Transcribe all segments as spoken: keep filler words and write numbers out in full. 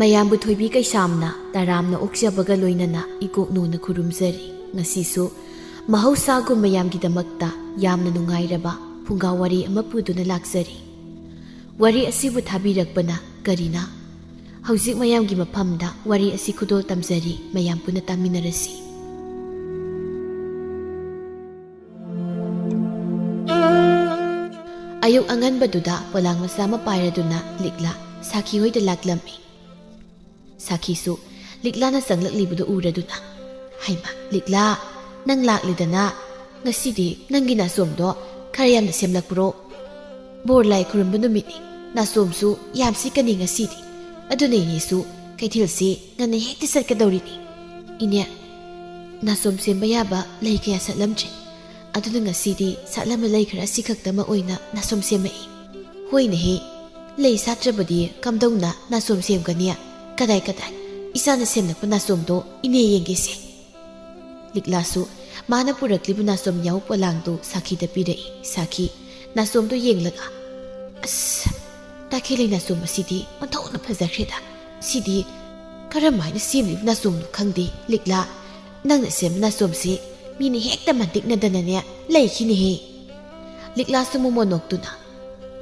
ꯃꯌꯥꯝꯕꯨ ꯊꯣꯏꯕꯤ ꯀꯩꯁꯥꯝꯅ ꯇꯔꯥꯝꯅ ꯑꯣꯛꯆꯕꯒ ꯂꯣꯏꯅꯅ ꯏꯀꯣꯛꯅꯣꯅ ꯈꯨꯔꯨꯝꯖꯔꯤ꯫ ꯉꯁꯤꯁꯨ ꯃꯍꯧꯁꯥꯒꯨꯝ ꯃꯌꯥꯝꯒꯤꯗꯃꯛꯇ ꯌꯥꯝꯅ ꯅꯨꯡꯉꯥꯏꯔꯕ ꯐꯨꯡꯒꯥ ꯋꯥꯔꯤ ꯑꯃ ꯄꯨꯗꯨꯅ ꯂꯥꯛꯆꯔꯤ꯫ ꯋꯥꯔꯤ ꯑꯁꯤꯕꯨ ꯊꯥꯕꯤꯔꯛꯄꯅ ꯀꯔꯤꯅ? ꯍꯧꯖꯤꯛ ꯃꯌꯥꯝꯒꯤ ꯃꯐꯝꯗ ꯋꯥꯔꯤ ꯑꯁꯤ ꯈꯨꯗꯣꯜ ꯇꯝꯖꯔꯤ, ꯃꯌꯥꯝ ꯄꯨꯟꯅ ꯇꯥꯃꯤꯟꯅꯔꯁꯤ꯫ ꯑꯌꯨꯛ ꯑꯉꯟꯕꯗꯨꯗ ꯄꯣꯂꯥꯡ ꯃꯆꯥ ꯑꯃ ꯄꯥꯏꯔꯗꯨꯅ ꯂꯤꯛꯂꯥ ꯁꯥꯈꯤ ꯍꯣꯏꯗ ꯂꯥꯛꯂꯝꯃꯤ꯫ ꯁꯥꯈꯤꯁꯨ ꯂꯤꯛꯂꯥꯅ ꯆꯪꯂꯛꯂꯤꯕꯗꯨ ꯎꯔꯗꯨꯅ, "ꯍꯩꯃꯥ, ꯂꯤꯛꯂꯥ, ꯅꯪ ꯂꯥꯛꯂꯤꯗꯅ? ꯉꯁꯤꯗꯤ ꯅꯪꯒꯤ ꯅꯥꯆꯣꯝꯗꯣ ꯈꯔ ꯌꯥꯝꯅ ꯁꯦꯝꯂꯛꯄ꯭ꯔꯣ? ꯕꯣꯔ ꯂꯥꯏ ꯈꯨꯔꯨꯝꯕ ꯅꯨꯃꯤꯠꯅꯤ, ꯅꯥꯆꯣꯝꯁꯨ ꯌꯥꯝ ꯁꯤꯠꯀꯅꯤ ꯉꯁꯤꯗꯤ꯫ ꯑꯗꯨꯅ ꯏꯅꯦꯁꯨ ꯀꯩꯊꯦꯜꯁꯤ ꯉꯟꯅ ꯍꯦꯛꯇ ꯆꯠꯀꯗꯧꯔꯤꯅꯤ꯫ ꯏꯅꯦ, ꯅꯥꯆꯣꯝ ꯁꯦꯝꯕ ꯌꯥꯕ ꯂꯩ ꯀꯌꯥ ꯁꯥꯠꯂꯝꯗ꯭ꯔꯦ꯫ ꯑꯗꯨꯅ ꯉꯁꯤꯗꯤ ꯁꯥꯠꯂꯝꯕ ꯂꯩ ꯈꯔ ꯑꯁꯤ ꯈꯛꯇꯃꯛ ꯑꯣꯏꯅ ꯅꯥꯆꯣꯝ ꯁꯦꯝꯃꯛꯏ꯫" "ꯍꯣꯏꯅꯦꯍꯦ, ꯂꯩ ꯁꯥꯠꯇ꯭ꯔꯕꯗꯤ ꯀꯝꯗꯧꯅ ꯅꯥꯆꯣꯝ ꯁꯦꯝꯒꯅꯤ? ꯀꯗꯥꯏ ꯀꯗꯥꯏ, ꯏꯆꯥꯅ ꯁꯦꯝꯂꯛꯄ ꯅꯥꯆꯣꯝꯗꯣ ꯏꯅꯦ ꯌꯦꯡꯒꯦꯁꯦ꯫" ꯂꯤꯛꯂꯥꯁꯨ ꯃꯥꯅ ꯄꯨꯔꯛꯂꯤꯕ ꯅꯥꯆꯣꯝ ꯌꯥꯎ ꯄꯣꯂꯥꯡꯗꯨ ꯁꯥꯈꯤꯗ ꯄꯤꯔꯛꯏ꯫ ꯁꯥꯈꯤ ꯅꯥꯆꯣꯝꯗꯨ ꯌꯦꯡꯂꯒ, "ꯑꯁ, ꯇꯈꯦꯜꯂꯩ ꯅꯥꯆꯣꯝ ꯑꯁꯤꯗꯤ ꯑꯣꯟꯊꯣꯛꯅ ꯐꯖꯈ꯭ꯔꯦꯗ꯫ ꯁꯤꯗꯤ ꯀꯔꯝ ꯍꯥꯏꯅ ꯁꯦꯝꯂꯤꯕ ꯅꯥꯆꯣꯝꯅꯣ ꯈꯪꯗꯦ꯫ ꯂꯤꯛꯂꯥ, ꯅꯪꯅ ꯁꯦꯝꯕ ꯅꯥꯆꯣꯝꯁꯤ ꯃꯤꯅ ꯍꯦꯛꯇ ꯃꯟꯇꯤꯛꯅꯗꯅꯅꯦ ꯂꯩꯈꯤꯅꯦꯍꯦ꯫" ꯂꯤꯛꯂꯥꯁꯨ ꯃꯣꯃꯣꯟ ꯅꯣꯛꯇꯨꯅ,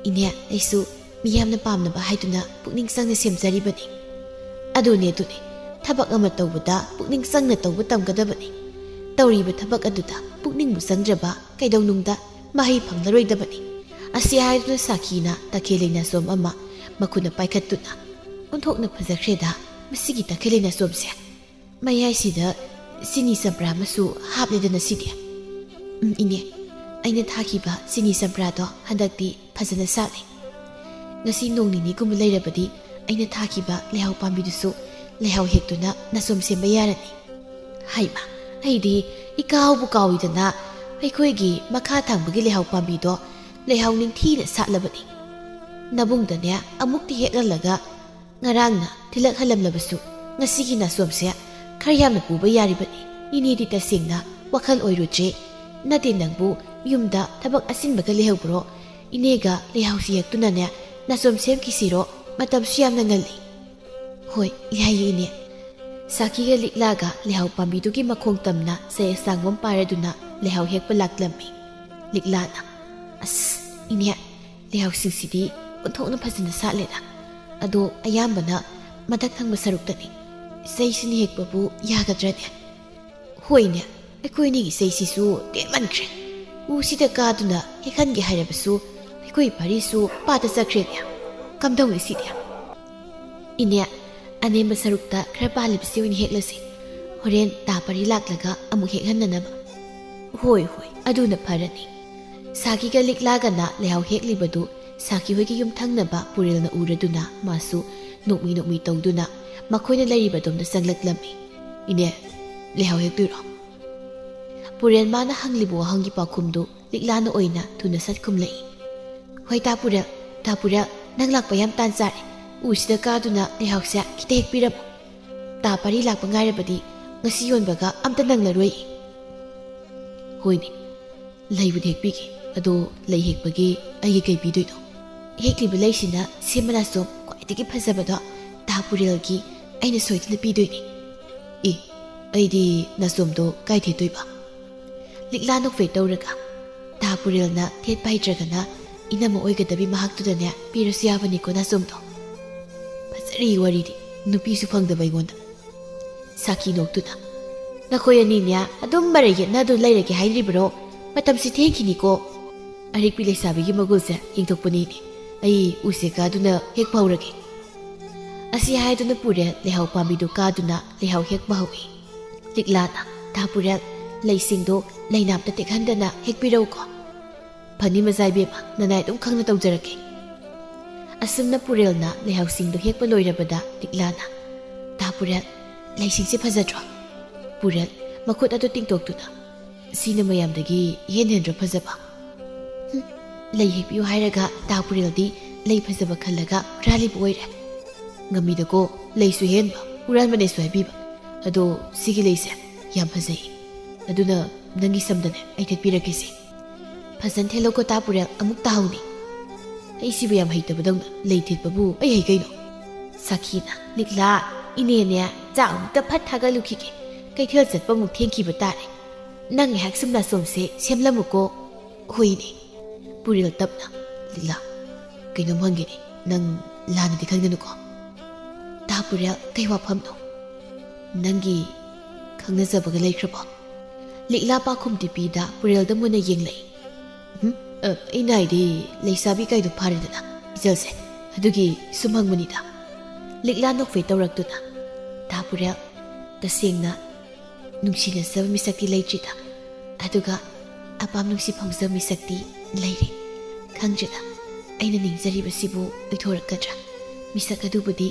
"ꯏꯅꯦ, ꯑꯩꯁꯨ ꯃꯤꯌꯥꯝꯅ ꯄꯥꯝꯅꯕ ꯍꯥꯏꯗꯨꯅ ꯄꯨꯛꯅꯤꯡ ꯆꯪꯅ ꯁꯦꯝꯖꯔꯤꯕꯅꯤ꯫ ꯑꯗꯨꯅꯦ, ꯑꯗꯨꯅꯦ, ꯊꯕꯛ ꯑꯃ ꯇꯧꯕꯗ ꯄꯨꯛꯅꯤꯡ ꯆꯪꯅ ꯇꯧꯕ ꯇꯝꯒꯗꯕꯅꯤ꯫ ꯇꯧꯔꯤꯕ ꯊꯕꯛ ꯑꯗꯨꯗ ꯄꯨꯛꯅꯤꯡꯕꯨ ꯆꯪꯗ꯭ꯔꯕ ꯀꯩꯗꯧꯅꯨꯡꯗ ꯃꯍꯩ ꯐꯪꯂꯔꯣꯏꯗꯕꯅꯤ꯫" ꯑꯁꯤ ꯍꯥꯏꯗꯨꯅ ꯁꯥꯈꯤꯅ ꯇꯈꯦꯜꯂꯩ ꯅꯥꯆꯣꯝ ꯑꯃ ꯃꯈꯨꯠꯅ ꯄꯥꯏꯈꯠꯇꯨꯅ, "ꯑꯣꯟꯊꯣꯛꯅ ꯐꯖꯈ꯭ꯔꯦꯗ ꯃꯁꯤꯒꯤ ꯇꯈꯦꯜꯂꯩ ꯅꯥꯆꯣꯝꯁꯦ꯫ ꯃꯌꯥꯏꯁꯤꯗ ꯆꯤꯅꯤ ꯆꯝꯄ꯭ꯔꯥ ꯑꯃꯁꯨ ꯍꯥꯞꯂꯦꯗꯅ ꯁꯤꯗꯤ꯫ ꯎꯝ, ꯏꯅꯦ, ꯑꯩꯅ ꯊꯥꯈꯤꯕ ꯆꯤꯅꯤ ꯆꯝꯄ꯭ꯔꯥꯗꯣ ꯍꯟꯗꯛꯇꯤ ꯐꯖꯅ ꯁꯥꯠꯂꯦ꯫ ꯉꯁꯤ ꯅꯣꯡ ꯅꯤꯅꯤꯒꯨꯝꯕ ꯂꯩꯔꯕꯗꯤ ꯑꯩꯅ ꯊꯥꯈꯤꯕ ꯂꯩꯍꯥꯎ ꯄꯥꯝꯕꯤꯗꯨꯁꯨ ꯂꯩꯍꯥꯎ ꯍꯦꯛꯇꯨꯅ ꯅꯥꯆꯣꯝ ꯁꯦꯝꯕ ꯌꯥꯔꯅꯤ꯫" "ꯍꯩꯃꯥ, ꯑꯩꯗꯤ ꯏꯀꯥꯎꯕꯨ ꯀꯥꯎꯏꯗꯅ, ꯑꯩꯈꯣꯏꯒꯤ ꯃꯈꯥ ꯊꯪꯕꯒꯤ ꯂꯩꯍꯥꯎ ꯄꯥꯝꯕꯤꯗꯣ ꯂꯩꯍꯥꯎ ꯅꯤꯡꯊꯤꯅ ꯁꯥꯠꯂꯕꯅꯤ꯫ ꯅꯕꯨꯡꯗꯅꯦ ꯑꯃꯨꯛꯇꯤ ꯍꯦꯛꯍꯜꯂꯒ ꯉꯔꯥꯡꯅ ꯊꯤꯜꯂꯛꯍꯜꯂꯝꯂꯕꯁꯨ ꯉꯁꯤꯒꯤ ꯅꯥꯆꯣꯝꯁꯦ ꯈꯔ ꯌꯥꯝꯅ ꯄꯨꯕ ꯌꯥꯔꯤꯕꯅꯤ꯫ ꯏꯅꯦꯗꯤ ꯇꯁꯦꯡꯅ ꯋꯥꯈꯜ ꯑꯣꯏꯔꯨꯗ꯭ꯔꯦ꯫ ꯅꯠꯇꯦ, ꯅꯪꯕꯨ ꯌꯨꯝꯗ ꯊꯕꯛ ꯑꯆꯤꯟꯕꯒ ꯂꯩꯍꯧꯕ꯭ꯔꯣ? ꯏꯅꯦꯒ ꯂꯩꯍꯥꯎꯁꯤ ꯍꯦꯛꯇꯨꯅꯅꯦ ꯅꯥꯆꯣꯝ ꯁꯦꯝꯈꯤꯁꯤꯔꯣ? ꯃꯇꯝꯁꯨ ꯌꯥꯝꯅ ꯉꯜꯂꯤ꯫" ꯍꯣꯏ, ꯌꯥꯏꯌꯦ, ꯏꯅꯦ꯫ ꯁꯥꯈꯤꯒ ꯂꯤꯛꯂꯥꯒ ꯂꯩꯍꯥꯎ ꯄꯥꯝꯕꯤꯗꯨꯒꯤ ꯃꯈꯣꯡ ꯇꯝꯅ ꯆꯩ ꯑꯁꯥꯡꯕ ꯑꯃ ꯄꯥꯏꯔꯗꯨꯅ ꯂꯩꯍꯥꯎ ꯍꯦꯛꯄ ꯂꯥꯛꯂꯝꯃꯤ꯫ ꯂꯤꯛꯂꯥꯅ, "ꯑꯁ, ꯏꯅꯦ, ꯂꯩꯍꯥꯎꯁꯤꯡꯁꯤꯗꯤ ꯑꯣꯟꯊꯣꯛꯅ ꯐꯖꯅ ꯁꯥꯠꯂꯦꯗ꯫ ꯑꯗꯣ ꯑꯌꯥꯝꯕꯅ ꯃꯊꯛ ꯊꯪꯕ ꯁꯔꯨꯛꯇꯅꯤ꯫ ꯆꯩꯁꯤꯅ ꯍꯦꯛꯄꯕꯨ ꯌꯥꯒꯗ꯭ꯔꯅꯦ?" "ꯍꯣꯏꯅꯦ, ꯑꯩꯈꯣꯏ ꯑꯅꯤꯒꯤ ꯆꯩꯁꯤꯁꯨ ꯇꯦꯟꯃꯟꯈ꯭ꯔꯦ꯫ ꯎꯁꯤꯗ ꯀꯥꯗꯨꯅ ꯍꯦꯛꯍꯟꯒꯦ ꯍꯥꯏꯔꯕꯁꯨ ꯑꯩꯈꯣꯏ ꯄꯥꯔꯤꯁꯨ ꯄꯥꯗ ꯆꯠꯈ꯭ꯔꯦꯅꯦ꯫ ꯀꯝꯗꯧꯅꯤ ꯁꯤꯗꯤ?" "ꯏꯅꯦ, ꯑꯅꯦꯝꯕ ꯁꯔꯨꯛꯇ ꯈꯔ ꯄꯥꯜꯂꯤꯕꯁꯤ ꯑꯣꯏꯅ ꯍꯦꯛꯂꯁꯤ꯫ ꯍꯣꯔꯦꯟ ꯇꯥ ꯄꯥꯔꯤ ꯂꯥꯛꯂꯒ ꯑꯃꯨꯛ ꯍꯦꯛꯍꯟꯅꯅꯕ꯫" "ꯍꯣꯏ, ꯍꯣꯏ, ꯑꯗꯨꯅ ꯐꯔꯅꯤ꯫" ꯁꯥꯈꯤꯒ ꯂꯤꯛꯂꯥꯒꯅ ꯂꯩꯍꯥꯎ ꯍꯦꯛꯂꯤꯕꯗꯨ ꯁꯥꯈꯤ ꯍꯣꯏꯒꯤ ꯌꯨꯝꯊꯪꯅꯕ ꯄꯨꯔꯦꯜꯅ ꯎꯔꯗꯨꯅ ꯃꯥꯁꯨ ꯅꯣꯛꯃꯤ ꯅꯣꯛꯃꯤ ꯇꯧꯗꯨꯅ ꯃꯈꯣꯏꯅ ꯂꯩꯔꯤꯕꯗꯣꯝꯗ ꯆꯪꯂꯛꯂꯝꯃꯤ꯫ "ꯏꯅꯦ, ꯂꯩꯍꯥꯎ ꯍꯦꯛꯇꯣꯏꯔꯣ?" ꯄꯨꯔꯦꯜ ꯃꯥꯅ ꯍꯪꯂꯤꯕ ꯋꯥꯍꯪꯒꯤ ꯄꯥꯎꯈꯨꯝꯗꯨ ꯂꯤꯛꯂꯥꯅ ꯑꯣꯏꯅ ꯊꯨꯅ ꯁꯠ ꯈꯨꯝꯂꯛꯏ꯫ "ꯍꯣꯏ, ꯇꯥ ꯄꯨꯔꯦꯜ, ꯇꯥ ꯄꯨꯔꯦꯜ, ꯅꯪ ꯂꯥꯛꯄ ꯌꯥꯝ ꯇꯥꯟ ꯆꯥꯔꯦ꯫ ꯎꯁꯤꯗ ꯀꯥꯗꯨꯅ ꯂꯩꯍꯥꯎꯁꯦ ꯈꯤꯇ ꯍꯦꯛꯄꯤꯔꯝꯃꯨ꯫ ꯇꯥ ꯄꯥꯔꯤ ꯂꯥꯛꯄ ꯉꯥꯏꯔꯕꯗꯤ ꯉꯁꯤ ꯌꯣꯟꯕꯒ ꯑꯝꯇ ꯅꯪꯂꯔꯣꯏ꯫" "ꯍꯣꯏꯅꯦ, ꯂꯩꯕꯨꯗꯤ ꯍꯦꯛꯄꯤꯒꯦ꯫ ꯑꯗꯣ ꯂꯩ ꯍꯦꯛꯄꯒꯤ ꯑꯩꯒꯤ ꯀꯩ ꯄꯤꯗꯣꯏꯅꯣ?" "ꯍꯦꯛꯂꯤꯕ ꯂꯩꯁꯤꯅ ꯁꯦꯝꯕ ꯅꯥꯆꯣꯝ ꯈ꯭ꯋꯥꯏꯗꯒꯤ ꯐꯖꯕꯗꯣ ꯇꯥ ꯄꯨꯔꯦꯜꯒꯤ ꯑꯩꯅ ꯁꯣꯏꯗꯅ ꯄꯤꯗꯣꯏꯅꯤ꯫" "ꯑꯦ, ꯑꯩꯗꯤ ꯅꯥꯆꯣꯝꯗꯣ ꯀꯥꯏ ꯊꯦꯠꯇꯣꯏꯕ?" ꯂꯤꯛꯂꯥ ꯅꯣꯛꯐꯦꯠ ꯇꯧꯔꯒ, "ꯇꯥ ꯄꯨꯔꯦꯜꯅ ꯊꯦꯠꯄ ꯍꯩꯇ꯭ꯔꯒꯅ ꯏꯅꯝꯃ ꯑꯣꯏꯒꯗꯕꯤ ꯃꯍꯥꯛꯇꯨꯗꯅꯦ ꯄꯤꯔꯁꯨ ꯌꯥꯕꯅꯤꯀꯣ ꯅꯥꯆꯣꯝꯗꯣ꯫" "ꯐꯖꯔꯤ ꯋꯥꯔꯤꯗꯤ, ꯅꯨꯄꯤꯁꯨ ꯐꯪꯗꯕ ꯑꯩꯉꯣꯟꯗ꯫" ꯁꯥꯈꯤ ꯅꯣꯛꯇꯨꯅ, "ꯅꯈꯣꯏ ꯑꯅꯤꯅꯦ ꯑꯗꯨꯝ ꯃꯔꯩ ꯌꯦꯠꯅꯗꯨꯅ ꯂꯩꯔꯒꯦ ꯍꯥꯏꯔꯤꯕ꯭ꯔꯣ? ꯃꯇꯝꯁꯤ ꯊꯦꯡꯈꯤꯅꯤꯀꯣ꯫ ꯑꯔꯤꯛꯄꯤ ꯂꯩꯁꯥꯕꯤꯒꯤ ꯃꯒꯨꯜꯁꯦ ꯌꯦꯡꯊꯣꯛꯄꯅꯤꯅꯦ꯫ ꯑꯩ ꯎꯁꯦ ꯀꯥꯗꯨꯅ ꯍꯦꯛꯄ ꯍꯧꯔꯒꯦ꯫" ꯑꯁꯤ ꯍꯥꯏꯗꯨꯅ ꯄꯨꯔꯦꯜ ꯂꯩꯍꯥꯎ ꯄꯥꯝꯕꯤꯗꯨ ꯀꯥꯗꯨꯅ ꯂꯩꯍꯥꯎ ꯍꯦꯛꯄ ꯍꯧꯏ꯫ ꯂꯤꯛꯂꯥꯅ, "ꯇꯥ ꯄꯨꯔꯦꯜ, ꯂꯩꯁꯤꯡꯗꯣ ꯂꯩꯅꯥꯝꯇ ꯇꯦꯛꯍꯟꯗꯅ ꯍꯦꯛꯄꯤꯔꯧꯀꯣ꯫" "ꯐꯅꯤ ꯃꯆꯥ ꯏꯕꯦꯝꯃ, ꯅꯅꯥꯏ ꯑꯗꯨꯝ ꯈꯪꯅ ꯇꯧꯖꯔꯛꯀꯦ꯫" ꯑꯁꯨꯝꯅ ꯄꯨꯔꯦꯜꯅ ꯂꯩꯍꯥꯎꯁꯤꯡꯗꯨ ꯍꯦꯛꯄ ꯂꯣꯏꯔꯕꯗ ꯂꯤꯛꯂꯥꯅ, "ꯇꯥ ꯄꯨꯔꯦꯜ, ꯂꯩꯁꯤꯡꯁꯦ ꯐꯖꯗ꯭ꯔꯣ?" ꯄꯨꯔꯦꯜ, ꯃꯈꯨꯠ ꯑꯗꯨ ꯇꯤꯡꯊꯣꯛꯇꯨꯅ, "ꯁꯤꯅ ꯃꯌꯥꯝꯗꯒꯤ ꯏꯍꯦꯟ ꯍꯦꯟꯗ꯭ꯔꯣ ꯐꯖꯕ?" "ꯍꯨꯝ, ꯂꯩ ꯍꯦꯛꯄꯤꯌꯨ ꯍꯥꯏꯔꯒ ꯇꯥ ꯄꯨꯔꯦꯜꯗꯤ ꯂꯩ ꯐꯖꯕ ꯈꯜꯂꯒ ꯍꯨꯔꯥꯜꯂꯤꯕ ꯑꯣꯏꯔꯦ꯫ ꯉꯝꯃꯤꯗꯀꯣ, ꯂꯩꯁꯨ ꯍꯦꯟꯕ, ꯍꯨꯔꯥꯟꯕꯅꯦꯁꯨ ꯍꯥꯏꯕꯤꯕ꯫ ꯑꯗꯣ ꯁꯤꯒꯤ ꯂꯩꯁꯦ ꯌꯥꯝ ꯐꯖꯩ꯫ ꯑꯗꯨꯅ ꯅꯪꯒꯤ ꯁꯝꯗꯅꯦ ꯑꯩ ꯊꯦꯠꯄꯤꯔꯛꯀꯦꯁꯦ꯫" "ꯐꯖꯅ ꯊꯦꯠꯂꯣꯀꯣ ꯇꯥ ꯄꯨꯔꯦꯜ, ꯑꯃꯨꯛ ꯇꯥꯍꯧꯅꯤ꯫" "ꯑꯩ ꯁꯤꯕꯨ ꯌꯥꯝ ꯍꯩꯇꯕꯗꯧꯅ, ꯂꯩ ꯊꯦꯠꯄꯕꯨ ꯑꯩ ꯍꯩ ꯀꯩꯅꯣ?" ꯁꯥꯈꯤꯅ, "ꯂꯤꯛꯂꯥ, ꯏꯅꯦꯅꯦ, ꯆꯥꯛ ꯑꯃꯨꯛꯇ ꯐꯠ ꯊꯥꯒꯠꯂꯨꯈꯤꯒꯦ꯫ ꯀꯩꯊꯦꯜ ꯆꯠꯄ ꯑꯃꯨꯛ ꯊꯦꯡꯈꯤꯕ ꯇꯥꯔꯦ꯫ ꯅꯪ ꯉꯥꯏꯍꯥꯛ ꯁꯨꯝ ꯅꯥꯆꯣꯝꯁꯦ ꯁꯦꯝꯂꯝꯃꯨꯀꯣ꯫" "ꯍꯣꯏꯅꯦ꯫" ꯄꯨꯔꯦꯜ ꯇꯞꯅ, "ꯂꯤꯛꯂꯥ, ꯀꯩꯅꯣꯝ ꯍꯪꯒꯦꯅꯦ, ꯅꯪ ꯂꯥꯟꯅꯗꯤ ꯈꯟꯒꯅꯨꯀꯣ?" "ꯇꯥ ꯄꯨꯔꯦꯜ, ꯀꯩ ꯋꯥꯐꯝꯅꯣ?" "ꯅꯪꯒꯤ ꯈꯪꯅꯖꯕꯒ ꯂꯩꯈ꯭ꯔꯕꯣ?" ꯂꯤꯛꯂꯥ ꯄꯥꯈꯨꯝ ꯇꯤꯄꯤꯗ ꯄꯨꯔꯦꯜꯗ ꯃꯨꯟꯅ ꯌꯦꯡꯂꯛꯏ꯫ "ꯎꯝ, ꯑ, ꯑꯩꯅ ꯍꯥꯏꯗꯤ ꯂꯩꯁꯥꯕꯤ ꯀꯥꯏꯗꯣ ꯐꯥꯔꯦꯗꯅ ꯏꯆꯜꯁꯦ, ꯑꯗꯨꯒꯤ ꯁꯨꯝ ꯍꯪꯕꯅꯤꯗ꯫" ꯂꯤꯛꯂꯥ ꯅꯣꯛꯐꯦ ꯇꯧꯔꯛꯇꯨꯅ, "ꯇꯥ ꯄꯨꯔꯦꯜ, ꯇꯁꯦꯡꯅ ꯅꯨꯡꯁꯤꯅꯖꯕ ꯃꯤꯁꯛꯇꯤ ꯂꯩꯇ꯭ꯔꯤꯗ, ꯑꯗꯨꯒ ꯑꯄꯥꯝ ꯅꯨꯡꯁꯤ ꯐꯥꯎꯖꯕ ꯃꯤꯁꯛꯇꯤ ꯂꯩꯔꯦ꯫ ꯈꯪꯗ꯭ꯔꯦꯗ, ꯑꯩꯅ ꯅꯤꯡꯖꯔꯤꯕꯁꯤꯕꯨ ꯑꯣꯏꯊꯣꯔꯛꯀꯗ꯭ꯔꯥ? ꯃꯤꯁꯛ ꯑꯗꯨꯕꯨꯗꯤ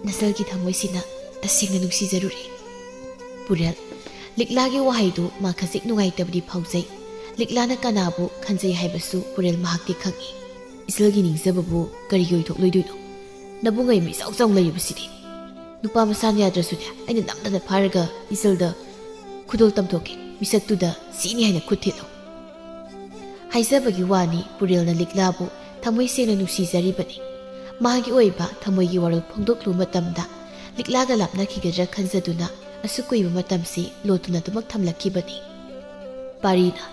ꯅꯆꯜꯒꯤ ꯊꯃꯣꯏꯁꯤꯅ ꯇꯁꯦꯡꯅ ꯅꯨꯡꯁꯤꯖꯔꯨꯔꯦ꯫" ꯄꯨꯔꯦꯜ, ꯂꯤꯛꯂꯥꯒꯤ ꯋꯥꯍꯩꯗꯨ ꯃꯥ ꯈꯖꯤꯛ ꯅꯨꯡꯉꯥꯏꯇꯕꯗꯤ ꯐꯥꯎꯖꯩ꯫ ꯂꯤꯛꯂꯥꯅ ꯀꯅꯥꯕꯨ ꯈꯟꯖꯩ ꯍꯥꯏꯕꯁꯨ ꯄꯨꯔꯦꯜ ꯃꯍꯥꯛꯇꯤ ꯈꯪꯏ꯫ ꯏꯆꯜꯒꯤ ꯅꯤꯡꯖꯕꯕꯨ ꯀꯔꯤꯒꯤ ꯑꯣꯏꯊꯣꯛꯂꯣꯏꯗꯣꯏꯅꯣ? ꯅꯕꯨꯡ ꯑꯩ ꯃꯤ ꯏꯆꯥꯎ ꯆꯥꯎꯅ ꯂꯩꯔꯤꯕꯁꯤꯗꯤ꯫ ꯅꯨꯄꯥ ꯃꯁꯥꯅ ꯌꯥꯗ꯭ꯔꯁꯨꯅꯦ, ꯑꯩꯅ ꯅꯝꯗꯅ ꯐꯥꯔꯒ ꯏꯆꯜꯗ ꯈꯨꯗꯣꯜ ꯇꯝꯊꯣꯛꯀꯦ, ꯃꯤꯁꯛꯇꯨꯗ ꯁꯤꯅꯤ ꯍꯥꯏꯅ ꯈꯨꯠ ꯊꯤꯜꯂꯨ꯫ ꯍꯥꯏꯖꯕꯒꯤ ꯋꯥꯅꯤ, ꯄꯨꯔꯦꯜꯅ ꯂꯤꯛꯂꯥꯕꯨ ꯊꯃꯣꯏ ꯁꯦꯡꯅ ꯅꯨꯡꯁꯤꯖꯔꯤꯕꯅꯤ꯫ ꯃꯥꯒꯤ ꯑꯣꯏꯕ ꯊꯃꯣꯏꯒꯤ ꯋꯥꯔꯣꯜ ꯐꯣꯡꯗꯣꯛꯂꯨꯕ ꯃꯇꯝꯗ ꯂꯤꯛꯂꯥꯒ ꯂꯥꯞꯅꯈꯤꯒꯗ꯭ꯔꯥ ꯈꯟꯖꯗꯨꯅ ꯑꯁꯨꯛ ꯀꯨꯏꯕ ꯃꯇꯝꯁꯤ ꯂꯣꯠꯇꯨꯅ ꯑꯗꯨꯃꯛ ꯊꯝꯂꯛꯈꯤꯕꯅꯤ꯫ ꯄꯥꯔꯤꯅ,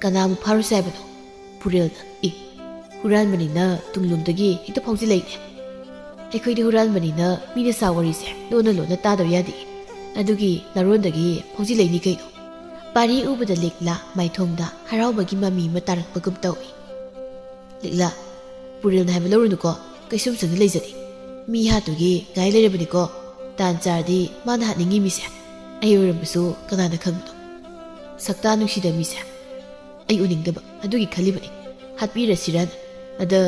"ꯀꯅꯥꯕꯨ ꯐꯥꯔꯨꯁꯦ ꯍꯥꯏꯕꯅꯣ?" ꯄꯨꯔꯦꯜꯅ, "ꯑꯦ, ꯍꯨꯔꯥꯟꯕꯅꯤꯅ ꯇꯨꯡꯂꯣꯝꯗꯒꯤ ꯍꯦꯛꯇ ꯐꯥꯎꯖꯤꯜꯂꯛꯏꯅꯦ꯫ ꯑꯩꯈꯣꯏꯗꯤ ꯍꯨꯔꯥꯟꯕꯅꯤꯅ ꯃꯤꯅ ꯁꯥ ꯋꯥꯔꯤꯁꯦ ꯂꯣꯟꯅ ꯂꯣꯟꯅ ꯇꯥꯗꯕ ꯌꯥꯗꯦ꯫ ꯑꯗꯨꯒꯤ ꯅꯔꯣꯟꯗꯒꯤ ꯐꯥꯎꯖꯤꯜꯂꯛꯏꯅꯤ ꯀꯩꯅꯣ꯫" ꯄꯥꯔꯤ ꯎꯕꯗ ꯂꯤꯛꯂꯥ ꯃꯥꯏꯊꯣꯡꯗ ꯍꯔꯥꯎꯕꯒꯤ ꯃꯃꯤ ꯑꯃ ꯇꯥꯔꯛꯄꯒꯨꯝ ꯇꯧꯏ꯫ "ꯂꯤꯛꯂꯥ, ꯄꯨꯔꯦꯜꯅ ꯍꯥꯏꯕ ꯂꯧꯔꯨꯅꯨꯀꯣ, ꯀꯩꯁꯨꯝ ꯁꯪꯗ ꯂꯩꯖꯗꯦ꯫ ꯃꯤ ꯍꯥꯠꯇꯨꯒꯤ ꯉꯥꯏ ꯂꯩꯔꯕꯅꯤꯀꯣ꯫ ꯇꯥꯟ ꯆꯥꯔꯗꯤ ꯃꯥꯅ ꯍꯥꯠꯅꯤꯡꯉꯤ ꯃꯤꯁꯦ ꯑꯩ ꯑꯣꯏꯔꯝꯕꯁꯨ ꯀꯅꯥꯅ ꯈꯪꯕꯅꯣ? ꯁꯛꯇꯥ ꯅꯨꯡꯁꯤꯗ ꯃꯤꯁꯦ ꯑꯩ ꯎꯅꯤꯡꯗꯕ, ꯑꯗꯨꯒꯤ ꯈꯜꯂꯤꯕꯅꯤ꯫ ꯍꯥꯠꯄꯤꯔꯁꯤꯔꯅ꯫ ꯑꯗ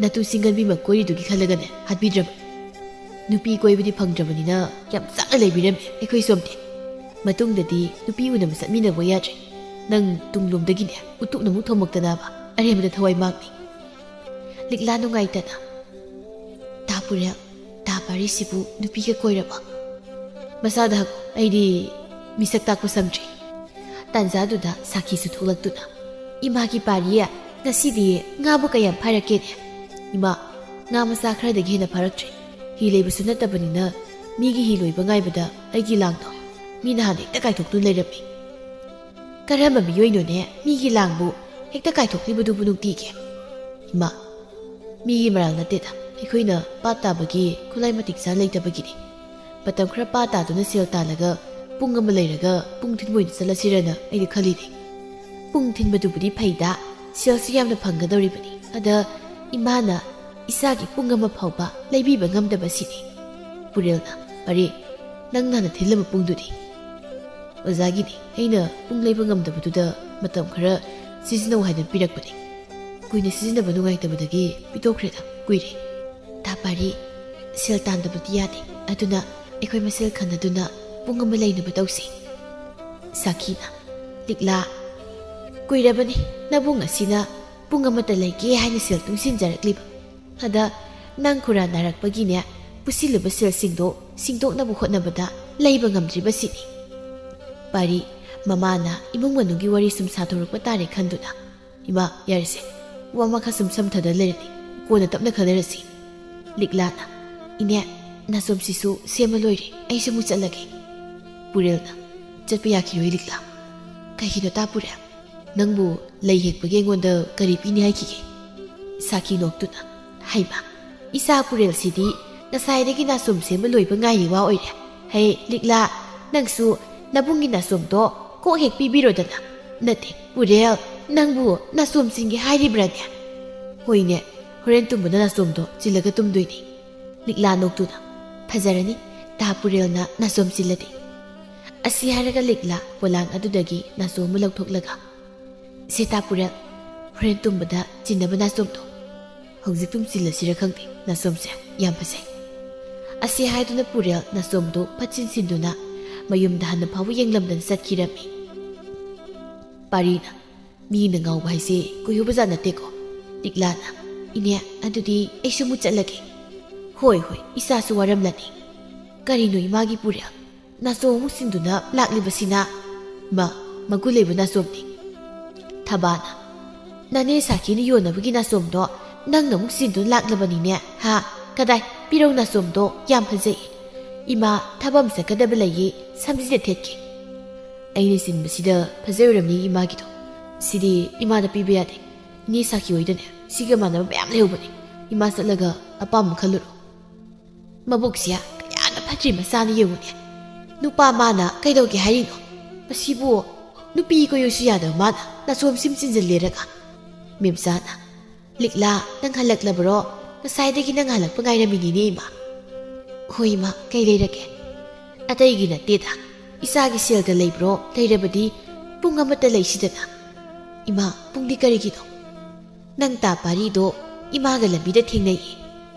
ꯅꯇꯨ ꯁꯤꯡꯒꯟꯕꯤ ꯑꯃ ꯀꯣꯏꯔꯤꯗꯨꯒꯤ ꯈꯜꯂꯒꯅꯦ ꯍꯥꯠꯄꯤꯗ꯭ꯔꯕ꯫ ꯅꯨꯄꯤ ꯀꯣꯏꯕꯗꯤ ꯐꯪꯗ꯭ꯔꯕꯅꯤꯅ ꯌꯥꯝ ꯆꯥꯛꯅ ꯂꯩꯕꯤꯔꯝꯃꯦ ꯑꯩꯈꯣꯏ ꯁꯣꯝꯗꯤ꯫ ꯃꯇꯨꯡꯗꯗꯤ ꯅꯨꯄꯤ ꯎꯅꯕ ꯆꯠꯃꯤꯟꯅꯕ ꯌꯥꯗ꯭ꯔꯦ꯫ ꯅꯪ ꯇꯨꯡꯂꯣꯝꯗꯒꯤꯅꯦ ꯎꯇꯨꯞꯅ ꯑꯃꯨꯛ ꯊꯣꯝꯃꯛꯇꯅꯕ ꯑꯔꯦꯝꯕꯗ ꯊꯋꯥꯏ ꯃꯥꯡꯅꯤ꯫" ꯂꯤꯛꯂꯥ ꯅꯨꯡꯉꯥꯏꯇꯅ, "ꯇꯥ ꯄꯨꯔꯦꯜ, ꯇꯥ ꯄꯥꯔꯤꯁꯤꯕꯨ ꯅꯨꯄꯤꯒ ꯀꯣꯏꯔꯕ? ꯃꯁꯥꯗ ꯍꯪꯉꯨ, ꯑꯩꯗꯤ ꯃꯤꯁꯛ ꯇꯥꯛꯄ ꯁꯪꯗ꯭ꯔꯤ꯫" ꯇꯥꯟꯖꯥꯗꯨꯗ ꯁꯥꯈꯤꯁꯨ ꯊꯣꯛꯂꯛꯇꯨꯅ, "ꯏꯃꯥꯒꯤ ꯄꯥꯔꯤ, ꯉꯁꯤꯗꯤ ꯉꯥꯕꯨ ꯀꯌꯥꯝ ꯐꯥꯔꯛꯀꯦꯅꯦ?" "ꯏꯃꯥ, ꯉꯥ ꯃꯆꯥ ꯈꯔꯗꯒꯤ ꯍꯦꯟꯅ ꯐꯥꯔꯛꯇ꯭ꯔꯤ꯫ ꯍꯤ ꯂꯩꯕꯁꯨ ꯅꯠꯇꯕꯅꯤꯅ ꯃꯤꯒꯤ ꯍꯤ ꯂꯣꯏꯕ ꯉꯥꯏꯕꯗ ꯑꯩꯒꯤ ꯂꯥꯡꯗꯣ ꯃꯤꯅ ꯍꯥꯟꯅ ꯍꯦꯛꯇ ꯀꯥꯏꯊꯣꯛꯇꯨꯅ ꯂꯩꯔꯝꯃꯤ꯫ ꯀꯔꯝꯕ ꯃꯤꯑꯣꯏꯅꯣꯅꯦ ꯃꯤꯒꯤ ꯂꯥꯡꯕꯨ ꯍꯦꯛꯇ ꯀꯥꯏꯊꯣꯛꯂꯤꯕꯗꯨꯕꯨ ꯅꯨꯡꯇꯤꯒꯤ? ꯏꯃꯥ, ꯃꯤꯒꯤ ꯃꯔꯥꯜ ꯅꯠꯇꯦꯗ, ꯑꯩꯈꯣꯏꯅ ꯄꯥꯠ ꯇꯥꯕꯒꯤ ꯈꯨꯠꯂꯥꯏ ꯃꯇꯤꯛ ꯆꯥ ꯂꯩꯇꯕꯒꯤꯅꯤ꯫ ꯃꯇꯝ ꯈꯔ ꯄꯥꯠ ꯇꯥꯗꯨꯅ ꯁꯦꯜ ꯇꯥꯜꯂꯒ ꯄꯨꯡ ꯑꯃ ꯂꯩꯔꯒ ꯄꯨꯡ ꯊꯤꯟꯕ ꯑꯣꯏꯅ ꯆꯠꯂꯁꯤꯔꯅ ꯑꯩꯅ ꯈꯜꯂꯤꯅꯦ꯫ ꯄꯨꯡ ꯊꯤꯟꯕꯗꯨꯕꯨꯗꯤ ꯐꯩꯗ, ꯁꯦꯜꯁꯨ ꯌꯥꯝꯅ ꯐꯪꯒꯗꯧꯔꯤꯕꯅꯤ꯫ ꯑꯗ ꯏꯃꯥꯅ ꯏꯆꯥꯒꯤ ꯄꯨꯡ ꯑꯃ ꯐꯥꯎꯕ ꯂꯩꯕꯤꯕ ꯉꯝꯗꯕꯁꯤꯅꯤ꯫ ꯄꯨꯔꯦꯜꯅ, "ꯄꯥꯔꯤ, ꯅꯪ ꯅꯍꯥꯟꯅ ꯊꯤꯜꯂꯝꯕ ꯄꯨꯡꯗꯨꯗꯤ?" "ꯑꯣꯖꯥꯒꯤꯅꯤ, ꯑꯩꯅ ꯄꯨꯡ ꯂꯩꯕ ꯉꯝꯗꯕꯗꯨꯗ ꯃꯇꯝ ꯈꯔ ꯁꯤꯖꯤꯟꯅꯧ ꯍꯥꯏꯗꯨꯅ ꯄꯤꯔꯛꯄꯅꯤ꯫ ꯀꯨꯏꯅ ꯁꯤꯖꯤꯟꯅꯕ ꯅꯨꯡꯉꯥꯏꯇꯕꯗꯒꯤ ꯄꯤꯊꯣꯛꯈ꯭ꯔꯦꯗ, ꯀꯨꯏꯔꯦ꯫ ꯇꯥ ꯄꯥꯔꯤ, ꯁꯦꯜ ꯇꯥꯟꯗꯕꯗꯤ ꯌꯥꯗꯦ, ꯑꯗꯨꯅ ꯑꯩꯈꯣꯏ ꯃꯁꯦꯜ ꯈꯟꯅꯗꯨꯅ ꯄꯨꯡ ꯑꯃ ꯂꯩꯅꯕ ꯇꯧꯁꯤ꯫ ꯁꯥꯈꯤꯅ, ꯂꯤꯛꯂꯥ, ꯀꯨꯏꯔꯕꯅꯤ ꯅꯕꯨꯡ ꯑꯁꯤꯅ ꯄꯨꯡ ꯑꯃꯇ ꯂꯩꯒꯦ ꯍꯥꯏꯅ ꯁꯦꯜ ꯇꯨꯡꯁꯤꯟꯖꯔꯛꯂꯤꯕ꯫ ꯑꯗ ꯅꯪ ꯈꯨꯔꯥ ꯅꯥꯔꯛꯄꯒꯤꯅꯦ, ꯄꯨꯁꯤꯜꯂꯨꯕ ꯁꯦꯜꯁꯤꯡꯗꯣ ꯁꯤꯡꯗꯣꯛꯅꯕ ꯍꯣꯠꯅꯕꯗ ꯂꯩꯕ ꯉꯝꯗ꯭ꯔꯤꯕꯁꯤꯅꯤ꯫" ꯄꯥꯔꯤ, ꯃꯃꯥꯅ ꯏꯃꯨꯡ ꯃꯅꯨꯡꯒꯤ ꯋꯥꯔꯤ ꯁꯨꯝ ꯁꯥꯗꯣꯔꯛꯄ ꯇꯥꯔꯦ ꯈꯟꯗꯨꯅ, "ꯏꯃꯥ, ꯌꯥꯔꯦꯁꯦ, ꯋꯥ ꯃꯈꯥ ꯁꯨꯝ ꯁꯝꯊꯗ ꯂꯩꯔꯗꯤ ꯀꯣꯟꯅ ꯇꯞꯅ ꯈꯟꯅꯔꯁꯤ꯫" ꯂꯤꯛꯂꯥꯅ, "ꯏꯅꯦ, ꯅꯥꯆꯣꯝꯁꯤꯁꯨ ꯁꯦꯝꯕ ꯂꯣꯏꯔꯦ, ꯑꯩꯁꯨ ꯑꯃꯨꯛ ꯆꯠꯂꯒꯦ꯫" ꯄꯨꯔꯦꯜꯅ, "ꯆꯠꯄ ꯌꯥꯈꯤꯔꯣꯏ ꯂꯤꯛꯂꯥ꯫" "ꯀꯩꯒꯤꯅꯣ ꯇꯥ ꯄꯨꯔꯦꯜ? ꯅꯪꯕꯨ ꯂꯩ ꯍꯦꯛꯄꯒꯤ ꯑꯩꯉꯣꯟꯗ ꯀꯔꯤ ꯄꯤꯅꯤ ꯍꯥꯏꯈꯤꯒꯦ?" ꯁꯥꯈꯤ ꯅꯣꯛꯇꯨꯅ, "ꯍꯩꯃꯥ, ꯏꯆꯥ ꯄꯨꯔꯦꯜꯁꯤꯗꯤ ꯉꯁꯥꯏꯗꯒꯤ ꯅꯥꯆꯣꯝ ꯁꯦꯝꯕ ꯂꯣꯏꯕ ꯉꯥꯏꯔꯤ ꯋꯥ ꯑꯣꯏꯔꯦ꯫ ꯍꯦ ꯂꯤꯛꯂꯥ, ꯅꯪꯁꯨ ꯅꯕꯨꯡꯒꯤ ꯅꯥꯆꯣꯝꯗꯣ ꯀꯣꯛ ꯍꯦꯛ ꯄꯤꯕꯤꯔꯣꯗꯅ꯫" "ꯅꯠꯇꯦ ꯄꯨꯔꯦꯜ, ꯅꯪꯕꯨ ꯅꯥꯆꯣꯝ ꯆꯤꯟꯒꯦ ꯍꯥꯏꯔꯤꯕ꯭ꯔꯥꯅꯦ?" "ꯍꯣꯏꯅꯦ, ꯍꯣꯔꯦꯟ ꯇꯨꯝꯕꯗ ꯅꯥꯆꯣꯝꯗꯣ ꯆꯤꯜꯂꯒ ꯇꯨꯝꯗꯣꯏꯅꯤ꯫" ꯂꯤꯛꯂꯥ ꯅꯣꯛꯇꯨꯅ, "ꯐꯖꯔꯅꯤ, ꯇꯥ ꯄꯨꯔꯦꯜꯅ ꯅꯥꯆꯣꯝ ꯆꯤꯜꯂꯗꯤ꯫" ꯑꯁꯤ ꯍꯥꯏꯔꯒ ꯂꯤꯛꯂꯥ ꯄꯣꯂꯥꯡ ꯑꯗꯨꯗꯒꯤ ꯅꯥꯆꯣꯝ ꯑꯃ ꯂꯧꯊꯣꯛꯂꯒ, "ꯁꯦ ꯇꯥ ꯄꯨꯔꯦꯜ, ꯍꯣꯔꯦꯟ ꯇꯨꯝꯕꯗ ꯆꯤꯟꯅꯕ ꯅꯥꯆꯣꯝꯗꯣ꯫ ꯍꯧꯖꯤꯛ ꯇꯨꯝ ꯆꯤꯜꯂꯁꯤꯔ ꯈꯪꯗꯦ, ꯅꯥꯆꯣꯝꯁꯦ ꯌꯥꯝ ꯐꯖꯩ꯫" ꯑꯁꯤ ꯍꯥꯏꯗꯨꯅ ꯄꯨꯔꯦꯜ ꯅꯥꯆꯣꯝꯗꯨ ꯐꯠ ꯆꯤꯟꯁꯤꯟꯗꯨꯅ ꯃꯌꯨꯝꯗ ꯍꯟꯅ ꯐꯥꯎꯕ ꯌꯦꯡꯂꯝꯗꯅ ꯆꯠꯈꯤꯔꯝꯃꯤ꯫ ꯄꯥꯔꯤꯅ, "ꯃꯤꯅ ꯉꯥꯎꯕ ꯍꯥꯏꯁꯦ ꯀꯨꯏꯍꯧꯕꯖꯥꯠ ꯅꯠꯇꯦꯀꯣ꯫" ꯂꯤꯛꯂꯥꯅ, "ꯏꯅꯦ, ꯑꯗꯨꯗꯤ ꯑꯩꯁꯨ ꯑꯃꯨꯛ ꯆꯠꯂꯒꯦ꯫" "ꯍꯣꯏ, ꯍꯣꯏ, ꯏꯆꯥꯁꯨ ꯋꯥꯔꯝꯂꯅꯤ꯫ ꯀꯔꯤꯅꯣ ꯏꯃꯥꯒꯤ ꯄꯨꯔꯦꯜ ꯅꯥꯆꯣꯝ ꯑꯃꯨꯛ ꯆꯤꯟꯗꯨꯅ ꯂꯥꯛꯂꯤꯕꯁꯤꯅ?" "ꯃꯥ, ꯃꯒꯨꯟ ꯂꯩꯕ ꯅꯥꯆꯣꯝꯅꯤ꯫" ꯊꯕꯥꯅ, "ꯅꯅꯦ ꯁꯥꯈꯤꯅ ꯌꯣꯟꯅꯕꯒꯤ ꯅꯥꯆꯣꯝꯗꯣ ꯅꯪꯅ ꯑꯃꯨꯛ ꯆꯤꯟꯗꯨꯅ ꯂꯥꯛꯂꯕꯅꯤꯅꯦ, ꯍꯥ? ꯀꯗꯥꯏ, ꯄꯤꯔꯧ ꯅꯥꯆꯣꯝꯗꯣ ꯌꯥꯝ ꯐꯖꯩ꯫ ꯏꯃꯥ ꯊꯕꯛ ꯑꯃ ꯆꯠꯀꯗꯕ ꯂꯩꯌꯦ, ꯁꯝꯖꯤꯟꯅ ꯊꯦꯠꯀꯦ꯫ ꯑꯩꯅ ꯆꯤꯟꯕꯁꯤꯗ ꯐꯖꯔꯝꯅꯤ ꯏꯃꯥꯒꯤꯗꯣ꯫ ꯁꯤꯗꯤ ꯏꯃꯥꯗ ꯄꯤꯕ ꯌꯥꯗꯦ꯫ ꯏꯅꯦ ꯁꯥꯈꯤ ꯍꯣꯏꯗꯅꯦ ꯁꯤꯒ ꯃꯥꯟꯅꯕ ꯃꯌꯥꯝ ꯂꯩꯍꯧꯕꯅꯦ꯫ ꯏꯃꯥ ꯆꯠꯂꯒ ꯑꯄꯥꯝꯕ ꯈꯜꯂꯨꯔꯣ꯫ ꯃꯕꯨꯛꯁꯦ ꯀꯌꯥꯅ ꯐꯠꯇ꯭ꯔꯤ ꯃꯆꯥꯅ ꯌꯦꯡꯉꯨꯅꯦ꯫ ꯅꯨꯄꯥ ꯃꯥꯅ ꯀꯩꯗꯧꯒꯦ ꯍꯥꯏꯔꯤꯅꯣ? ꯃꯁꯤꯕꯨ ꯅꯨꯄꯤ ꯀꯣꯏꯌꯨꯁꯨ ꯌꯥꯗꯕ ꯃꯥꯅ ꯅꯥꯆꯣꯝ ꯁꯤꯝ ꯆꯤꯟꯁꯤꯜꯂꯦꯔꯒ꯫ ꯃꯦꯝꯆꯥꯅ, "ꯂꯤꯛꯂꯥ, ꯅꯪ ꯍꯜꯂꯛꯂꯕꯔꯣ? ꯉꯁꯥꯏꯗꯒꯤ ꯅꯪ ꯍꯜꯂꯛꯄ ꯉꯥꯏꯔꯝꯃꯤꯅꯤꯅꯦ ꯏꯃꯥ꯫" "ꯍꯣꯏ ꯏꯃꯥ, ꯀꯩ ꯂꯩꯔꯒꯦ?" "ꯑꯇꯩꯒꯤ ꯅꯠꯇꯦꯗ, ꯏꯆꯥꯒꯤ ꯁꯦꯜꯒ ꯂꯩꯕ꯭ꯔꯣ? ꯂꯩꯔꯕꯗꯤ ꯄꯨꯡ ꯑꯃꯠꯇ ꯂꯩꯁꯤꯗꯅ꯫" "ꯏꯃꯥ, ꯄꯨꯡꯗꯤ ꯀꯔꯤꯒꯤꯅꯣ?" "ꯅꯪ ꯇꯥ ꯄꯥꯔꯤꯗꯣ ꯏꯃꯥꯒ ꯂꯝꯕꯤꯗ ꯊꯦꯡꯅꯩꯌꯦ꯫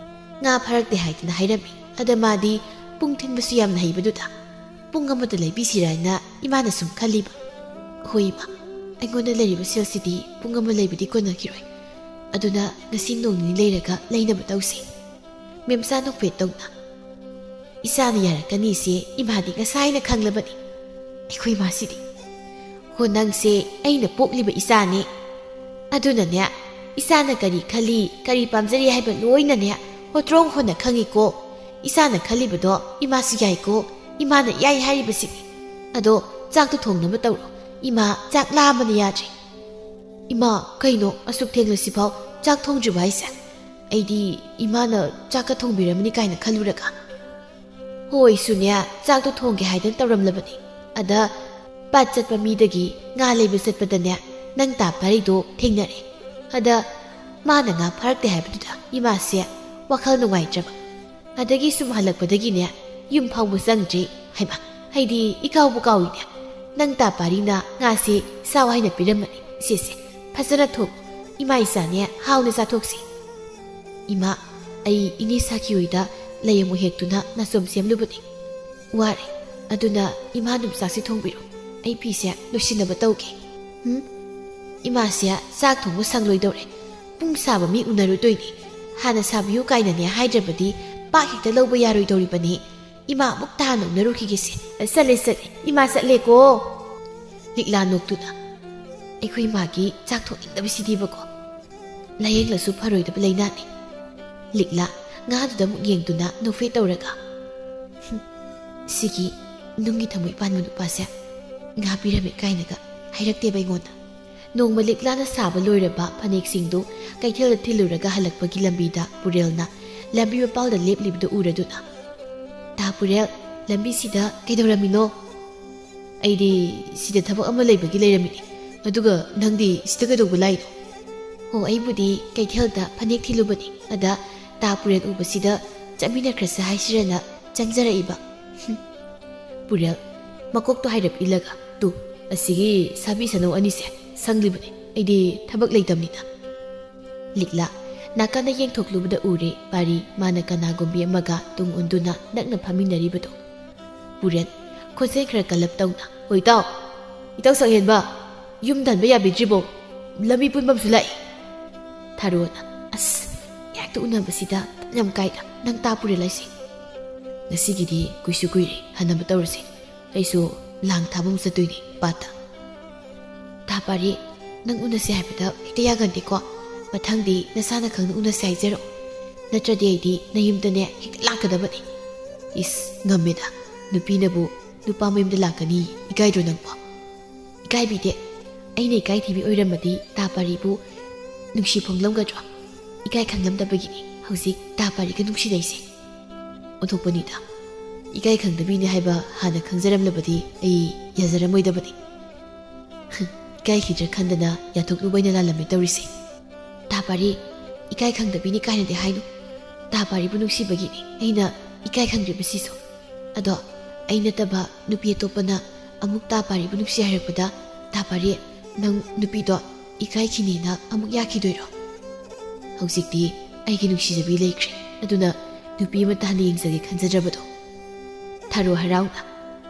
ꯉꯥ ꯐꯥꯔꯛꯇꯦ ꯍꯥꯏꯗꯅ ꯍꯥꯏꯔꯝꯃꯤ꯫ ꯑꯗ ꯃꯥꯗꯤ ꯄꯨꯡ ꯊꯤꯟꯕꯁꯨ ꯌꯥꯝꯅ ꯍꯩꯕꯗꯨꯗ ꯄꯨꯡ ꯑꯃꯗ ꯂꯩꯕꯤꯁꯤꯔꯥ ꯍꯥꯏꯅ ꯏꯃꯥꯅ ꯁꯨꯝ ꯈꯜꯂꯤꯕ꯫" "ꯍꯣꯏ ꯏꯃꯥ, ꯑꯩꯉꯣꯟꯗ ꯂꯩꯔꯤꯕ ꯁꯦꯜꯁꯤꯗꯤ ꯄꯨꯡ ꯑꯃ ꯂꯩꯕꯗꯤ ꯀꯣꯟꯅꯈꯤꯔꯣꯏ꯫ ꯑꯗꯨꯅ ꯉꯁꯤ ꯅꯣꯡ ꯅꯤꯅꯤ ꯂꯩꯔꯒ ꯂꯩꯅꯕ ꯇꯧꯁꯤ꯫" ꯃꯦꯝꯆꯥ ꯅꯣꯛꯐꯦꯠ ꯇꯧꯅ, "ꯏꯆꯥꯅ ꯌꯥꯔꯛꯀꯅꯤꯁꯦ ꯏꯃꯥꯗꯤ ꯉꯁꯥꯏꯅ ꯈꯪꯂꯕꯅꯤ꯫ ꯑꯩꯈꯣꯏ ꯏꯃꯥꯁꯤꯗꯤ꯫ ꯍꯣ, ꯅꯪꯁꯦ ꯑꯩꯅ ꯄꯣꯛꯂꯤꯕ ꯏꯆꯥꯅꯦ꯫ ꯑꯗꯨꯅꯅꯦ, ꯏꯆꯥꯅ ꯀꯔꯤ ꯈꯜꯂꯤ, ꯀꯔꯤ ꯄꯥꯝꯖꯔꯤ ꯍꯥꯏꯕ ꯂꯣꯏꯅꯅꯦ ꯍꯣꯇ꯭ꯔꯣꯡ ꯍꯣꯟꯅ ꯈꯪꯉꯤꯀꯣ꯫ ꯏꯆꯥꯅ ꯈꯜꯂꯤꯕꯗꯣ ꯏꯃꯥꯁꯨ ꯌꯥꯏꯀꯣ, ꯏꯃꯥꯅ ꯌꯥꯏ ꯍꯥꯏꯔꯤꯕꯁꯤꯅꯤ꯫ ꯑꯗꯣ ꯆꯥꯛꯇꯣ ꯊꯣꯡꯅꯕ ꯇꯧꯔꯣ꯫ ꯏꯃꯥ ꯆꯥꯛ ꯂꯥꯝꯕꯅ ꯌꯥꯗ꯭ꯔꯦ꯫" "ꯏꯃꯥ, ꯀꯩꯅꯣ ꯑꯁꯨꯛ ꯊꯦꯡꯂꯁꯤꯐꯥꯎ ꯆꯥꯛ ꯊꯣꯡꯗ꯭ꯔꯤꯕ ꯍꯥꯏꯁꯦ? ꯑꯩꯗꯤ ꯏꯃꯥꯅ ꯆꯥꯛꯀ ꯊꯣꯡꯕꯤꯔꯝꯃꯅꯤ ꯀꯥꯏꯅ ꯈꯜꯂꯨꯔꯒ꯫" "ꯍꯣꯏ, ꯁꯨꯅꯦ, ꯆꯥꯛꯇꯣ ꯊꯣꯡꯒꯦ ꯍꯥꯏꯗꯅ ꯇꯧꯔꯝꯂꯕꯅꯤ꯫ ꯑꯗ ꯄꯥꯠ ꯆꯠꯄ ꯃꯤꯗꯒꯤ ꯉꯥ ꯂꯩꯕ ꯆꯠꯄꯗꯅꯦ ꯅꯪ ꯇꯥ ꯄꯥꯔꯤꯗꯣ ꯊꯦꯡꯅꯔꯦ꯫ ꯑꯗ ꯃꯥꯅ ꯉꯥ ꯐꯥꯔꯛꯇꯦ ꯍꯥꯏꯕꯗꯨꯗ ꯏꯃꯥꯁꯦ ꯋꯥꯈꯜ ꯅꯨꯡꯉꯥꯏꯇ꯭ꯔꯕ꯫ ꯑꯗꯒꯤ ꯁꯨꯝ ꯍꯜꯂꯛꯄꯗꯒꯤꯅꯦ ꯌꯨꯝ ꯐꯥꯎꯕ ꯆꯪꯗ꯭ꯔꯤ꯫ ꯍꯩꯃꯥ, ꯑꯩꯗꯤ ꯏꯀꯥꯎꯕꯨ ꯀꯥꯎꯏꯅꯦ꯫ ꯅꯪ ꯇꯥ ꯄꯥꯔꯤꯅ ꯉꯥꯁꯦ ꯆꯥꯎ ꯍꯥꯏꯅ ꯄꯤꯔꯝꯕꯅꯤ꯫ ꯁꯦ ꯁꯦ, ꯐꯖꯅ ꯊꯣꯡꯉꯨ꯫ ꯏꯃꯥ ꯏꯆꯥꯅꯦ ꯍꯥꯎꯅ ꯆꯥꯊꯣꯛꯁꯤ꯫" "ꯏꯃꯥ, ꯑꯩ ꯏꯅꯦ ꯁꯥꯈꯤ ꯍꯣꯏꯗ ꯂꯩ ꯑꯃꯨꯛ ꯍꯦꯛꯇꯨꯅ ꯅꯥꯆꯣꯝ ꯁꯦꯝꯂꯨꯕꯅꯤ꯫ ꯋꯥꯔꯦ꯫ ꯑꯗꯨꯅ ꯏꯃꯥ ꯑꯗꯨꯝ ꯆꯥꯛꯁꯤ ꯊꯣꯡꯕꯤꯔꯣ꯫ ꯑꯩ ꯐꯤꯁꯦ ꯂꯣꯏꯁꯤꯟꯅꯕ ꯇꯧꯒꯦ꯫" "ꯍꯨꯝ? ꯏꯃꯥꯁꯦ ꯆꯥꯛ ꯊꯣꯡꯕ ꯁꯪꯂꯣꯏꯗꯧꯔꯦ꯫ ꯄꯨꯡ ꯁꯥꯕ ꯃꯤ ꯎꯅꯔꯨꯗꯣꯏꯅꯤ꯫ ꯍꯥꯟꯅ ꯁꯥꯕꯤꯌꯨ ꯀꯥꯏꯅꯅꯦ ꯍꯥꯏꯗ꯭ꯔꯕꯗꯤ ꯄꯥꯛ ꯍꯦꯛꯇ ꯂꯧꯕ ꯌꯥꯔꯣꯏꯗꯧꯔꯤꯕꯅꯤ꯫ ꯏꯃꯥ ꯑꯃꯨꯛꯇ ꯍꯥꯟꯅ ꯎꯅꯔꯨꯈꯤꯒꯦꯁꯦ꯫" "ꯆꯠꯂꯦ, ꯆꯠꯂꯦ꯫ ꯏꯃꯥ ꯆꯠꯂꯦꯀꯣ꯫" ꯂꯤꯛꯂꯥ ꯅꯣꯛꯇꯨꯅ, "ꯑꯩꯈꯣꯏ ꯏꯃꯥꯒꯤ ꯆꯥꯛ ꯊꯣꯡꯅꯤꯡꯗꯕꯁꯤꯗꯤꯕꯀꯣ꯫ ꯂꯥꯌꯦꯡꯂꯁꯨ ꯐꯔꯣꯏꯗꯕ ꯂꯥꯏꯅꯥꯅꯤ꯫" "ꯂꯤꯛꯂꯥ, ꯉꯥꯗꯨꯗ ꯑꯃꯨꯛ ꯌꯦꯡꯗꯨꯅ ꯅꯣꯛꯐꯦꯠ ꯇꯧꯔꯒ, "ꯍꯨꯝ, ꯁꯤꯒꯤ ꯅꯨꯡꯒꯤ ꯊꯃꯣꯏ ꯄꯥꯟꯕ ꯅꯨꯄꯥꯁꯦ ꯉꯥ ꯄꯤꯔꯝꯃꯦ" ꯀꯥꯏꯅꯒ ꯍꯥꯏꯔꯛꯇꯦꯕ ꯑꯩꯉꯣꯟꯗ꯫ ꯅꯣꯡꯃ ꯂꯤꯛꯂꯥꯅ ꯁꯥꯕ ꯂꯣꯏꯔꯕ ꯐꯅꯦꯛꯁꯤꯡꯗꯨ ꯀꯩꯊꯦꯜꯗ ꯊꯤꯜꯂꯨꯔꯒ ꯍꯜꯂꯛꯄꯒꯤ ꯂꯝꯕꯤꯗ ꯄꯨꯔꯦꯜꯅ ꯂꯝꯕꯤ ꯃꯄꯥꯜꯗ ꯂꯦꯞꯂꯤꯕꯗꯨ ꯎꯔꯗꯨꯅ, "ꯇꯥ ꯄꯨꯔꯦꯜ, ꯂꯝꯕꯤꯁꯤꯗ ꯀꯩꯗꯧꯔꯝꯃꯤꯅꯣ?" "ꯑꯩꯗꯤ ꯁꯤꯗ ꯊꯕꯛ ꯑꯃ ꯂꯩꯕꯒꯤ ꯂꯩꯔꯝꯃꯤꯅꯦ꯫ ꯑꯗꯨꯒ ꯅꯪꯗꯤ ꯁꯤꯗ ꯀꯩꯗꯧꯕ ꯂꯥꯛꯏꯅꯣ?" "ꯑꯣ, ꯑꯩꯕꯨꯗꯤ ꯀꯩꯊꯦꯜꯗ ꯐꯅꯦꯛ ꯊꯤꯜꯂꯨꯕꯅꯤ꯫ ꯑꯗ ꯇꯥ ꯄꯨꯔꯦꯜ ꯎꯕꯁꯤꯗ ꯆꯠꯃꯤꯟꯅꯈ꯭ꯔꯁꯦ ꯍꯥꯏꯁꯤꯔꯅ ꯆꯪꯖꯔꯛꯏꯕ꯫" ꯍꯨꯝ꯫ ꯄꯨꯔꯦꯜ ꯃꯀꯣꯛꯇꯣ ꯍꯥꯏꯔꯞ ꯏꯜꯂꯒ, "ꯇꯨ, ꯑꯁꯤꯒꯤ ꯁꯥꯕꯤ ꯁꯥꯅꯧ ꯑꯅꯤꯁꯦ ꯁꯪꯂꯤꯕꯅꯤ꯫ ꯑꯩꯗꯤ ꯊꯕꯛ ꯂꯩꯇꯕꯅꯤꯅ꯫" ꯂꯤꯛꯂꯥ ꯅꯥꯀꯟꯗ ꯌꯦꯡꯊꯣꯛꯂꯨꯕꯗ ꯎꯔꯦ ꯄꯥꯔꯤ ꯃꯥꯅ ꯀꯅꯥꯒꯨꯝꯕꯤ ꯑꯃꯒ ꯇꯨꯡ ꯎꯟꯗꯨꯅ ꯅꯛꯅ ꯐꯝꯃꯤꯟꯅꯔꯤꯕꯗꯣ꯫ ꯄꯨꯔꯦꯜ ꯈꯣꯟꯖꯦꯜ ꯈꯔ ꯀꯜꯂꯞ ꯇꯧꯅ, "ꯍꯣꯏ ꯏꯇꯥꯎ, ꯏꯇꯥꯎ ꯁꯛꯍꯦꯟꯕ, ꯌꯨꯝꯗ ꯍꯟꯕ ꯌꯥꯕꯤꯗ꯭ꯔꯤꯕꯣ? ꯂꯝꯕꯤ ꯄꯨꯟꯐꯝꯁꯨ ꯂꯥꯛꯏ꯫" ꯊꯥꯔꯣꯅ, "ꯑꯁ, ꯍꯦꯛꯇ ꯎꯅꯕꯁꯤꯗ ꯌꯥꯝ ꯀꯥꯏꯗ ꯅꯪ ꯇꯥ ꯄꯨꯔꯦꯜ ꯍꯥꯏꯁꯦ꯫ ꯉꯁꯤꯒꯤꯗꯤ ꯀꯨꯏꯁꯨ ꯀꯨꯏꯔꯦ, ꯍꯟꯅꯕ ꯇꯧꯔꯁꯦ꯫ ꯑꯩꯁꯨ ꯂꯥꯡ ꯊꯥꯕ ꯑꯃꯨꯛ ꯆꯠꯇꯣꯏꯅꯦ ꯄꯥꯠꯇ꯫" "ꯇꯥ ꯄꯥꯔꯤ, ꯅꯪ ꯎꯅꯁꯦ ꯍꯥꯏꯕꯗ ꯍꯦꯛꯇ ꯌꯥꯒꯟꯗꯦꯀꯣ꯫ ꯃꯊꯪꯗꯤ ꯅꯁꯥꯅ ꯈꯪꯅ ꯎꯅꯁꯦ ꯍꯥꯏꯖꯔꯛꯑꯣ꯫ ꯅꯠꯇ꯭ꯔꯗꯤ ꯑꯩꯗꯤ ꯅꯌꯨꯝꯗꯅꯦ ꯍꯦꯛꯇ ꯂꯥꯛꯀꯗꯕꯅꯤ꯫" "ꯏꯁ, ꯉꯝꯃꯦꯗ꯫ ꯅꯨꯄꯤꯅꯕꯨ ꯅꯨꯄꯥ ꯃꯌꯨꯝꯗ ꯂꯥꯛꯀꯅꯤ ꯏꯀꯥꯏꯗ꯭ꯔꯣ ꯅꯪꯕꯣ?" "ꯏꯀꯥꯏꯕꯤꯗꯦ꯫ ꯑꯩꯅ ꯏꯀꯥꯏ ꯊꯤꯕꯤ ꯑꯣꯏꯔꯝꯃꯗꯤ ꯇꯥ ꯄꯥꯔꯤꯕꯨ ꯅꯨꯡꯁꯤ ꯐꯣꯡꯂꯝꯒꯗ꯭ꯔꯣ? ꯏꯀꯥꯏ ꯈꯪꯂꯝꯗꯕꯒꯤꯅꯤ ꯍꯧꯖꯤꯛ ꯇꯥ ꯄꯥꯔꯤꯒ ꯅꯨꯡꯁꯤꯅꯩꯁꯦ꯫" ꯑꯣꯟꯊꯣꯛꯄꯅꯤꯗ꯫ ꯏꯀꯥꯏ ꯈꯪꯗꯕꯤꯅꯤ ꯍꯥꯏꯕ ꯍꯥꯟꯅ ꯈꯪꯖꯔꯝꯂꯕꯗꯤ ꯑꯩ ꯌꯥꯖꯔꯝꯃꯣꯏꯗꯕꯅꯤ꯫ ꯏꯀꯥꯏꯈꯤꯗ꯭ꯔꯥ ꯈꯟꯗꯅ ꯌꯥꯊꯣꯛꯂꯨꯕ ꯑꯩꯅ ꯂꯥꯜꯂꯝꯃꯦ ꯇꯧꯔꯤꯁꯦ꯫ "ꯇꯥ ꯄꯥꯔꯤ, ꯏꯀꯥꯏ ꯈꯪꯗꯕꯤꯅꯤ ꯀꯥꯏꯅꯗꯤ ꯍꯥꯏꯅꯨ꯫ ꯇꯥ ꯄꯥꯔꯤꯕꯨ ꯅꯨꯡꯁꯤꯕꯒꯤꯅꯤ ꯑꯩꯅ ꯏꯀꯥꯏ ꯈꯪꯗ꯭ꯔꯤꯕꯁꯤꯁꯨ꯫ ꯑꯗꯣ ꯑꯩ ꯅꯠꯇꯕ ꯅꯨꯄꯤ ꯑꯇꯣꯞꯄꯅ ꯑꯃꯨꯛ ꯇꯥ ꯄꯥꯔꯤꯕꯨ ꯅꯨꯡꯁꯤ ꯍꯥꯏꯔꯛꯄꯗ, ꯇꯥ ꯄꯥꯔꯤ, ꯅꯪ ꯅꯨꯄꯤꯗꯣ ꯏꯀꯥꯏꯈꯤꯅꯦꯅ ꯑꯃꯨꯛ ꯌꯥꯈꯤꯗꯣꯏꯔꯣ? ꯍꯧꯖꯤꯛꯇꯤ ꯑꯩꯒꯤ ꯅꯨꯡꯁꯤꯖꯕꯤ ꯂꯩꯈ꯭ꯔꯦ, ꯑꯗꯨꯅ ꯅꯨꯄꯤ ꯑꯃꯠꯇ ꯍꯟꯅ ꯌꯦꯡꯖꯒꯦ ꯈꯟꯖꯗ꯭ꯔꯕꯗꯣ꯫" ꯊꯥꯔꯣ ꯍꯔꯥꯎꯅ,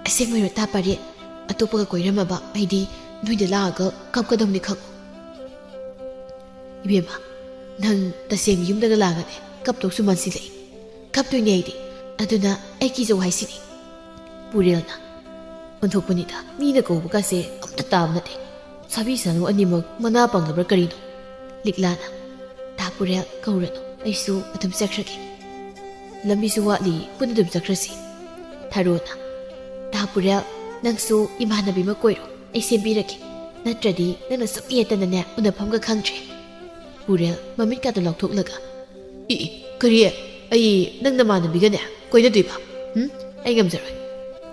"ꯑꯁꯦꯡꯕꯩꯔꯣ ꯇꯥ ꯄꯥꯔꯤ? ꯑꯇꯣꯞꯄꯒ ꯀꯣꯏꯔꯝꯃꯕ ꯑꯩꯗꯤ ꯅꯣꯏꯗ ꯂꯥꯛꯑꯒ ꯀꯞꯀꯗꯧꯅꯤ ꯈꯪꯉꯨ꯫" "ꯏꯕꯦꯝꯃ, ꯅꯪ ꯇꯁꯦꯡꯅ ꯌꯨꯝꯗꯒ ꯂꯥꯛꯑꯒꯅꯦ ꯀꯞꯇꯧꯁꯨ ꯃꯥꯟꯁꯤꯜꯂꯛꯏ꯫" "ꯀꯞꯇꯣꯏꯅꯦ ꯑꯩꯗꯤ, ꯑꯗꯨꯅ ꯑꯩ ꯀꯤꯖꯧ ꯍꯥꯏꯁꯤꯅꯤ꯫" ꯄꯨꯔꯦꯜꯅ, "ꯑꯣꯟꯊꯣꯛꯄꯅꯤꯗ, ꯃꯤꯅ ꯀꯧꯕꯒꯁꯦ ꯑꯝꯇ ꯇꯥꯕ ꯅꯠꯇꯦ꯫ ꯁꯥꯕꯤ ꯁꯥꯅꯨ ꯑꯅꯤꯃꯛ ꯃꯅꯥ ꯄꯪꯂꯕ꯭ꯔꯥ ꯀꯔꯤꯅꯣ?" ꯂꯤꯛꯂꯥꯅ, "ꯇꯥ ꯄꯨꯔꯦꯜ ꯀꯧꯔꯅꯨ, ꯑꯩꯁꯨ ꯑꯗꯨꯝ ꯆꯠꯈ꯭ꯔꯒꯦ꯫ ꯂꯝꯕꯤꯁꯨ ꯋꯥꯠꯂꯤ, ꯄꯨꯟꯅ ꯑꯗꯨꯝ ꯆꯠꯈ꯭ꯔꯁꯤ꯫ ꯊꯔꯣꯅ, "ꯇꯥ ꯄꯨꯔꯦꯜ, ꯅꯪꯁꯨ ꯏꯃꯥꯟꯅꯕꯤ ꯑꯃ ꯀꯣꯏꯔꯣ, ꯑꯩ ꯁꯦꯝꯕꯤꯔꯒꯦ꯫ ꯅꯠꯇ꯭ꯔꯗꯤ ꯅꯪꯅ ꯁꯨꯝ ꯌꯦꯠꯇꯅꯅꯦ ꯎꯅꯐꯝꯒ ꯈꯪꯗ꯭ꯔꯦ꯫" ꯄꯨꯔꯦꯜ ꯃꯃꯤꯠꯀꯥꯗꯣ ꯂꯥꯎꯊꯣꯛꯂꯒ, "ꯏ, ꯏ, ꯀꯔꯤ? ꯑꯩ ꯅꯪ ꯅꯃꯥꯟꯅꯕꯤꯒꯅꯦ ꯀꯣꯏꯅꯗꯣꯏꯕ? ꯎꯝ? ꯑꯩ ꯉꯝꯖꯔꯣꯏ꯫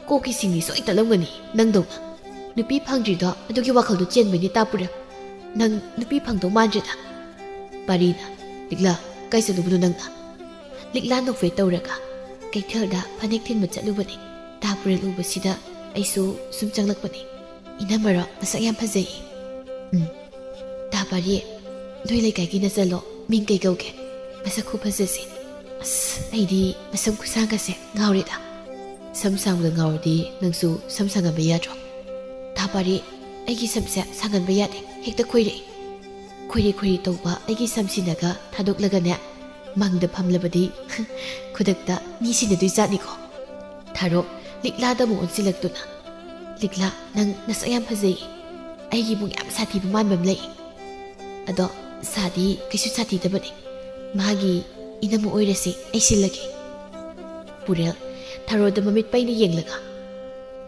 ꯀꯣꯛꯀꯤ ꯁꯤꯡꯂꯤ ꯁꯣꯏ ꯇꯠꯂꯝꯒꯅꯤ ꯅꯪꯗꯧꯅ꯫ ꯅꯨꯄꯤ ꯐꯪꯗ꯭ꯔꯤꯗꯣ ꯑꯗꯨꯒꯤ ꯋꯥꯈꯜꯗꯣ ꯆꯦꯟꯕꯩꯅꯦ ꯇꯥ ꯄꯨꯔꯦꯜ꯫ ꯅꯪ ꯅꯨꯄꯤ ꯐꯪꯗꯧ ꯃꯥꯟꯗ꯭ꯔꯦꯗ꯫" ꯄꯥꯔꯤꯅ, "ꯂꯤꯛꯂꯥ, ꯀꯥꯏ ꯆꯠꯂꯨꯕꯅꯣ ꯅꯪꯅ?" ꯂꯤꯛꯂꯥ ꯅꯣꯛꯐꯦꯠ ꯇꯧꯔꯒ, "ꯀꯩꯊꯦꯜꯗ ꯐꯅꯦꯛ ꯊꯤꯟꯕ ꯆꯠꯂꯨꯕꯅꯦ꯫ ꯇꯥ ꯄꯨꯔꯦꯜ ꯎꯕꯁꯤꯗ ꯑꯩꯁꯨ ꯁꯨꯝ ꯆꯪꯂꯛꯄꯅꯦ꯫ ꯏꯅꯝꯃꯔꯣ ꯃꯁꯛ ꯌꯥꯝ ꯐꯖꯩꯌꯦ꯫" "ꯎꯝ, ꯇꯥ ꯄꯥꯔꯤ, ꯅꯣꯏ ꯂꯩꯀꯥꯏꯒꯤ ꯅꯆꯜꯂꯣ? ꯃꯤꯡ ꯀꯩ ꯀꯧꯒꯦ? ꯃꯁꯛ ꯈꯨꯐꯖꯁꯦ꯫ ꯑꯁ, ꯑꯩꯗꯤ ꯃꯁꯝ ꯈꯨꯁꯥꯡꯒꯁꯦ ꯉꯥꯎꯔꯦꯗ꯫" "ꯁꯝ ꯁꯥꯡꯕꯗ ꯉꯥꯎꯔꯗꯤ ꯅꯪꯁꯨ ꯁꯝ ꯁꯥꯡꯍꯟꯕ ꯌꯥꯗ꯭ꯔꯣ?" "ꯇꯥ ꯄꯥꯔꯤ, ꯑꯩꯒꯤ ꯁꯝꯁꯦ ꯁꯥꯡꯍꯟꯕ ꯌꯥꯗꯦ, ꯍꯦꯛꯇ ꯈꯣꯏꯔꯛꯏ꯫ ꯈꯣꯏꯔꯤ ꯈꯣꯏꯔꯤ ꯇꯧꯕ ꯑꯩꯒꯤ ꯁꯝꯁꯤꯅꯒ ꯊꯥꯗꯣꯛꯂꯒꯅꯦ, ꯃꯪꯗ ꯐꯝꯂꯕꯗꯤ ꯈꯨꯗꯛꯇ ꯃꯤ ꯁꯤꯟꯅꯗꯣꯏ ꯖꯥꯠꯅꯤꯀꯣ꯫" ꯊꯔꯣ ꯂꯤꯛꯂꯥꯗ ꯑꯃꯨꯛ ꯑꯣꯟꯁꯤꯜꯂꯛꯇꯨꯅ, "ꯂꯤꯛꯂꯥ, ꯅꯪ ꯅꯁꯛ ꯌꯥꯝ ꯐꯖꯩ꯫ ꯑꯩꯒꯤ ꯏꯕꯨꯡ ꯌꯥꯝ ꯁꯥꯊꯤꯕ ꯃꯥꯟꯕ ꯑꯃ ꯂꯩ꯫ ꯑꯗꯣ ꯁꯥꯗꯤ ꯀꯩꯁꯨ ꯁꯥꯊꯤꯗꯕꯅꯦ꯫ ꯃꯥꯒꯤ ꯏꯅꯝꯃ ꯑꯣꯏꯔꯁꯤ, ꯑꯩ ꯁꯤꯜꯂꯒꯦ꯫" ꯄꯨꯔꯦꯜ ꯊꯔꯣꯗ ꯃꯃꯤꯠ ꯄꯩꯅ ꯌꯦꯡꯂꯒ,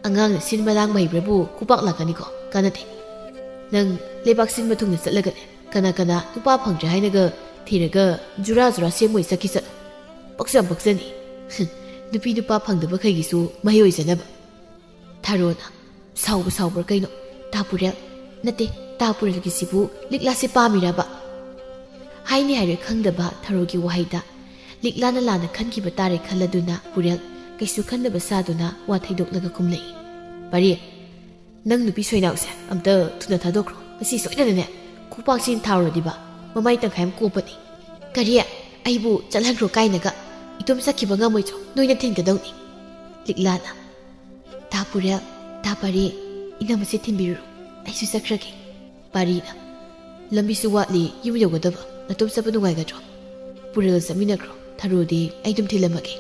"ꯑꯉꯥꯡꯅ ꯁꯤꯟꯕ ꯂꯥꯡꯕ ꯍꯩꯕ꯭ꯔꯕꯨ ꯈꯨꯄꯥꯛ ꯂꯥꯛꯀꯅꯤꯀꯣ, ꯀꯥꯟꯅꯗꯦ꯫ ꯅꯪ ꯂꯩꯕꯥꯛ ꯁꯤꯟꯕ ꯊꯨꯡꯅ ꯆꯠꯂꯒꯅꯦ, ꯀꯅꯥ ꯀꯅꯥ ꯅꯨꯄꯥ ꯐꯪꯗ꯭ꯔꯦ ꯍꯥꯏꯅꯒ ꯊꯤꯔꯒ ꯖꯨꯔꯥ ꯖꯨꯔꯥ ꯁꯦꯝꯃꯣꯏ ꯆꯠꯈꯤ ꯆꯠꯂꯣ꯫ ꯄꯛꯁꯨ ꯌꯥꯝ ꯄꯛꯆꯅꯤ꯫ ꯅꯨꯄꯤ ꯅꯨꯄꯥ ꯐꯪꯗꯕꯈꯩꯒꯤꯁꯨ ꯃꯍꯩ ꯑꯣꯏꯖꯅꯕ꯫" ꯊꯔꯣꯅ, "ꯁꯥꯎꯕ ꯁꯥꯎꯕ꯭ꯔꯥ ꯀꯩꯅꯣ? ꯇꯥ ꯄꯨꯔꯦꯜ, ꯅꯠꯇꯦ, ꯇꯥ ꯄꯨꯔꯦꯜꯒꯤꯁꯤꯕꯨ ꯂꯤꯛꯂꯥꯁꯦ ꯄꯥꯝꯃꯤꯔꯕ?" ꯍꯥꯏꯅꯤ ꯍꯥꯏꯔꯣꯏ ꯈꯪꯗꯕ ꯊꯔꯣꯒꯤ ꯋꯥꯍꯩꯗ ꯂꯤꯛꯂꯥꯅ ꯂꯥꯟꯅ ꯈꯟꯈꯤꯕ ꯇꯥꯔꯦ ꯈꯜꯂꯗꯨꯅ ꯄꯨꯔꯦꯜ ꯀꯩꯁꯨ ꯈꯟꯗꯕ ꯁꯥꯗꯨꯅ ꯋꯥ ꯊꯩꯗꯣꯛꯂꯒ ꯈꯨꯝꯂꯛꯏ, "ꯄꯥꯔꯤ, ꯅꯪ ꯅꯨꯄꯤ ꯁꯣꯏꯅꯥꯎꯁꯦ ꯑꯝꯇ ꯊꯨꯅ ꯊꯥꯗꯣꯛꯈ꯭ꯔꯣ꯫ ꯉꯁꯤ ꯁꯣꯏꯗꯅꯅꯦ ꯈꯨꯄꯥꯛꯁꯤꯅ ꯊꯥꯔꯨꯔꯗꯤꯕ ꯃꯃꯥꯏ ꯇꯪꯈꯥꯏ ꯑꯃ ꯀꯣꯞꯄꯅꯤ꯫" "ꯀꯔꯤ? ꯑꯩꯕꯨ ꯆꯠꯍꯟꯈ꯭ꯔꯣ ꯀꯥꯏꯅꯒ? ꯏꯇꯣꯝ ꯆꯠꯈꯤꯕ ꯉꯝꯃꯣꯏꯗ꯭ꯔꯣ? ꯅꯣꯏꯅ ꯊꯤꯟꯒꯗꯧꯅꯤ꯫" ꯂꯤꯛꯂꯥꯅ, "ꯇꯥ ꯄꯨꯔꯦꯜ, ꯇꯥ ꯄꯥꯔꯤ, ꯏꯅꯝꯃꯁꯦ ꯊꯤꯟꯕꯤꯔꯨꯔꯣ꯫ ꯑꯩꯁꯨ ꯆꯠꯈ꯭ꯔꯒꯦ꯫" ꯄꯥꯔꯤꯅ, "ꯂꯝꯕꯤꯁꯨ ꯋꯥꯠꯂꯤ ꯌꯨꯝ ꯌꯧꯒꯗꯕ꯫ ꯅꯇꯣꯝ ꯆꯠꯄ ꯅꯨꯡꯉꯥꯏꯒꯗ꯭ꯔꯣ? ꯄꯨꯔꯦꯜꯒ ꯆꯠꯃꯤꯟꯅꯈ꯭ꯔꯣ꯫ ꯊꯔꯣꯗꯤ ꯑꯩ ꯑꯗꯨꯝ ꯊꯤꯜꯂꯝꯃꯒꯦ꯫"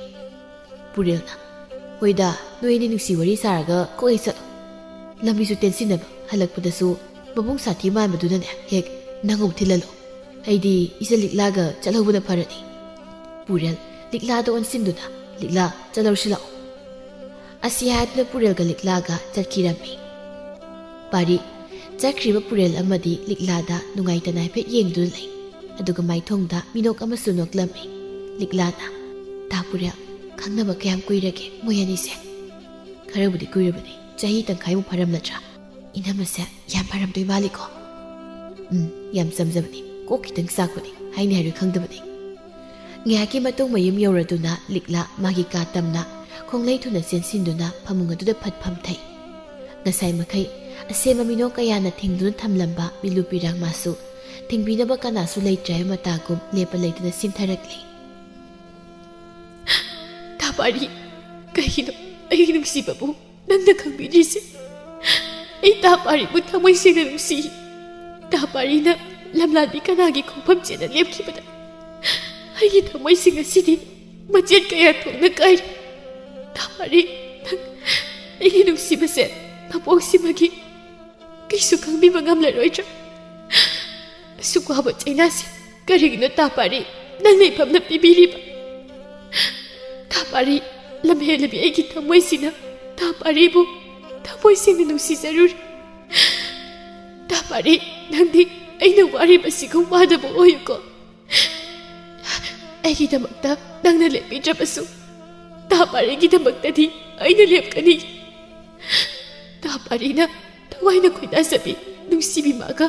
ꯄꯨꯔꯦꯜꯅ, "ꯍꯣꯏꯗ, ꯅꯣꯏ ꯑꯅꯤ ꯅꯨꯡꯁꯤ ꯋꯥꯔꯤ ꯁꯥꯔꯒ ꯀꯣꯛ ꯍꯦꯛ ꯆꯠꯂꯣ꯫ ꯂꯝꯕꯤꯁꯨ ꯇꯦꯟꯁꯤꯟꯅꯕ, ꯍꯜꯂꯛꯄꯗꯁꯨ ꯃꯕꯨꯡ ꯁꯥꯊꯤ ꯃꯥꯟꯕꯗꯨꯅꯅꯦ ꯍꯦꯛ ꯅꯪ ꯑꯃꯨꯛ ꯊꯤꯜꯍꯜꯂꯣ꯫ ꯑꯩꯗꯤ ꯏꯆꯜ ꯂꯤꯛꯂꯥꯒ ꯆꯠꯍꯧꯕꯅ ꯐꯔꯅꯤ꯫" ꯄꯨꯔꯦꯜ ꯂꯤꯛꯂꯥꯗ ꯑꯣꯟꯁꯤꯟꯗꯨꯅ, "ꯂꯤꯛꯂꯥ, ꯆꯠꯂꯧꯁꯤ ꯂꯥꯛꯑꯣ" ꯑꯁꯤ ꯍꯥꯏꯗꯨꯅ ꯄꯨꯔꯦꯜꯒ ꯂꯤꯛꯂꯥꯒ ꯆꯠꯈꯤꯔꯝꯃꯤ꯫ ꯄꯥꯔꯤ, ꯆꯠꯈ꯭ꯔꯤꯕ ꯄꯨꯔꯦꯜ ꯑꯃꯗꯤ ꯂꯤꯛꯂꯥꯗ ꯅꯨꯡꯉꯥꯏꯇꯅ ꯍꯥꯏꯐꯦꯠ ꯌꯦꯡꯗꯨꯅ ꯂꯩ꯫ ꯑꯗꯨꯒ ꯃꯥꯏꯊꯣꯡꯗ ꯃꯤꯅꯣꯛ ꯑꯃꯁꯨ ꯅꯣꯛꯂꯝꯃꯤ꯫ ꯂꯤꯛꯂꯥꯅ, "ꯇꯥ ꯄꯨꯔꯦꯜ, ꯈꯪꯅꯕ ꯀꯌꯥꯝ ꯀꯨꯏꯔꯒꯦ ꯃꯣꯏ ꯑꯅꯤꯁꯦ?" "ꯈꯔꯕꯨꯗꯤ ꯀꯨꯏꯔꯕꯅꯤ, ꯆꯍꯤ ꯇꯪꯈꯥꯏꯃꯨꯛ ꯐꯥꯔꯝꯂꯗ꯭ꯔꯥ?" "ꯏꯅꯝꯃꯁꯦ ꯌꯥꯝ ꯐꯔꯝꯗꯣꯏ ꯃꯥꯜꯂꯤꯀꯣ?" "ꯎꯝ, ꯌꯥꯝ ꯆꯝꯖꯕꯅꯤ, ꯀꯣꯛ ꯈꯤꯇꯪ ꯆꯥꯛꯄꯅꯤ, ꯍꯥꯏꯅꯤ ꯍꯥꯏꯔꯣꯏ ꯈꯪꯗꯕꯅꯤ"꯫ ꯉꯥꯏꯍꯥꯛꯀꯤ ꯃꯇꯨꯡ ꯃꯌꯨꯝ ꯌꯧꯔꯗꯨꯅ ꯂꯤꯛꯂꯥ ꯃꯥꯒꯤ ꯀꯥ ꯇꯝꯅ ꯈꯣꯡꯂꯩ ꯊꯨꯅ ꯆꯦꯟꯁꯤꯟꯗꯨꯅ ꯐꯃꯨꯡ ꯑꯗꯨꯗ ꯐꯠ ꯐꯝꯊꯩ꯫ ꯉꯁꯥꯏ ꯃꯈꯩ ꯑꯁꯦꯝꯕ ꯃꯤꯅꯣꯛ ꯀꯌꯥꯅ ꯊꯤꯡꯗꯨꯅ ꯊꯝꯂꯝꯕ ꯃꯤꯠꯂꯨ ꯄꯤꯔꯥꯡ ꯃꯥꯁꯨ ꯊꯤꯡꯕꯤꯅꯕ ꯀꯅꯥꯁꯨ ꯂꯩꯇ꯭ꯔꯦ ꯍꯥꯏꯕ ꯃꯇꯥꯒꯨꯝ ꯂꯦꯞꯄ ꯂꯩꯇꯅ ꯁꯤꯟꯊꯔꯛꯂꯤ꯫ "ꯇꯥ ꯄꯥꯔꯤ, ꯀꯩꯒꯤꯅꯣ ꯑꯩꯒꯤ ꯅꯨꯡꯁꯤꯕꯕꯨ ꯅꯪꯅ ꯈꯪꯕꯤꯗ꯭ꯔꯤꯁꯦ? ꯑꯩ ꯇꯥ ꯄꯥꯔꯤꯕꯨ ꯊꯃꯣꯏ ꯁꯦꯡꯅ ꯅꯨꯡꯁꯤ꯫ ꯇꯥ ꯄꯥꯔꯤꯅ ꯂꯝꯂꯥꯟꯕꯤ ꯀꯅꯥꯒꯤ ꯈꯣꯡꯐꯝ ꯆꯦꯟꯅ ꯂꯦꯞꯈꯤꯕꯗ ꯑꯩꯒꯤ ꯊꯃꯣꯏꯁꯤꯡ ꯑꯁꯤꯗꯤ ꯃꯆꯦꯠ ꯀꯌꯥ ꯊꯣꯛꯅ ꯀꯥꯏꯔꯦ꯫ ꯇꯥ ꯄꯥꯔꯤ, ꯅꯪ ꯑꯩꯒꯤ ꯅꯨꯡꯁꯤꯕꯁꯦ ꯃꯄꯣꯛꯁꯤꯃꯒꯤ ꯀꯩꯁꯨ ꯈꯪꯕꯤꯕ ꯉꯝꯂꯔꯣꯏꯗ꯭ꯔꯥ? ꯑꯁꯨꯛ ꯋꯥꯕ ꯆꯩꯅꯥꯁꯦ ꯀꯔꯤꯒꯤꯅꯣ ꯇꯥ ꯄꯥꯔꯤ ꯅꯪ ꯂꯩꯐꯝꯅ ꯄꯤꯕꯤꯔꯤꯕ? ꯇꯥ ꯄꯥꯔꯤ, ꯂꯝꯍꯦꯜꯂꯕꯤ ꯑꯩꯒꯤ ꯊꯃꯣꯏꯁꯤꯅ ꯇꯥ ꯄꯥꯔꯤꯕꯨ ꯊꯃꯣꯏ ꯁꯦꯡꯅ ꯅꯨꯡꯁꯤꯖꯔꯨꯔꯦ꯫ ꯇꯥ ꯄꯥꯔꯤ, ꯅꯪꯗꯤ ꯑꯩꯅ ꯋꯥꯔꯤꯕꯁꯤꯒꯨꯝ ꯋꯥꯗꯕ ꯑꯣꯏꯌꯨꯀꯣ꯫ ꯑꯩꯒꯤꯗꯃꯛꯇ ꯅꯪꯅ ꯂꯦꯞꯄꯤꯗ꯭ꯔꯕꯁꯨ, ꯇꯥ ꯄꯥꯔꯤꯒꯤꯗꯃꯛꯇꯗꯤ ꯑꯩꯅ ꯂꯦꯞꯀꯅꯤ꯫ ꯇꯥ ꯄꯥꯔꯤꯅ ꯊꯋꯥꯏꯅ ꯈꯣꯏꯗꯥꯖꯕꯤ ꯅꯨꯡꯁꯤꯕꯤ ꯃꯥꯒ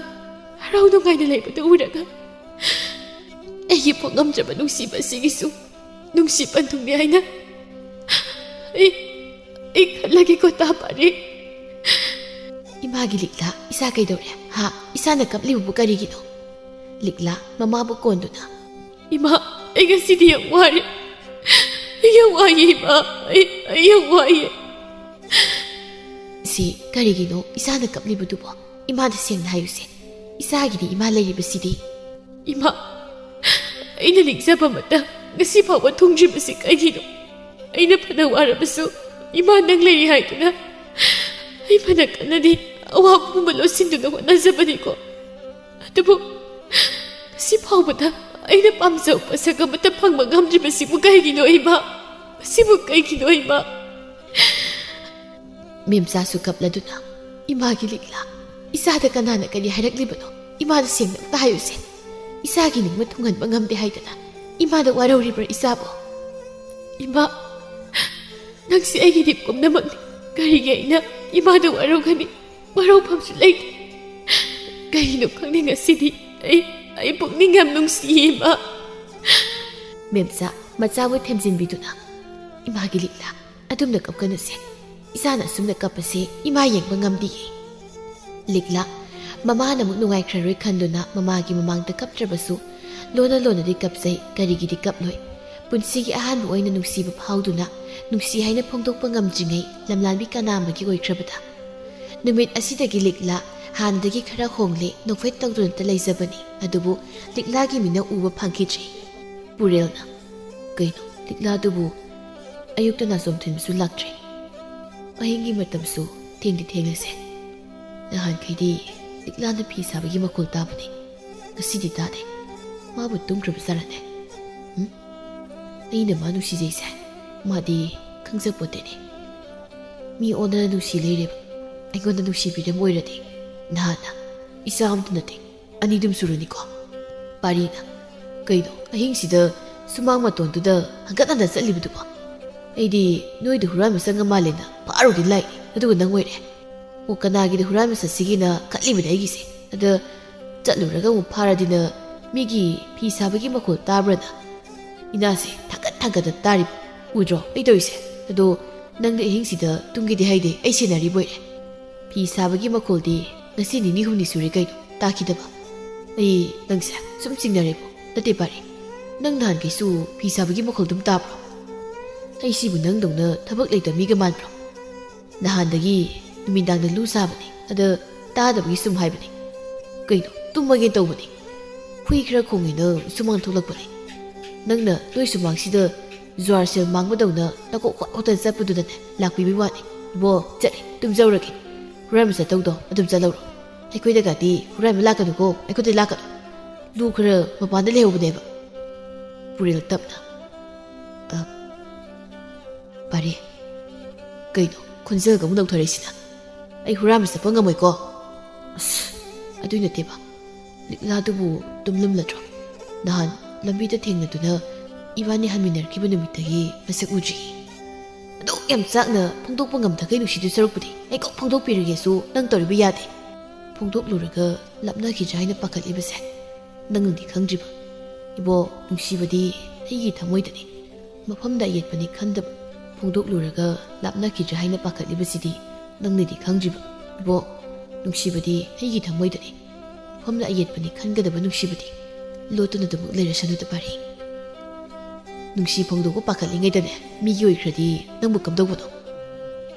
ꯍꯔꯥꯎ ꯅꯨꯡꯉꯥꯏꯅ ꯂꯩꯕꯗꯨ ꯎꯔꯒ, ꯑꯩꯒꯤ ꯄꯣꯛꯉꯝꯗ꯭ꯔꯕ ꯅꯨꯡꯁꯤꯕ ꯑꯁꯤꯒꯤꯁꯨ ꯅꯨꯡꯁꯤ ꯄꯟꯊꯨꯡꯅꯤ ꯍꯥꯏꯅ ꯑꯩ, ꯑꯩ ꯈꯜꯂꯒꯦꯀꯣ, ꯇꯥ ꯄꯥꯔꯤ꯫ ꯏꯃꯥꯒꯤ ꯂꯤꯛꯂꯥ, ꯏꯆꯥ ꯀꯩꯗꯧꯔꯦ? ꯍꯥ? ꯏꯆꯥꯅ ꯀꯞꯂꯤꯕꯕꯨ ꯀꯔꯤꯒꯤꯅꯣ? ꯂꯤꯛꯂꯥ, ꯃꯃꯥꯕꯨ ꯀꯣꯟꯗꯨꯅ, "ꯏꯃꯥ, ꯑꯩ ꯉꯁꯤꯗꯤ ꯌꯥꯝ ꯋꯥꯔꯦ꯫ ꯑꯩ ꯌꯥꯝ ꯋꯥꯏꯌꯦ, ꯏꯃꯥ꯫ ꯑꯩ, ꯑꯩ ꯌꯥꯝ ꯋꯥꯏꯌꯦ꯫" "ꯁꯤ ꯀꯔꯤꯒꯤꯅꯣ ꯏꯆꯥꯅ ꯀꯞꯂꯤꯕꯗꯨꯕꯣ? ꯏꯃꯥꯗ ꯁꯦꯡꯅ ꯍꯥꯏꯌꯨꯁꯦ꯫ ꯏꯆꯥꯒꯤꯗꯤ ꯏꯃꯥ ꯂꯩꯔꯤꯕꯁꯤꯗꯤ꯫" "ꯏꯃꯥ, ꯑꯩꯅ ꯅꯤꯡꯖꯕ ꯑꯃꯠꯇ ꯉꯁꯤ ꯐꯥꯎꯕ ꯊꯨꯡꯗ꯭ꯔꯤꯕꯁꯤ ꯀꯩꯒꯤꯅꯣ? ꯑꯩꯅ ꯐꯅ ꯋꯥꯔꯕꯁꯨ ꯏꯃꯥ ꯅꯪ ꯂꯩꯔꯤ ꯍꯥꯏꯗꯨꯅ ꯑꯩ ꯐꯅ ꯀꯟꯅꯗꯤ ꯑꯋꯥꯕ ꯄꯨꯝꯕ ꯂꯣꯠꯁꯤꯟꯗꯨꯅ ꯍꯣꯠꯅꯖꯕꯅꯤꯀꯣ꯫ ꯑꯗꯨꯕꯨ ꯉꯁꯤ ꯐꯥꯎꯕꯗ ꯑꯩꯅ ꯄꯥꯝꯖꯕ ꯄꯣꯠꯁꯛ ꯑꯃꯠꯇ ꯐꯪꯕ ꯉꯝꯗ꯭ꯔꯤꯕꯁꯤꯕꯨ ꯀꯩꯒꯤꯅꯣ ꯏꯃꯥ? ꯃꯁꯤꯕꯨ ꯀꯩꯒꯤꯅꯣ ꯏꯃꯥ? ꯃꯦꯝꯆꯥꯁꯨ ꯀꯞꯂꯗꯨꯅ, "ꯏꯃꯥꯒꯤ ꯂꯤꯛꯂꯥ, ꯏꯆꯥꯗ ꯀꯅꯥꯅ ꯀꯔꯤ ꯍꯥꯏꯔꯛꯂꯤꯕꯅꯣ? ꯏꯃꯥꯗ ꯁꯦꯡꯅ ꯑꯝꯇ ꯍꯥꯏꯌꯨꯁꯦ꯫ ꯏꯆꯥꯒꯤ ꯅꯤꯡꯕ ꯊꯨꯡꯍꯟꯕ ꯉꯝꯗꯦ ꯍꯥꯏꯗꯅ ꯏꯃꯥꯗ ꯋꯥꯔꯧꯔꯤꯕ꯭ꯔꯥ ꯏꯆꯥꯕꯨ? ꯏꯃꯥ, ꯅꯪꯁꯤ ꯑꯩꯒꯤꯗꯤ ꯄꯨꯝꯅꯃꯛꯅꯤ꯫ ꯀꯔꯤꯒꯤ ꯑꯩꯅ ꯏꯃꯥꯗ ꯋꯥꯔꯧꯒꯅꯤ? ꯋꯥꯔꯧꯐꯝꯁꯨ ꯂꯩꯇꯦ꯫ ꯀꯩꯒꯤꯅꯣ ꯈꯪꯗꯦ, ꯉꯁꯤꯗꯤ ꯑꯩ, ꯑꯩ ꯄꯨꯛꯅꯤꯡ ꯌꯥꯝ ꯅꯨꯡꯁꯤꯌꯦ ꯏꯃꯥ"꯫ ꯃꯦꯝꯆꯥ ꯃꯆꯥꯕꯨ ꯊꯦꯝꯖꯤꯟꯕꯤꯗꯨꯅ, "ꯏꯃꯥꯒꯤ ꯂꯤꯛꯂꯥ, ꯑꯗꯨꯝꯅ ꯀꯞꯀꯅꯨꯁꯦ꯫ ꯏꯆꯥꯅ ꯑꯁꯨꯝꯅ ꯀꯞꯄꯁꯦ ꯏꯃꯥ ꯌꯦꯡꯕ ꯉꯝꯗꯤꯌꯦ"꯫ ꯂꯤꯛꯂꯥ ꯃꯃꯥꯅ ꯑꯃꯨꯛ ꯅꯨꯡꯉꯥꯏꯈ꯭ꯔꯔꯣꯏ ꯈꯟꯗꯨꯅ ꯃꯃꯥꯒꯤ ꯃꯃꯥꯡꯗ ꯀꯞꯇ꯭ꯔꯕꯁꯨ ꯂꯣꯟꯅ ꯂꯣꯟꯅꯗꯤ ꯀꯞꯆꯩ, ꯀꯔꯤꯒꯤꯗꯤ ꯀꯞꯂꯣꯏ? ꯄꯨꯟꯁꯤꯒꯤ ꯑꯍꯥꯟꯕ ꯑꯣꯏꯅ ꯅꯨꯡꯁꯤꯕ ꯐꯥꯎꯗꯨꯅ ꯅꯨꯡꯁꯤ ꯍꯥꯏꯅ ꯐꯣꯡꯗꯣꯛꯄ ꯉꯝꯗ꯭ꯔꯤꯉꯩ ꯂꯝꯂꯥꯟꯕꯤ ꯀꯅꯥ ꯑꯃꯒꯤ ꯑꯣꯏꯈ꯭ꯔꯕꯗ? ꯅꯨꯃꯤꯠ ꯑꯁꯤꯗꯒꯤ ꯂꯤꯛꯂꯥ ꯍꯥꯟꯅꯗꯒꯤ ꯈꯔ ꯍꯣꯡꯂꯦ, ꯅꯣꯛꯐꯦꯠ ꯇꯧꯗꯨꯅꯇ ꯂꯩꯖꯕꯅꯤ꯫ ꯑꯗꯨꯕꯨ ꯂꯤꯛꯂꯥꯒꯤ ꯃꯤꯅ ꯎꯕ ꯐꯪꯈꯤꯗ꯭ꯔꯦ꯫ ꯄꯨꯔꯦꯜꯅ, "ꯀꯩꯅꯣ, ꯂꯤꯛꯂꯥꯗꯨꯕꯨ ꯑꯌꯨꯛꯇ ꯅꯥꯆꯣꯝ ꯊꯤꯟꯕꯁꯨ ꯂꯥꯛꯇ꯭ꯔꯦ꯫ ꯑꯍꯤꯡꯒꯤ ꯃꯇꯝꯁꯨ ꯊꯦꯡꯗꯤ ꯊꯦꯡꯂꯁꯦ꯫ ꯅꯍꯥꯟꯈꯩꯗꯤ ꯂꯤꯛꯂꯥꯅ ꯐꯤ ꯁꯥꯕꯒꯤ ꯃꯈꯣꯜ ꯇꯥꯕꯅꯤ, ꯉꯁꯤꯗꯤ ꯇꯥꯗꯦ꯫ ꯃꯥꯕꯨ ꯇꯨꯝꯈ꯭ꯔꯕ ꯖꯥꯠꯂꯅꯦ? ꯎꯝ? ꯑꯩꯅ ꯃꯥ ꯅꯨꯡꯁꯤꯖꯩꯁꯦ ꯃꯥꯗꯤ ꯈꯪꯖꯄꯣꯠꯇꯦꯅꯦ꯫ ꯃꯤ ꯑꯣꯟꯅꯅ ꯅꯨꯡꯁꯤ ꯂꯩꯔꯦꯕ꯫ ꯑꯩꯉꯣꯟꯗ ꯅꯨꯡꯁꯤꯕꯤꯔꯝ ꯑꯣꯏꯔꯗꯤ ꯅꯍꯥꯟꯅ ꯏꯆꯥ ꯑꯃꯇ ꯅꯠꯇꯦ, ꯑꯅꯤꯗꯨꯝ ꯁꯨꯔꯅꯤꯀꯣ"꯫ ꯄꯥꯔꯤꯅ, "ꯀꯩꯅꯣ, ꯑꯍꯤꯡꯁꯤꯗ ꯁꯨꯃꯥꯡ ꯃꯇꯣꯟꯗꯨꯗ ꯍꯪꯒꯠ ꯍꯟꯗ ꯆꯠꯂꯤꯕꯗꯨꯕꯣ? ꯑꯩꯗꯤ ꯅꯣꯏꯗ ꯍꯨꯔꯥꯟꯕ ꯆꯪꯉ ꯃꯥꯜꯂꯦꯅ ꯐꯥꯔꯨꯒꯦ ꯂꯥꯛꯏꯅꯦ, ꯑꯗꯨꯒ ꯅꯪ ꯑꯣꯏꯔꯦ꯫ ꯑꯣ, ꯀꯅꯥꯒꯤꯗ ꯍꯨꯔꯥꯟꯕ ꯆꯠꯁꯤꯒꯦꯅ ꯈꯜꯂꯤꯕꯅꯦ ꯑꯩꯒꯤꯁꯦ꯫ ꯑꯗ ꯆꯠꯂꯨꯔꯒ ꯑꯃꯨꯛ ꯐꯥꯔꯗꯤꯅ ꯃꯤꯒꯤ ꯐꯤ ꯁꯥꯕꯒꯤ ꯃꯈꯣꯜ ꯇꯥꯕ꯭ꯔꯅ? ꯏꯅꯥꯁꯦ ꯊꯥꯡꯒꯠ ꯊꯥꯡꯒꯠꯇ ꯇꯥꯔꯤꯕ ꯎꯗ꯭ꯔꯣ ꯑꯩ ꯇꯧꯔꯤꯁꯦ? ꯑꯗꯣ ꯅꯪꯗꯤ ꯑꯍꯤꯡꯁꯤꯗ ꯇꯨꯝꯒꯦꯗꯤ ꯍꯥꯏꯗꯦ, ꯑꯩ ꯁꯦꯟꯅꯔꯤꯕ ꯑꯣꯏꯔꯦ꯫ ꯐꯤ ꯁꯥꯕꯒꯤ ꯃꯈꯣꯜꯗꯤ ꯉꯁꯤ ꯅꯤꯅꯤ ꯍꯨꯝꯅꯤ ꯁꯨꯔꯦ ꯀꯩꯅꯣ ꯇꯥꯈꯤꯗꯕ꯫ ꯑꯩ ꯅꯪꯁꯦ ꯁꯨꯝ ꯆꯤꯡꯅꯔꯦꯕꯣ꯫ ꯅꯠꯇꯦ ꯄꯥꯔꯤ, ꯅꯪ ꯅꯍꯥꯟꯈꯩꯁꯨ ꯐꯤ ꯁꯥꯕꯒꯤ ꯃꯈꯣꯜ ꯑꯗꯨꯝ ꯇꯥꯕ꯭ꯔꯣ? ꯑꯩꯁꯤꯕꯨ ꯅꯪꯗꯧꯅ ꯊꯕꯛ ꯂꯩꯇꯕ ꯃꯤꯒ ꯃꯥꯟꯕ꯭ꯔꯣ? ꯅꯍꯥꯟꯗꯒꯤ ꯅꯨꯃꯤꯗꯥꯡꯗ ꯂꯨ ꯁꯥꯕꯅꯤ, ꯑꯗ ꯇꯥꯗꯕꯒꯤ ꯁꯨꯝ ꯍꯥꯏꯕꯅꯤ꯫ ꯀꯩꯅꯣ, ꯇꯨꯝꯃꯒꯦ ꯇꯧꯕꯅꯤ, ꯍꯨꯏ ꯈꯔ ꯈꯣꯡꯉꯦꯅ ꯁꯨꯃꯥꯡ ꯊꯣꯛꯂꯛꯄꯅꯤ꯫ ꯅꯪꯅ ꯅꯣꯏ ꯁꯨꯃꯥꯡꯁꯤꯗ ꯖꯨꯋꯥꯔ ꯁꯦꯜ ꯃꯥꯡꯕꯗꯧꯅ ꯅꯀꯣꯛ ꯍꯣꯠ ꯍꯣꯠꯇꯅ ꯆꯠꯄꯗꯨꯗꯅꯦ ꯂꯥꯛꯄꯤꯕꯩ ꯋꯥꯅꯤ꯫ ꯏꯕꯣ, ꯆꯠꯂꯦ, ꯇꯨꯝꯖꯧꯔꯒꯦ꯫ ꯍꯨꯔꯥꯟꯕ ꯆꯠꯇꯧꯗꯣ ꯑꯗꯨꯝ ꯆꯠꯍꯧꯔꯣ꯫ ꯑꯩꯈꯣꯏꯗꯒꯗꯤ ꯍꯨꯔꯥꯟꯕ ꯂꯥꯛꯀꯅꯨꯀꯣ, ꯑꯩꯈꯣꯏꯗ ꯂꯥꯛꯀꯅꯨ꯫ ꯂꯨ ꯈꯔ ꯃꯄꯥꯟꯗ ꯂꯩꯍꯧꯕꯅꯦꯕ꯫ ꯄꯨꯔꯦꯜ ꯇꯞꯅ, "ꯑ, ꯄꯥꯔꯤ, ꯀꯩꯅꯣ ꯈꯣꯟꯖꯦꯜꯒ ꯑꯃꯨꯛ ꯅꯧꯊꯔꯛꯏꯁꯤꯅ? ꯑꯩ ꯍꯨꯔꯥꯟꯕ ꯆꯠꯄ ꯉꯝꯃꯣꯏꯀꯣ?" "ꯑꯁ, ꯑꯗꯨꯏ ꯅꯠꯇꯦꯕ, ꯂꯤꯛꯂꯥꯗꯨꯕꯨ ꯇꯨꯝꯂꯝꯂꯗ꯭ꯔꯣ? ꯅꯍꯥꯟ ꯂꯝꯕꯤꯗ ꯊꯦꯡꯅꯗꯨꯅ ꯏꯕꯥꯅꯤ ꯍꯟꯃꯤꯟꯅꯔꯛꯈꯤꯕ ꯅꯨꯃꯤꯠꯇꯒꯤ ꯃꯁꯛ ꯎꯗ꯭ꯔꯤ꯫ ꯑꯗꯨꯛ ꯌꯥꯝ ꯆꯥꯛꯅ ꯐꯣꯡꯗꯣꯛꯄ ꯉꯝꯗꯈꯩ ꯅꯨꯡꯁꯤꯗꯨ ꯁꯔꯨꯛꯄꯨꯗꯤ ꯑꯩ ꯀꯣꯛ ꯐꯣꯡꯗꯣꯛꯄꯤꯔꯒꯦꯁꯨ ꯅꯪ ꯇꯧꯔꯤꯕ ꯌꯥꯗꯦ꯫ ꯐꯣꯡꯗꯣꯛꯂꯨꯔꯒ ꯂꯥꯞꯅꯈꯤꯗ꯭ꯔꯥ ꯍꯥꯏꯅ ꯄꯥꯈꯠꯂꯤꯕꯁꯦ ꯅꯪꯅꯗꯤ ꯈꯪꯗ꯭ꯔꯤꯕ꯫ ꯏꯕꯣ, ꯅꯨꯡꯁꯤꯕꯗꯤ ꯑꯩꯒꯤ ꯊꯃꯣꯏꯗꯅꯤ꯫ ꯃꯐꯝꯗ ꯑꯌꯦꯠꯄꯅꯤ ꯈꯟꯗꯕ꯫ ꯐꯣꯡꯗꯣꯛꯂꯨꯔꯒ ꯂꯥꯞꯅꯈꯤꯗ꯭ꯔꯥ ꯍꯥꯏꯅ ꯄꯥꯈꯠꯂꯤꯕꯁꯤꯗꯤ ꯅꯪꯅꯗꯤ ꯈꯪꯗ꯭ꯔꯤꯕ꯫ ꯏꯕꯣ, ꯅꯨꯡꯁꯤꯕꯗꯤ ꯑꯩꯒꯤ ꯊꯃꯣꯏꯗꯅꯤ꯫ ꯃꯐꯝꯗ ꯑꯌꯦꯠꯄꯅꯤ ꯈꯟꯒꯗꯕ ꯅꯨꯡꯁꯤꯕꯗꯤ ꯂꯣꯠꯇꯨꯅ ꯑꯗꯨꯃꯛ ꯂꯩꯔꯁꯅꯨꯗ ꯄꯥꯔꯤ꯫ ꯅꯨꯡꯁꯤ ꯐꯣꯡꯗꯣꯛꯄ ꯄꯥꯈꯠꯂꯤꯉꯩꯗꯅꯦ ꯃꯤꯒꯤ ꯑꯣꯏꯈ꯭ꯔꯗꯤ ꯅꯪꯕꯨ ꯀꯝꯗꯧꯕꯅꯣ?"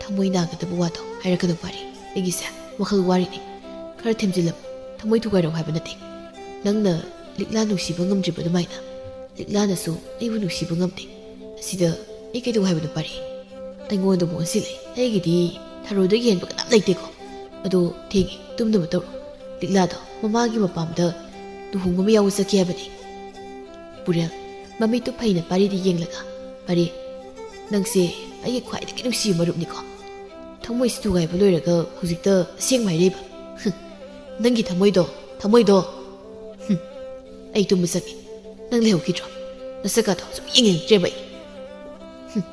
"ꯊꯃꯣꯏ ꯅꯥꯒꯗꯕ ꯋꯥꯗꯣ ꯍꯥꯏꯔꯛꯀꯅꯨ ꯄꯥꯔꯤ꯫ ꯑꯩꯒꯤꯁꯦ ꯋꯥꯈꯜ ꯋꯥꯔꯤꯅꯤ꯫ ꯈꯔ ꯊꯦꯝꯖꯤꯜꯂꯝꯃꯨ꯫ ꯊꯃꯣꯏ ꯊꯨꯒꯥꯏꯔꯛꯑꯣ ꯍꯥꯏꯕ ꯅꯠꯇꯦ꯫ ꯅꯪꯅ ꯂꯤꯛꯂꯥ ꯅꯨꯡꯁꯤꯕ ꯉꯝꯗ꯭ꯔꯤꯕ ꯑꯗꯨꯃꯥꯏꯅ ꯂꯤꯛꯂꯥꯅꯁꯨ ꯑꯩꯕꯨ ꯅꯨꯡꯁꯤꯕ ꯉꯝꯗꯦ꯫ ꯑꯁꯤꯗ ꯑꯩ ꯀꯩꯗꯧ ꯍꯥꯏꯕꯅꯣ ꯄꯥꯔꯤ? ꯑꯩꯉꯣꯟꯗꯕꯨ ꯑꯣꯟꯁꯤꯜꯂꯦ꯫ ꯑꯩꯒꯤꯗꯤ ꯊꯔꯣꯗꯒꯤ ꯍꯦꯟꯕ ꯀꯅꯥꯝ ꯂꯩꯇꯦꯀꯣ꯫ ꯑꯗꯣ ꯊꯦꯡꯉꯦ, ꯇꯨꯝꯅꯕ ꯇꯧꯔꯣ꯫ ꯂꯤꯛꯂꯥꯗꯣ ꯃꯃꯥꯒꯤ ꯃꯄꯥꯝꯗ ꯂꯨꯍꯣꯡꯕ ꯑꯃ ꯌꯥꯎꯕ ꯆꯠꯈꯤ ꯍꯥꯏꯕꯅꯤ꯫" ꯄꯨꯔꯦꯜ ꯃꯃꯤꯠꯇꯨ ꯐꯩꯅ ꯄꯥꯔꯤꯗ ꯌꯦꯡꯂꯒ, "ꯄꯥꯔꯤ, ꯅꯪꯁꯦ ꯑꯩꯒꯤ ꯈ꯭ꯋꯥꯏꯗꯒꯤ ꯅꯨꯡꯁꯤꯕ ꯃꯔꯨꯞꯅꯤꯀꯣ꯫ ꯊꯃꯣꯏꯁꯤ ꯊꯨꯒꯥꯏꯕ ꯂꯣꯏꯔꯒ ꯍꯧꯖꯤꯛꯇ ꯑꯁꯦꯡꯕ ꯍꯥꯏꯔꯛꯏꯕ꯫ ꯍꯨꯝ, ꯅꯪꯒꯤ ꯊꯃꯣꯏꯗꯣ, ꯊꯃꯣꯏꯗꯣ꯫ ꯍꯨꯝ, ꯑꯩ ꯇꯨꯝꯕ ꯆꯪꯉꯦ꯫ ꯅꯪ ꯂꯩꯍꯧꯈꯤꯗ꯭ꯔꯣ? ꯅꯁꯛꯀꯥꯗꯣ ꯁꯨꯝ ꯌꯦꯡꯅꯤꯡꯗ꯭ꯔꯦꯕ ꯑꯩ꯫ ꯍꯨꯝ,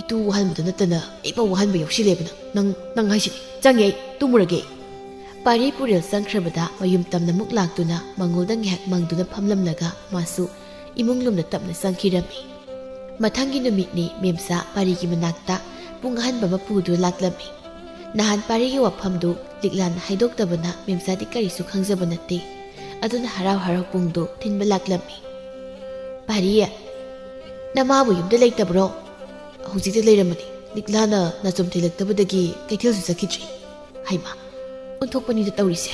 ꯏꯇꯨ ꯋꯥꯍꯟꯕꯗ ꯅꯠꯇꯅ ꯑꯩꯐꯥꯎ ꯋꯥꯍꯟꯕ ꯌꯥꯎꯁꯤꯜꯂꯦꯕ ꯅꯪ, ꯅꯪ, ꯅꯪ ꯍꯥꯏꯁꯤꯗꯤ꯫ ꯆꯪꯉꯦ ꯑꯩ, ꯇꯨꯝꯃꯨꯔꯒꯦ ꯑꯩ꯫" ꯄꯥꯔꯤ ꯄꯨꯔꯦꯜ ꯆꯪꯈ꯭ꯔꯕꯗ ꯃꯌꯨꯝ ꯇꯝꯅ ꯃꯨꯛ ꯂꯥꯛꯇꯨꯅ ꯃꯉꯣꯟꯗ ꯉꯥꯏꯍꯥꯛ ꯃꯪꯗꯨꯅ ꯐꯝꯂꯝꯂꯒ ꯃꯥꯁꯨ ꯏꯃꯨꯡ ꯂꯣꯝꯗ ꯇꯞꯅ ꯆꯪꯈꯤꯔꯝꯃꯤ꯫ ꯃꯊꯪꯒꯤ ꯅꯨꯃꯤꯠꯅꯤ ꯃꯦꯝꯆꯥ ꯄꯥꯔꯤꯒꯤ ꯃꯅꯥꯛꯇ ꯄꯨꯡ ꯑꯍꯟꯕ ꯑꯃ ꯄꯨꯗꯨꯅ ꯂꯥꯛꯂꯝꯃꯤ꯫ ꯅꯍꯥꯟ ꯄꯥꯔꯤꯒꯤ ꯋꯥꯐꯝꯗꯨ ꯂꯤꯛꯂꯥꯅ ꯍꯥꯏꯗꯣꯛꯇꯕꯅ ꯃꯦꯝꯆꯥꯗꯤ ꯀꯔꯤꯁꯨ ꯈꯪꯖꯕ ꯅꯠꯇꯦ꯫ ꯑꯗꯨꯅ ꯍꯔꯥꯎ ꯍꯔꯥꯎ ꯄꯨꯡꯗꯨ ꯊꯤꯟꯕ ꯂꯥꯛꯂꯝꯃꯤ꯫ "ꯄꯥꯔꯤ, ꯅꯃꯥꯕꯨ ꯌꯨꯝꯗ ꯂꯩꯇꯕ꯭ꯔꯣ?" "ꯍꯧꯖꯤꯛꯇꯤ ꯂꯩꯔꯝꯕꯅꯤ꯫ ꯂꯤꯛꯂꯥꯅ ꯅꯥꯆꯣꯝ ꯊꯤꯜꯂꯛꯇꯕꯗꯒꯤ ꯀꯩꯊꯦꯜꯁꯨ ꯆꯠꯈꯤꯗ꯭ꯔꯤ꯫" "ꯍꯩꯃꯥ, ꯑꯣꯟꯊꯣꯛꯄꯅꯤꯗ ꯇꯧꯔꯤꯁꯦ꯫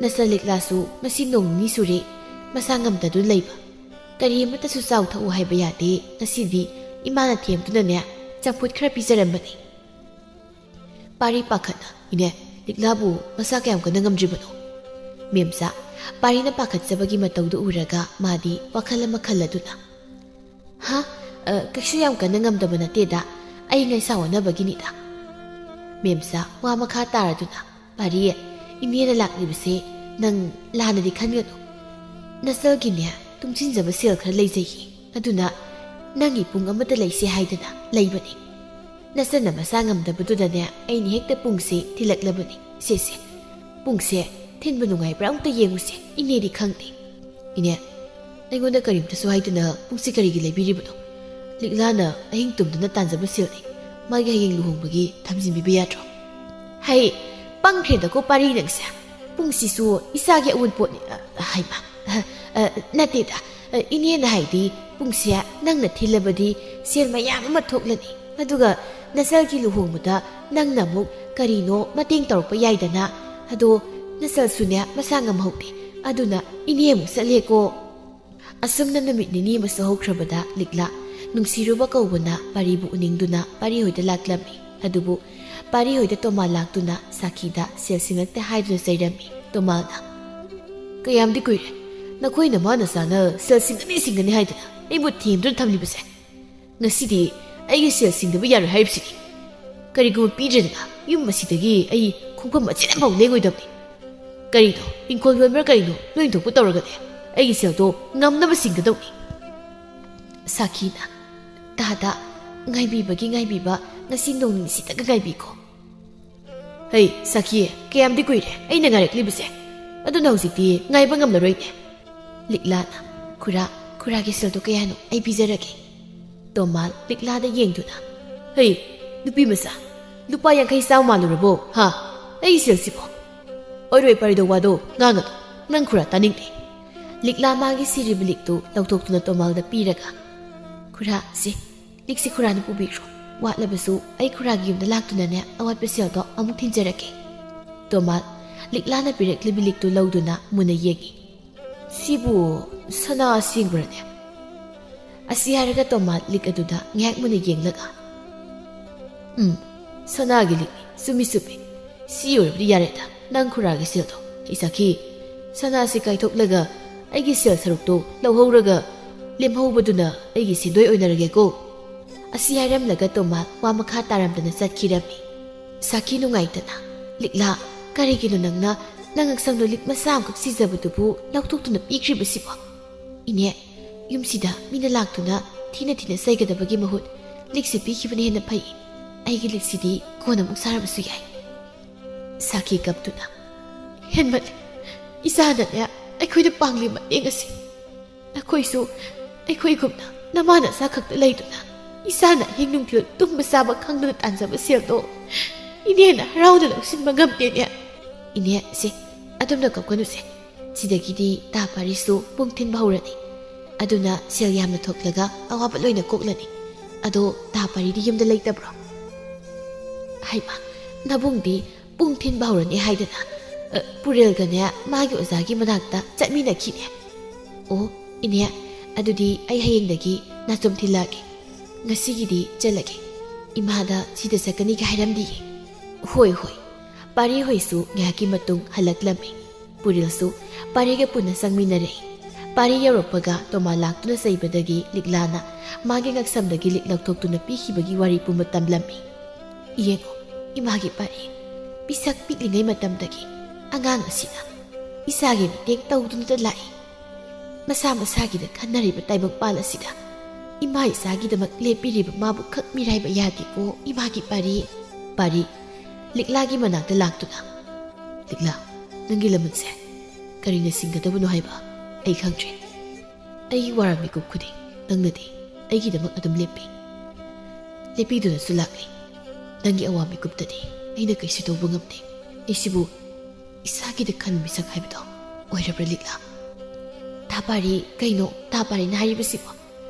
ꯅꯆꯥ ꯂꯤꯛꯂꯥꯁꯨ ꯉꯁꯤ ꯅꯣꯡ ꯅꯤꯅꯤ ꯁꯨꯔꯦ ꯃꯁꯥ ꯉꯝꯗꯗꯨꯅ ꯂꯩꯕ꯫ ꯀꯔꯤ ꯑꯃꯠꯇꯁꯨ ꯆꯥꯎ ꯊꯛꯎ ꯍꯥꯏꯕ ꯌꯥꯗꯦ꯫ ꯉꯁꯤꯗꯤ ꯏꯃꯥꯅ ꯊꯦꯝꯗꯨꯅꯅꯦ ꯆꯝꯐꯨꯠ ꯈꯔ ꯄꯤꯖꯔꯝꯕꯅꯤ꯫" ꯄꯥꯔꯤ ꯄꯥꯈꯠꯅ, "ꯏꯅꯦ, ꯂꯤꯛꯂꯥꯕꯨ ꯃꯁꯥ ꯀꯌꯥꯝ ꯀꯟꯅ ꯉꯝꯗ꯭ꯔꯤꯕꯅꯣ?" ꯃꯦꯝꯆꯥ, ꯄꯥꯔꯤꯅ ꯄꯥꯈꯠꯆꯕꯒꯤ ꯃꯇꯧꯗꯨ ꯎꯔꯒ ꯃꯥꯗꯤ ꯋꯥꯈꯜ ꯑꯃ ꯈꯜꯂꯗꯨꯅ, "ꯍꯥ? ꯑ, ꯀꯩꯁꯨ ꯌꯥꯝ ꯀꯟꯅ ꯉꯝꯗꯕ ꯅꯠꯇꯦꯗ, ꯑꯏꯪ ꯑꯁꯥ ꯑꯣꯟꯅꯕꯒꯤꯅꯤꯗ꯫" ꯃꯦꯝꯆꯥ ꯋꯥ ꯃꯈꯥ ꯇꯥꯔꯗꯨꯅ, "ꯄꯥꯔꯤ, ꯏꯅꯦꯅ ꯂꯥꯛꯂꯤꯕꯁꯦ ꯅꯪ ꯂꯥꯟꯅꯗꯤ ꯈꯟꯒꯅꯨ꯫ ꯅꯆꯜꯒꯤꯅꯦ, ꯇꯨꯡꯁꯤꯟꯖꯕ ꯁꯦꯜ ꯈꯔ ꯂꯩꯖꯩꯌꯦ꯫ ꯑꯗꯨꯅ ꯅꯪꯒꯤ ꯄꯨꯡ ꯑꯃꯠꯇ ꯂꯩꯁꯦ ꯍꯥꯏꯗꯅ ꯂꯩꯕꯅꯤ꯫ ꯅꯆꯟꯅ ꯃꯁꯥ ꯉꯝꯗꯕꯗꯨꯗꯅꯦ ꯑꯩꯅ ꯍꯦꯛꯇ ꯄꯨꯡꯁꯦ ꯊꯤꯜꯂꯛꯂꯕꯅꯤ꯫ ꯁꯦ, ꯁꯦ, ꯄꯨꯡꯁꯦ ꯊꯤꯟꯕ ꯅꯨꯡꯉꯥꯏꯕ꯭ꯔꯥ ꯑꯝꯇ ꯌꯦꯡꯉꯨꯁꯦ꯫ ꯏꯅꯦꯗꯤ ꯈꯪꯗꯦ꯫" "ꯏꯅꯦ, ꯑꯩꯉꯣꯟꯗ ꯀꯔꯤꯝꯇꯁꯨ ꯍꯥꯏꯗꯅ ꯄꯨꯡꯁꯦ ꯀꯔꯤꯒꯤ ꯂꯩꯕꯤꯔꯤꯕꯅꯣ? ꯂꯤꯛꯂꯥꯅ ꯑꯍꯤꯡ ꯇꯨꯝꯗꯅ ꯇꯥꯟꯖꯕ ꯁꯦꯜꯅꯤ꯫ ꯃꯥꯒꯤ ꯍꯌꯦꯡ ꯂꯨꯍꯣꯡꯕꯒꯤ ꯊꯝꯖꯤꯟꯕꯤꯕ ꯌꯥꯗ꯭ꯔꯣ?" "ꯍꯩ, ꯄꯪꯈ꯭ꯔꯦꯗꯀꯣ ꯄꯥꯔꯤ ꯅꯪꯁꯦ꯫ ꯄꯨꯡꯁꯤꯁꯨ ꯏꯁꯥꯒꯤ ꯑꯋꯨꯟꯄꯣꯠꯅꯤ꯫" ꯑ, ꯍꯩꯃꯥ, ꯑ, ꯑ, ꯅꯠꯇꯦꯗ꯫ ꯑ, ꯏꯅꯦꯅ ꯍꯥꯏꯗꯤ ꯄꯨꯡꯁꯦ ꯅꯪꯅ ꯊꯤꯜꯂꯕꯗꯤ ꯁꯦꯜ ꯃꯌꯥꯝ ꯑꯃ ꯊꯣꯛꯂꯅꯤ꯫ ꯑꯗꯨꯒ ꯅꯆꯜꯒꯤ ꯂꯨꯍꯣꯡꯕꯗ ꯅꯪꯅ ꯑꯃꯨꯛ ꯀꯔꯤꯅꯣ ꯃꯇꯦꯡ ꯇꯧꯔꯛꯄ ꯌꯥꯏꯗꯅ꯫ ꯑꯗꯣ ꯅꯆꯜꯁꯨꯅꯦ ꯃꯁꯥ ꯉꯝꯍꯧꯗꯦ꯫ ꯑꯗꯨꯅ ꯏꯅꯦ ꯑꯃꯨꯛ ꯆꯠꯂꯦꯀꯣ꯫ ꯑꯁꯨꯝꯅ ꯅꯨꯃꯤꯠ ꯅꯤꯅꯤ ꯑꯃꯁꯨ ꯍꯧꯈ꯭ꯔꯕꯗ ꯂꯤꯛꯂꯥ ꯅꯨꯡꯁꯤꯔꯨꯕ ꯀꯧꯕꯅ ꯄꯥꯔꯤꯕꯨ ꯎꯅꯤꯡꯗꯨꯅ ꯄꯥꯔꯤ ꯍꯣꯏꯗ ꯂꯥꯛꯂꯝꯃꯤ꯫ ꯑꯗꯨꯕꯨ ꯄꯥꯔꯤ ꯍꯣꯏꯗ ꯇꯣꯃꯥꯜ ꯂꯥꯛꯇꯨꯅ ꯁꯥꯈꯤꯗ ꯁꯦꯜ ꯁꯤꯡꯂꯛꯇꯦ ꯍꯥꯏꯗꯨꯅ ꯆꯩꯔꯝꯃꯤ꯫ ꯇꯣꯃꯥꯜꯅ, "ꯀꯌꯥꯝꯗꯤ ꯀꯨꯏꯔꯦ ꯅꯈꯣꯏ ꯅꯃꯥ ꯅꯆꯥꯅ ꯁꯦꯜ ꯁꯤꯡꯒꯅꯤ ꯁꯤꯡꯒꯅꯤ ꯍꯥꯏꯗꯨꯅ ꯑꯩꯕꯨ ꯊꯦꯝꯗꯨꯅ ꯊꯝꯂꯤꯕꯁꯦ? ꯉꯁꯤꯗꯤ ꯑꯩꯒꯤ ꯁꯦꯜ ꯁꯤꯡꯗꯕ ꯌꯥꯔꯣꯏ ꯍꯥꯏꯔꯤꯕꯁꯤꯅꯤ꯫ ꯀꯔꯤꯒꯨꯝꯕ ꯄꯤꯗ꯭ꯔꯗꯅ ꯌꯨꯝ ꯑꯁꯤꯗꯒꯤ ꯑꯩ ꯈꯣꯡꯐꯝ ꯃꯆꯦꯠ ꯑꯃꯐꯥꯎ ꯂꯦꯡꯉꯣꯏꯗꯕꯅꯤ꯫ ꯀꯔꯤꯅꯣ, ꯏꯪꯈꯣꯜ ꯌꯣꯟꯕ꯭ꯔꯥ ꯀꯔꯤꯅꯣ, ꯅꯣꯏ ꯊꯣꯛꯄ ꯇꯧꯔꯒꯅꯦ ꯑꯩꯒꯤ ꯁꯦꯜꯗꯣ ꯉꯝꯅꯕ ꯁꯤꯡꯒꯗꯧꯅꯤ꯫" ꯁꯥꯈꯤꯅ, "ꯇꯥꯗ, ꯉꯥꯏꯕꯤꯕꯒꯤ ꯉꯥꯏꯕꯤꯕ, ꯉꯁꯤ ꯅꯣꯡ ꯅꯤꯅꯤꯁꯤꯇꯒ ꯉꯥꯏꯕꯤꯀꯣ꯫" "ꯍꯩ, ꯁꯥꯈꯤ, ꯀꯌꯥꯝꯗꯤ ꯀꯨꯏꯔꯦ ꯑꯩꯅ ꯉꯥꯏꯔꯛꯂꯤꯕꯁꯦ꯫ ꯑꯗꯨꯅ ꯍꯧꯖꯤꯛꯇꯤ ꯉꯥꯏꯕ ꯉꯝꯂꯔꯣꯏꯅꯦ꯫" ꯂꯤꯛꯂꯥꯅ, "ꯈꯨꯔꯥ, ꯈꯨꯔꯥꯒꯤ ꯁꯦꯜꯗꯣ ꯀꯌꯥꯅꯣ? ꯑꯩ ꯄꯤꯖꯔꯒꯦ꯫" ꯇꯣꯃꯥꯜ ꯂꯤꯛꯂꯥꯗ ꯌꯦꯡꯗꯨꯅ, "ꯍꯩ, ꯅꯨꯄꯤ ꯃꯆꯥ, ꯂꯨꯄꯥ ꯌꯥꯡꯈꯩ ꯆꯥꯎ ꯃꯥꯜꯂꯨꯔꯕꯣ, ꯍꯥ? ꯑꯩꯒꯤ ꯁꯦꯜꯁꯤꯕꯣ? ꯑꯣꯏꯔꯣꯏ ꯄꯥꯔꯣꯏꯗ ꯋꯥꯗꯣ ꯉꯥꯡꯒꯅꯨ꯫ ꯅꯪ ꯈꯨꯔꯥ ꯇꯥꯅꯤꯡꯗꯦ꯫" ꯂꯤꯛꯂꯥ ꯃꯥꯒꯤ ꯁꯤꯔꯤꯕ ꯂꯤꯛꯇꯨ ꯂꯧꯊꯣꯛꯇꯨꯅ ꯇꯣꯃꯥꯜꯗ ꯄꯤꯔꯒ, "ꯈꯨꯔꯥ, ꯁꯤ, ꯂꯤꯛꯁꯤ ꯈꯨꯔꯥꯅ ꯄꯨꯕꯤꯈ꯭ꯔꯣ꯫ ꯋꯥꯠꯂꯕꯁꯨ ꯑꯩ ꯈꯨꯔꯥꯒꯤ ꯌꯨꯝꯗ ꯂꯥꯛꯇꯨꯅꯅꯦ ꯑꯋꯥꯠꯄ ꯁꯦꯜꯗꯣ ꯑꯃꯨꯛ ꯊꯤꯟꯖꯔꯛꯀꯦ꯫" ꯇꯣꯃꯥꯜ ꯂꯤꯛꯂꯥꯅ ꯄꯤꯔꯛꯂꯤꯕ ꯂꯤꯛꯇꯨ ꯂꯧꯗꯨꯅ ꯃꯨꯟꯅ ꯌꯦꯡꯉꯤ꯫ "ꯁꯤꯕꯨ ꯁꯅꯥ ꯑꯁꯦꯡꯕꯔꯅꯦ?" ꯑꯁꯤ ꯍꯥꯏꯔꯒ ꯇꯣꯃꯥꯜ ꯂꯤꯛ ꯑꯗꯨꯗ ꯉꯥꯏꯍꯥꯛ ꯃꯨꯟꯅ ꯌꯦꯡꯂꯒ, "ꯎꯝ, ꯁꯅꯥꯒꯤ ꯂꯤꯛꯅꯤ꯫ ꯆꯨꯝꯃꯤ, ꯆꯨꯝꯃꯤ꯫ ꯁꯤ ꯑꯣꯏꯔꯕꯗꯤ ꯌꯥꯔꯦꯗ, ꯅꯪ ꯈꯨꯔꯥꯒꯤ ꯁꯦꯜꯗꯣ꯫ ꯏꯁꯥꯈꯤ, ꯁꯅꯥꯁꯤ ꯀꯥꯏꯊꯣꯛꯂꯒ ꯑꯩꯒꯤ ꯁꯦꯜ ꯁꯔꯨꯛꯇꯨ ꯂꯧꯍꯧꯔꯒ ꯂꯦꯝꯍꯧꯕꯗꯨꯅ ꯑꯩꯒꯤ ꯁꯦꯟꯗꯣꯏ ꯑꯣꯏꯅꯔꯒꯦꯀꯣ꯫ ꯑꯁꯤ ꯍꯥꯏꯔꯝꯂꯒ ꯇꯣꯃꯥ ꯋꯥ ꯃꯈꯥ ꯇꯥꯔꯝꯗꯅ ꯆꯠꯈꯤꯔꯝꯃꯤ꯫ ꯁꯥꯈꯤ ꯅꯨꯡꯉꯥꯏꯇꯅ, "ꯂꯤꯛꯂꯥ, ꯀꯔꯤꯒꯤꯅꯣ ꯅꯪꯅ ꯅꯪ ꯍꯛꯆꯥꯡꯗꯣ ꯂꯤꯛ ꯃꯆꯥ ꯑꯃꯈꯛ ꯁꯤꯖꯕꯗꯨꯕꯨ ꯂꯧꯊꯣꯛꯇꯨꯅ ꯄꯤꯈ꯭ꯔꯤꯕꯁꯤꯕꯣ? ꯏꯅꯦ, ꯌꯨꯝꯁꯤꯗ ꯃꯤꯅ ꯂꯥꯛꯇꯨꯅ ꯊꯤꯅ ꯊꯤꯅ ꯆꯩꯒꯗꯕꯒꯤ ꯃꯍꯨꯠ ꯂꯤꯛꯁꯤ ꯄꯤꯈꯤꯕꯅ ꯍꯦꯟꯅ ꯐꯩ꯫ ꯑꯩꯒꯤ ꯂꯤꯛꯁꯤꯗꯤ ꯀꯣꯟꯅ ꯑꯃꯨꯛ ꯁꯥꯔꯕꯁꯨ ꯌꯥꯏ"꯫ ꯁꯥꯈꯤ ꯀꯞꯇꯨꯅ, "ꯍꯦꯟꯃꯠꯂꯦ꯫ ꯏꯆꯥꯅꯅꯦ ꯑꯩꯈꯣꯏꯗ ꯄꯥꯡꯂꯤ ꯃꯇꯦꯡ ꯑꯁꯤ꯫ ꯑꯩꯈꯣꯏꯁꯨ ꯑꯩꯈꯣꯏꯒꯨꯝꯅ ꯅꯃꯥ ꯅꯆꯥ ꯈꯛꯇ ꯂꯩꯗꯨꯅ ꯏꯆꯥꯅ ꯑꯍꯤꯡ ꯅꯨꯡꯊꯤꯜ ꯇꯨꯝꯕ ꯆꯥꯕ ꯈꯪꯗꯅ ꯇꯥꯟꯖꯕ ꯁꯦꯜꯗꯣ ꯏꯅꯦꯅ ꯍꯔꯥꯎꯅ ꯂꯧꯁꯤꯟꯕ ꯉꯝꯗꯦꯅꯦ"꯫ "ꯏꯅꯦ, ꯁꯦ, ꯑꯗꯨꯝꯅ ꯀꯞꯀꯅꯨꯁꯦ꯫ ꯁꯤꯗꯒꯤꯗꯤ ꯇꯥ ꯄꯥꯔꯤꯁꯨ ꯄꯨꯡ ꯊꯤꯟꯕ ꯍꯧꯔꯅꯤ꯫ ꯑꯗꯨꯅ ꯁꯦꯜ ꯌꯥꯝꯅ ꯊꯣꯛꯂꯒ ꯑꯋꯥꯕ ꯂꯣꯏꯅ ꯀꯣꯛꯂꯅꯤ꯫ ꯑꯗꯣ ꯇꯥ ꯄꯥꯔꯤꯗꯤ ꯌꯨꯝꯗ ꯂꯩꯇꯕ꯭ꯔꯣ?" "ꯍꯩꯃꯥ, ꯅꯕꯨꯡꯗꯤ ꯄꯨꯡ ꯊꯤꯟꯕ ꯍꯧꯔꯅꯤ ꯍꯥꯏꯗꯅ, ꯑ, ꯄꯨꯔꯦꯜꯒꯅꯦ ꯃꯥꯒꯤ ꯑꯣꯖꯥꯒꯤ ꯃꯅꯥꯛꯇ ꯆꯠꯃꯤꯟꯅꯈꯤꯅꯦ"꯫ "ꯑꯣ, ꯏꯅꯦ, ꯑꯗꯨꯗꯤ ꯑꯩ ꯍꯌꯦꯡꯗꯒꯤ ꯅꯥꯆꯣꯝ ꯊꯤꯜꯂꯛꯑꯒꯦ꯫ ꯉꯁꯤꯒꯤꯗꯤ ꯆꯠꯂꯒꯦ꯫ ꯏꯃꯥꯗ ꯁꯤꯗ ꯆꯠꯀꯅꯤꯒ ꯍꯥꯏꯔꯝꯗꯤꯌꯦ"꯫ "ꯍꯣꯏ, ꯍꯣꯏ"꯫ ꯄꯥꯔꯤ ꯍꯣꯏꯁꯨ ꯉꯥꯏꯍꯥꯛꯀꯤ ꯃꯇꯨꯡ ꯍꯜꯂꯛꯂꯝꯃꯤ꯫ ꯄꯨꯔꯦꯜꯁꯨ ꯄꯥꯔꯤꯒ ꯄꯨꯟꯅ ꯆꯪꯃꯤꯟꯅꯔꯛꯏ꯫ ꯄꯥꯔꯤ ꯌꯧꯔꯛꯄꯒ ꯇꯣꯃꯥ ꯂꯥꯛꯇꯨꯅ ꯆꯩꯕꯗꯒꯤ ꯂꯤꯛꯂꯥꯅ ꯃꯥꯒꯤ ꯉꯛꯁꯝꯗꯒꯤ ꯂꯤꯛ ꯂꯧꯊꯣꯛꯇꯨꯅ ꯄꯤꯈꯤꯕꯒꯤ ꯋꯥꯔꯤ ꯄꯨꯝꯕ ꯇꯝꯂꯝꯃꯤ꯫ "ꯌꯦꯡꯉꯨ, ꯏꯃꯥꯒꯤ ꯄꯥꯔꯤ, ꯄꯤꯁꯛ ꯄꯤꯛꯂꯤꯉꯩ ꯃꯇꯝꯗꯒꯤ ꯑꯉꯥꯡ ꯑꯁꯤꯅ ꯏꯆꯥꯒꯤ ꯃꯇꯦꯡ ꯇꯧꯗꯨꯅꯇ ꯂꯥꯛꯏ꯫ ꯃꯁꯥ ꯃꯁꯥꯒꯤꯗ ꯈꯟꯅꯔꯤꯕ ꯇꯥꯏꯕꯪꯄꯥꯜ ꯑꯁꯤꯗ ꯏꯃꯥ ꯏꯆꯥꯒꯤꯗꯃꯛ ꯂꯦꯞꯄꯤꯔꯤꯕ ꯃꯥꯕꯨ ꯈꯛ ꯃꯤꯔꯥꯏꯕ ꯌꯥꯗꯦꯀꯣ, ꯏꯃꯥꯒꯤ ꯄꯥꯔꯤ"꯫ ꯄꯥꯔꯤ ꯂꯤꯛꯂꯥꯒꯤ ꯃꯅꯥꯛꯇ ꯂꯥꯛꯇꯨꯅ, "ꯂꯤꯛꯂꯥ, ꯅꯪꯒꯤ ꯂꯃꯟꯁꯦ ꯀꯔꯤꯅ ꯁꯤꯡꯒꯗꯕꯅꯣ ꯍꯥꯏꯕ ꯑꯩ ꯈꯪꯗ꯭ꯔꯦ꯫ ꯑꯩꯒꯤ ꯋꯥꯔ ꯃꯤꯀꯨꯞ ꯈꯨꯗꯤꯡ ꯅꯪꯅꯗꯤ ꯑꯩꯒꯤꯗꯃꯛ ꯑꯗꯨꯝ ꯂꯦꯞꯄꯤ꯫ ꯂꯦꯞꯄꯤꯗꯨꯅꯁꯨ ꯂꯥꯛꯂꯤ꯫ ꯅꯪꯒꯤ ꯑꯋꯥ ꯃꯤꯀꯨꯞꯇꯗꯤ ꯑꯩꯅ ꯀꯩꯁꯨ ꯇꯧꯕ ꯉꯝꯗꯦ꯫ ꯑꯩꯁꯤꯕꯨ ꯏꯁꯥꯒꯤꯗ ꯈꯟꯕ ꯃꯤꯁꯛ ꯍꯥꯏꯕꯗꯣ ꯑꯣꯏꯔꯕ꯭ꯔꯥ, ꯂꯤꯛꯂꯥ?" "ꯇꯥ ꯄꯥꯔꯤ, ꯀꯩꯅꯣ ꯇꯥ ꯄꯥꯔꯤꯅ ꯍꯥꯏꯔꯤꯕꯁꯤꯕꯣ?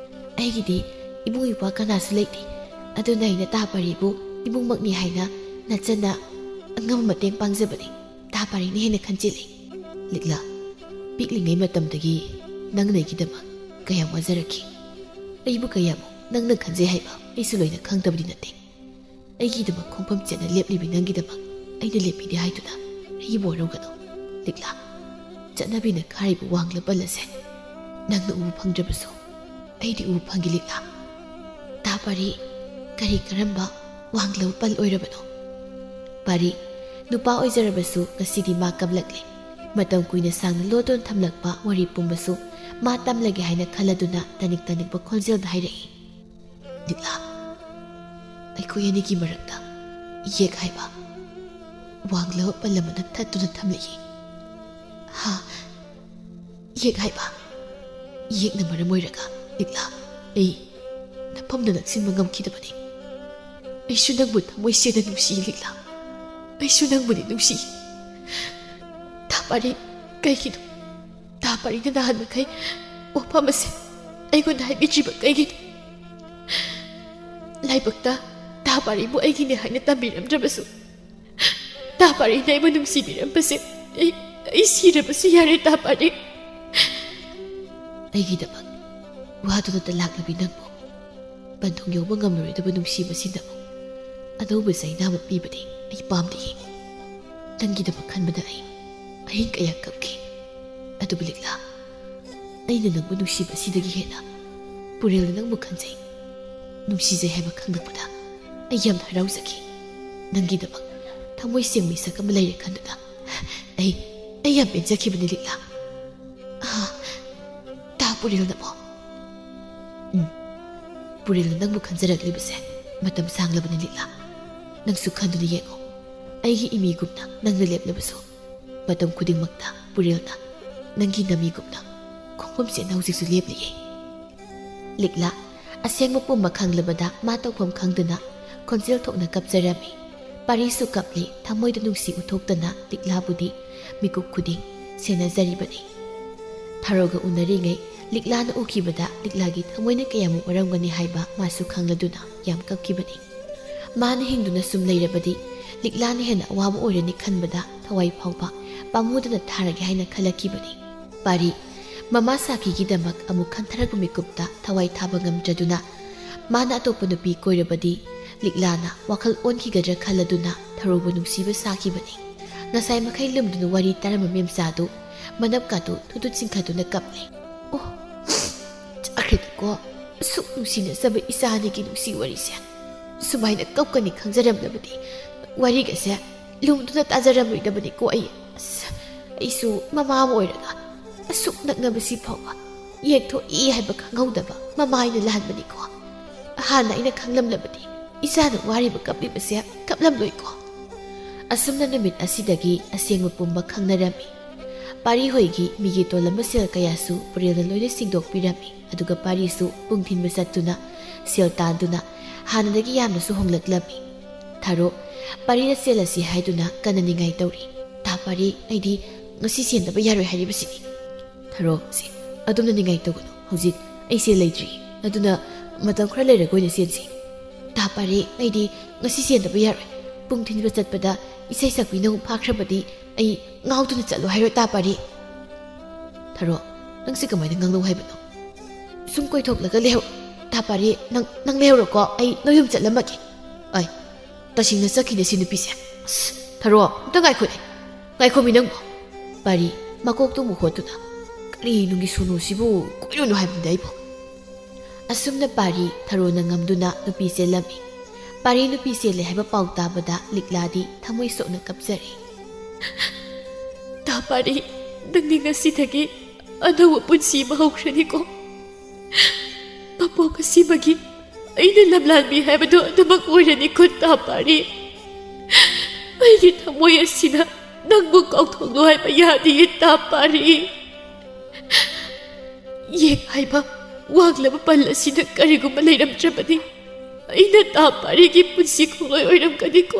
ꯑꯩꯒꯤꯗꯤ ꯏꯕꯨꯡ ꯏꯄ꯭ꯋꯥ ꯀꯅꯥꯁꯨ ꯂꯩꯇꯦ꯫ ꯑꯗꯨꯅ ꯑꯩꯅ ꯇꯥ ꯄꯥꯔꯤꯕꯨ ꯏꯕꯨꯡꯃꯛꯅꯤ ꯍꯥꯏꯅ ꯅꯆꯟꯅ ꯑꯉꯝꯕ ꯃꯇꯦꯡ ꯄꯥꯡꯖꯕꯅꯤ꯫ ꯇꯥ ꯄꯥꯔꯤꯅ ꯍꯦꯟꯅ ꯈꯟꯖꯤꯜꯂꯤ"꯫ "ꯂꯤꯛꯂꯥ, ꯄꯤꯛꯂꯤꯉꯩ ꯃꯇꯝꯗꯒꯤ ꯅꯪꯅ ꯑꯩꯒꯤꯗꯃꯛ ꯀꯌꯥꯝ ꯋꯥꯖꯔꯛꯈꯤ꯫ ꯑꯩꯕꯨ ꯀꯌꯥꯃꯨꯛ ꯅꯪꯅ ꯈꯟꯖꯩ ꯍꯥꯏꯕ ꯑꯩꯁꯨ ꯂꯣꯏꯅ ꯈꯪꯗꯕꯗꯤ ꯅꯠꯇꯦ꯫ ꯑꯩꯒꯤꯗꯃꯛ ꯈꯣꯡꯐꯝ ꯆꯦꯠꯅ ꯂꯦꯞꯂꯤꯕꯤ ꯅꯪꯒꯤꯗꯃꯛ ꯑꯩꯅ ꯂꯦꯞꯄꯤꯗꯦ ꯍꯥꯏꯗꯨꯅ ꯑꯩꯕꯨ ꯋꯥꯔꯧꯒꯅꯨ, ꯂꯤꯛꯂꯥ"꯫ ꯆꯠꯅꯕꯤꯅ ꯈꯥꯔꯤꯕ ꯋꯥꯡꯂ ꯄꯜ ꯑꯁꯦ ꯅꯪꯅ ꯎꯕ ꯐꯪꯗ꯭ꯔꯕꯁꯨ ꯑꯩꯗꯤ ꯎꯕ ꯐꯪꯒꯦ ꯂꯤꯛꯂꯥ꯫ ꯇꯥ ꯄꯥꯔꯤ, ꯀꯔꯤ ꯀꯔꯝꯕ ꯋꯥꯡꯂꯕ ꯄꯜ ꯑꯣꯏꯔꯕꯅꯣ? ꯄꯥꯔꯤ, ꯅꯨꯄꯥ ꯑꯣꯏꯖꯔꯕꯁꯨ ꯉꯁꯤꯗꯤ ꯃꯥ ꯀꯞꯂꯛꯂꯦ꯫ ꯃꯇꯝ ꯀꯨꯏꯅ ꯁꯥꯡꯅ ꯂꯣꯠꯇꯨꯅ ꯊꯝꯂꯛꯄ ꯋꯥꯔꯤ ꯄꯨꯝꯕꯁꯨ ꯃꯥ ꯇꯝꯂꯒꯦ ꯍꯥꯏꯅ ꯈꯜꯂꯗꯨꯅ ꯇꯅꯤꯛ ꯇꯅꯤꯛꯄ ꯈꯣꯟꯖꯦꯜꯗ ꯍꯥꯏꯔꯛꯏ, ꯂꯤꯛꯂꯥ, ꯑꯩꯈꯣꯏ ꯑꯅꯤꯒꯤ ꯃꯔꯛꯇ ꯌꯦꯛ ꯍꯥꯏꯕ ꯋꯥꯡꯂꯕ ꯄꯜ ꯑꯃ ꯅꯝꯊꯠꯇꯨꯅ ꯊꯝꯂꯛꯏ꯫ ꯍꯥ? ꯌꯦꯛ ꯍꯥꯏꯕ? ꯌꯦꯛꯅ ꯃꯔꯝ ꯑꯣꯏꯔꯒ, ꯂꯤꯛꯂꯥ, ꯑꯩ ꯅꯐꯝꯗ ꯅꯛꯁꯤꯟꯕ ꯉꯝꯈꯤꯗꯕꯅꯤ꯫ ꯑꯩꯁꯨ ꯅꯪꯕꯨ ꯊꯃꯣꯏ ꯁꯦꯡꯅ ꯅꯨꯡꯁꯤ, ꯂꯤꯛꯂꯥ꯫ ꯑꯩꯁꯨ ꯅꯪꯕꯨꯗꯤ ꯅꯨꯡꯁꯤ꯫ ꯇꯥ ꯄꯥꯔꯤ, ꯀꯩꯒꯤꯅꯣ ꯇꯥ ꯄꯥꯔꯤꯅ ꯅꯍꯥꯟ ꯃꯈꯩ ꯋꯥꯐꯝ ꯑꯁꯦ ꯑꯩꯉꯣꯟꯗ ꯍꯥꯏꯕꯤꯗ꯭ꯔꯤꯕ ꯀꯩꯒꯤꯅꯣ? ꯂꯥꯏꯕꯛꯇ ꯇꯥ ꯄꯥꯔꯤꯕꯨ ꯑꯩꯒꯤꯅꯦ ꯍꯥꯏꯅ ꯇꯝꯕꯤꯔꯝꯗ꯭ꯔꯕꯁꯨ, ꯇꯥ ꯄꯥꯔꯤꯅ ꯑꯩꯕꯨ ꯅꯨꯡꯁꯤꯕꯤꯔꯝꯕꯁꯦ ꯑꯩ, ꯑꯩ ꯁꯤꯔꯕꯁꯨ ꯌꯥꯔꯦ, ꯇꯥ ꯄꯥꯔꯤ꯫ ꯑꯩꯒꯤꯗꯃꯛ ꯋꯥꯗꯨꯅꯇ ꯂꯥꯛꯂꯕꯤ ꯅꯪꯕꯨ ꯄꯟꯊꯨꯡ ꯌꯧꯕ ꯉꯝꯂꯔꯣꯏꯗꯕ ꯅꯨꯡꯁꯤꯕꯁꯤꯅ ꯑꯅꯧꯕ ꯆꯩꯅꯥ ꯑꯃ ꯄꯤꯕꯗꯤ ꯑꯩ ꯄꯥꯝꯗꯦ꯫ ꯅꯪꯒꯤꯗꯃꯛ ꯈꯟꯕꯗ ꯑꯩ ꯑꯍꯤꯡ ꯀꯌꯥ ꯀꯞꯈꯤ꯫ ꯑꯗꯨꯕꯨ ꯂꯤꯛꯂꯥ, ꯑꯩꯅ ꯅꯪꯕꯨ ꯅꯨꯡꯁꯤꯕꯁꯤꯗꯒꯤ ꯍꯦꯟꯅ ꯄꯨꯔꯦꯜꯅ ꯅꯪꯕꯨ ꯈꯟꯖꯩ, ꯅꯨꯡꯁꯤꯖꯩ ꯍꯥꯏꯕ ꯈꯪꯂꯛꯄꯗ ꯑꯩ ꯌꯥꯝꯅ ꯍꯔꯥꯎꯖꯈꯤ꯫ ꯅꯪꯒꯤꯗꯃꯛ ꯊꯃꯣꯏ ꯁꯦꯡꯕ ꯃꯤꯁꯛ ꯑꯃ ꯂꯩꯔꯦ ꯈꯟꯕꯗ ꯑꯩ, ꯑꯩ ꯌꯥꯝ ꯄꯦꯟꯖꯈꯤꯕꯅꯤ ꯂꯤꯛꯂꯥ꯫ ꯑꯥ, ꯇꯥ ꯄꯨꯔꯦꯜꯅꯕꯣ? ꯎꯝ, ꯄꯨꯔꯦꯜꯅ ꯅꯪꯕꯨ ꯈꯟꯖꯔꯛꯂꯤꯕꯁꯦ ꯃꯇꯝ ꯁꯥꯡꯂꯕꯅꯤ ꯂꯤꯛꯂꯥ꯫ ꯅꯪꯁꯨ ꯈꯟꯗꯨꯅ ꯌꯦꯡꯉꯨ, ꯑꯩꯒꯤ ꯏꯃꯤꯒꯨꯝꯅ ꯅꯪꯅ ꯂꯦꯞꯂꯕꯁꯨ ꯃꯇꯝ ꯈꯨꯗꯤꯡꯃꯛꯇ ꯄꯨꯔꯦꯜꯅ ꯅꯪꯒꯤ ꯅꯃꯤꯒꯨꯝꯅ ꯈꯣꯡꯐꯝ ꯆꯦꯠꯅ ꯍꯧꯖꯤꯛꯁꯨ ꯂꯦꯞꯂꯤꯌꯦ꯫ ꯂꯤꯛꯂꯥ ꯑꯁꯦꯡꯕ ꯄꯨꯝꯕ ꯈꯪꯂꯕꯗ ꯃꯥ ꯇꯧꯐꯝ ꯈꯪꯗꯅ ꯈꯣꯟꯖꯦꯜ ꯊꯣꯛꯅ ꯀꯞꯆꯔꯝꯃꯤ꯫ ꯄꯥꯔꯤꯁꯨ ꯀꯞꯂꯤ, ꯊꯃꯣꯏꯗ ꯅꯨꯡꯁꯤ ꯎꯠꯊꯣꯛꯇꯅ ꯂꯤꯛꯂꯥꯕꯨꯗꯤ ꯃꯤꯀꯨꯞ ꯈꯨꯗꯤꯡ ꯁꯦꯟꯅꯖꯔꯤꯕꯅꯤ꯫ ꯊꯔꯣꯒ ꯎꯅꯔꯤꯉꯩ ꯂꯤꯛꯂꯥꯅ ꯎꯈꯤꯕꯗ ꯂꯤꯛꯂꯥꯒꯤ ꯊꯃꯣꯏꯅ ꯀꯌꯥꯃꯨꯛ ꯋꯥꯔꯝꯒꯅꯤ ꯍꯥꯏꯕ ꯃꯥꯁꯨ ꯈꯪꯂꯗꯨꯅ ꯌꯥꯝ ꯀꯞꯈꯤꯕꯅꯤ꯫ ꯃꯥꯅ ꯍꯤꯡꯗꯨꯅ ꯁꯨꯝ ꯂꯩꯔꯕꯗꯤ ꯂꯤꯛꯂꯥꯅ ꯍꯦꯟꯅ ꯑꯋꯥꯕ ꯑꯣꯏꯔꯅꯤ ꯈꯟꯕꯗ ꯊꯋꯥꯏ ꯐꯥꯎꯕ ꯄꯥꯝꯃꯨꯗꯅ ꯊꯥꯔꯒꯦ ꯍꯥꯏꯅ ꯈꯜꯂꯛꯈꯤꯕꯅꯤ꯫ ꯄꯥꯔꯤ ꯃꯃꯥ ꯁꯥꯈꯤꯒꯤꯗꯃꯛ ꯑꯃꯨꯛ ꯈꯟꯊꯔꯛꯄ ꯃꯤꯀꯨꯞꯇ ꯊꯋꯥꯏ ꯊꯥꯕ ꯉꯝꯗ꯭ꯔꯗꯨꯅ ꯃꯥꯅ ꯑꯇꯣꯞꯄ ꯅꯨꯄꯤ ꯀꯣꯏꯔꯕꯗꯤ ꯂꯤꯛꯂꯥꯅ ꯋꯥꯈꯜ ꯑꯣꯟꯈꯤꯒꯗ꯭ꯔꯥ ꯈꯜꯂꯗꯨꯅ ꯊꯔꯣꯕꯨ ꯅꯨꯡꯁꯤꯕ ꯁꯥꯈꯤꯕꯅꯤ꯫ ꯉꯁꯥꯏ ꯃꯈꯩ ꯂꯨꯝꯗꯨꯅ ꯋꯥꯔꯤ ꯇꯥꯔꯝꯕ ꯃꯦꯝꯆꯥꯗꯨ ꯃꯅꯞꯀꯥꯗꯨ ꯊꯨ ꯊꯨ ꯆꯤꯡꯈꯠꯇꯨꯅ ꯀꯞꯂꯦ꯫ ꯑꯣ, ꯆꯥꯈ꯭ꯔꯦꯗꯀꯣ, ꯑꯁꯨꯛ ꯅꯨꯡꯁꯤꯅꯖꯕ ꯏꯆꯥ ꯑꯅꯤꯒꯤ ꯅꯨꯡꯁꯤ ꯋꯥꯔꯤꯁꯦ꯫ ꯁꯨꯃꯥꯏꯅ ꯀꯞꯀꯅꯤ ꯈꯪꯖꯔꯝꯂꯕꯗꯤ ꯋꯥꯔꯤꯒꯁꯦ ꯂꯨꯝꯗꯨꯅ ꯇꯥꯖꯔꯝꯂꯣꯏꯗꯕꯅꯤꯀꯣ꯫ ꯑꯩ, ꯑꯁ, ꯑꯩꯁꯨ ꯃꯃꯥ ꯑꯃ ꯑꯣꯏꯔꯒ ꯑꯁꯨꯛ ꯅꯛꯅꯕꯁꯤ ꯐꯥꯎꯕ ꯌꯦꯛꯊꯣꯛꯏ ꯍꯥꯏꯕ ꯈꯪꯍꯧꯗꯕ ꯃꯃꯥ ꯑꯩꯅ ꯂꯥꯟꯕꯅꯤꯀꯣ꯫ ꯍꯥꯟꯅ ꯑꯩꯅ ꯈꯪꯂꯝꯂꯕꯗꯤ ꯏꯆꯥꯅ ꯋꯥꯔꯤꯕ ꯀꯞꯂꯤꯕꯁꯦ ꯀꯞꯂꯝꯂꯣꯏꯀꯣ꯫ ꯑꯁꯨꯝꯅ ꯅꯨꯃꯤꯠ ꯑꯁꯤꯗꯒꯤ ꯑꯁꯦꯡꯕ ꯄꯨꯝꯕ ꯈꯪꯅꯔꯝꯃꯤ꯫ ꯄꯥꯔꯤ ꯍꯣꯏꯒꯤ ꯃꯤꯒꯤ ꯇꯣꯜꯂꯝꯕ ꯁꯦꯜ ꯀꯌꯥꯁꯨ ꯄꯨꯔꯦꯜꯅ ꯂꯣꯏꯅ ꯁꯤꯡꯗꯣꯛꯄꯤꯔꯝꯃꯤ꯫ ꯑꯗꯨꯒ ꯄꯥꯔꯤꯁꯨ ꯄꯨꯡ ꯊꯤꯟꯕ ꯆꯠꯇꯨꯅ ꯁꯦꯜ ꯇꯥꯟꯗꯨꯅ ꯍꯥꯟꯅꯗꯒꯤ ꯌꯥꯝꯅꯁꯨ ꯍꯣꯡꯂꯛꯂꯝꯃꯤ꯫ ꯊꯔꯣ, ꯄꯥꯔꯤꯅ ꯆꯦꯜꯂꯁꯤ ꯍꯥꯏꯗꯨꯅ ꯀꯟꯅ ꯅꯤꯡꯉꯥꯏ ꯇꯧꯔꯤ꯫ ꯇꯥ ꯄꯥꯔꯤ, ꯑꯩꯗꯤ ꯉꯁꯤ ꯆꯦꯟꯗꯕ ꯌꯥꯔꯣꯏ ꯍꯥꯏꯔꯤꯕꯁꯤꯅꯤ꯫ ꯊꯔꯣ, ꯁꯦ, ꯑꯗꯨꯝꯅ ꯅꯤꯡꯉꯥꯏ ꯇꯧꯒꯅꯨ꯫ ꯍꯧꯖꯤꯛ ꯑꯩ ꯁꯦꯜ ꯂꯩꯇ꯭ꯔꯤ, ꯑꯗꯨꯅ ꯃꯇꯝ ꯈꯔ ꯂꯩꯔꯒ ꯑꯣꯏꯅ ꯆꯦꯟꯁꯤ꯫ ꯇꯥ ꯄꯥꯔꯤ, ꯑꯩꯗꯤ ꯉꯁꯤ ꯆꯦꯟꯗꯕ ꯌꯥꯔꯣꯏ꯫ ꯄꯨꯡ ꯊꯤꯟꯕ ꯆꯠꯄꯗ ꯏꯁꯩ ꯁꯛꯄꯤꯅ ꯑꯃꯨꯛ ꯐꯥꯈ꯭ꯔꯕꯗꯤ ꯑꯩ ꯉꯥꯎꯗꯨꯅ ꯆꯠꯂꯣ ꯍꯥꯏꯔꯣꯏ꯫ ꯇꯥ ꯄꯥꯔꯤ꯫ ꯊꯔꯣ, ꯅꯪꯁꯦ ꯀꯃꯥꯏꯅ ꯉꯥꯡꯅꯧ ꯍꯥꯏꯕꯅꯣ? ꯁꯨꯝ ꯀꯣꯏꯊꯣꯛꯂꯒ ꯂꯩꯍꯧ꯫ ꯇꯥ ꯄꯥꯔꯤ, ꯅꯪ, ꯅꯪ ꯂꯩꯍꯧꯔꯣꯀꯣ, ꯑꯩ ꯅꯣꯏ ꯌꯨꯝ ꯆꯠꯂꯝꯃꯒꯦ꯫ ꯑꯩ, ꯇꯁꯦꯡꯅ ꯆꯠꯈꯤꯅꯦ ꯁꯤ ꯅꯨꯄꯤꯁꯦ꯫ ꯑꯁ, ꯊꯔꯣ, ꯑꯝꯇ ꯉꯥꯏꯈꯣꯅꯦ꯫ ꯉꯥꯏꯈꯣꯃꯤ ꯅꯪꯕꯣ꯫ ꯄꯥꯔꯤ, ꯃꯀꯣꯛꯇꯨ ꯑꯃꯨꯛ ꯍꯣꯠꯇꯨꯅ, ꯀꯔꯤ ꯅꯨꯡꯒꯤ ꯁꯣꯅꯣꯁꯤꯕꯨ ꯀꯣꯏꯔꯨꯅꯨ ꯍꯥꯏꯕꯅꯤꯗ ꯑꯩꯕꯨ꯫ ꯑꯁꯨꯝꯅ ꯄꯥꯔꯤ ꯊꯔꯣꯅ ꯉꯝꯗꯨꯅ ꯅꯨꯄꯤ ꯆꯦꯜꯂꯝꯃꯤ꯫ ꯄꯥꯔꯤ ꯅꯨꯄꯤ ꯆꯦꯜꯂꯦ ꯍꯥꯏꯕ ꯄꯥꯎ ꯇꯥꯕꯗ ꯂꯤꯛꯂꯥꯗꯤ ꯊꯃꯣꯏ ꯁꯣꯛꯅ ꯀꯞꯆꯔꯤ꯫ ꯇꯥ ꯄꯥꯔꯤ, ꯅꯪꯗꯤ ꯉꯁꯤꯗꯒꯤ ꯑꯅꯧꯕ ꯄꯨꯟꯁꯤ ꯑꯃ ꯍꯧꯈ꯭ꯔꯅꯤꯀꯣ꯫ ꯃꯄꯣꯛ ꯑꯁꯤꯃꯒꯤ ꯑꯩꯅ ꯂꯝꯂꯥꯟꯕꯤ ꯍꯥꯏꯕꯗꯨ ꯑꯗꯨꯃꯛ ꯑꯣꯏꯔꯅꯤꯀꯣ ꯇꯥ ꯄꯥꯔꯤ꯫ ꯑꯩꯒꯤ ꯊꯃꯣꯏ ꯑꯁꯤꯅ ꯅꯪꯕꯨ ꯀꯥꯎꯊꯣꯛꯂꯣ ꯍꯥꯏꯕ ꯌꯥꯗꯤꯌꯦ ꯇꯥ ꯄꯥꯔꯤ꯫ ꯌꯦꯛ ꯍꯥꯏꯕ ꯋꯥꯡꯂꯕ ꯄꯜ ꯑꯁꯤꯗ ꯀꯔꯤꯒꯨꯝꯕ ꯂꯩꯔꯝꯗ꯭ꯔꯕꯗꯤ ꯑꯩꯅ ꯇꯥ ꯄꯥꯔꯤꯒꯤ ꯄꯨꯟꯁꯤ ꯈꯣꯡꯂꯣꯏ ꯑꯣꯏꯔꯝꯒꯅꯤꯀꯣ꯫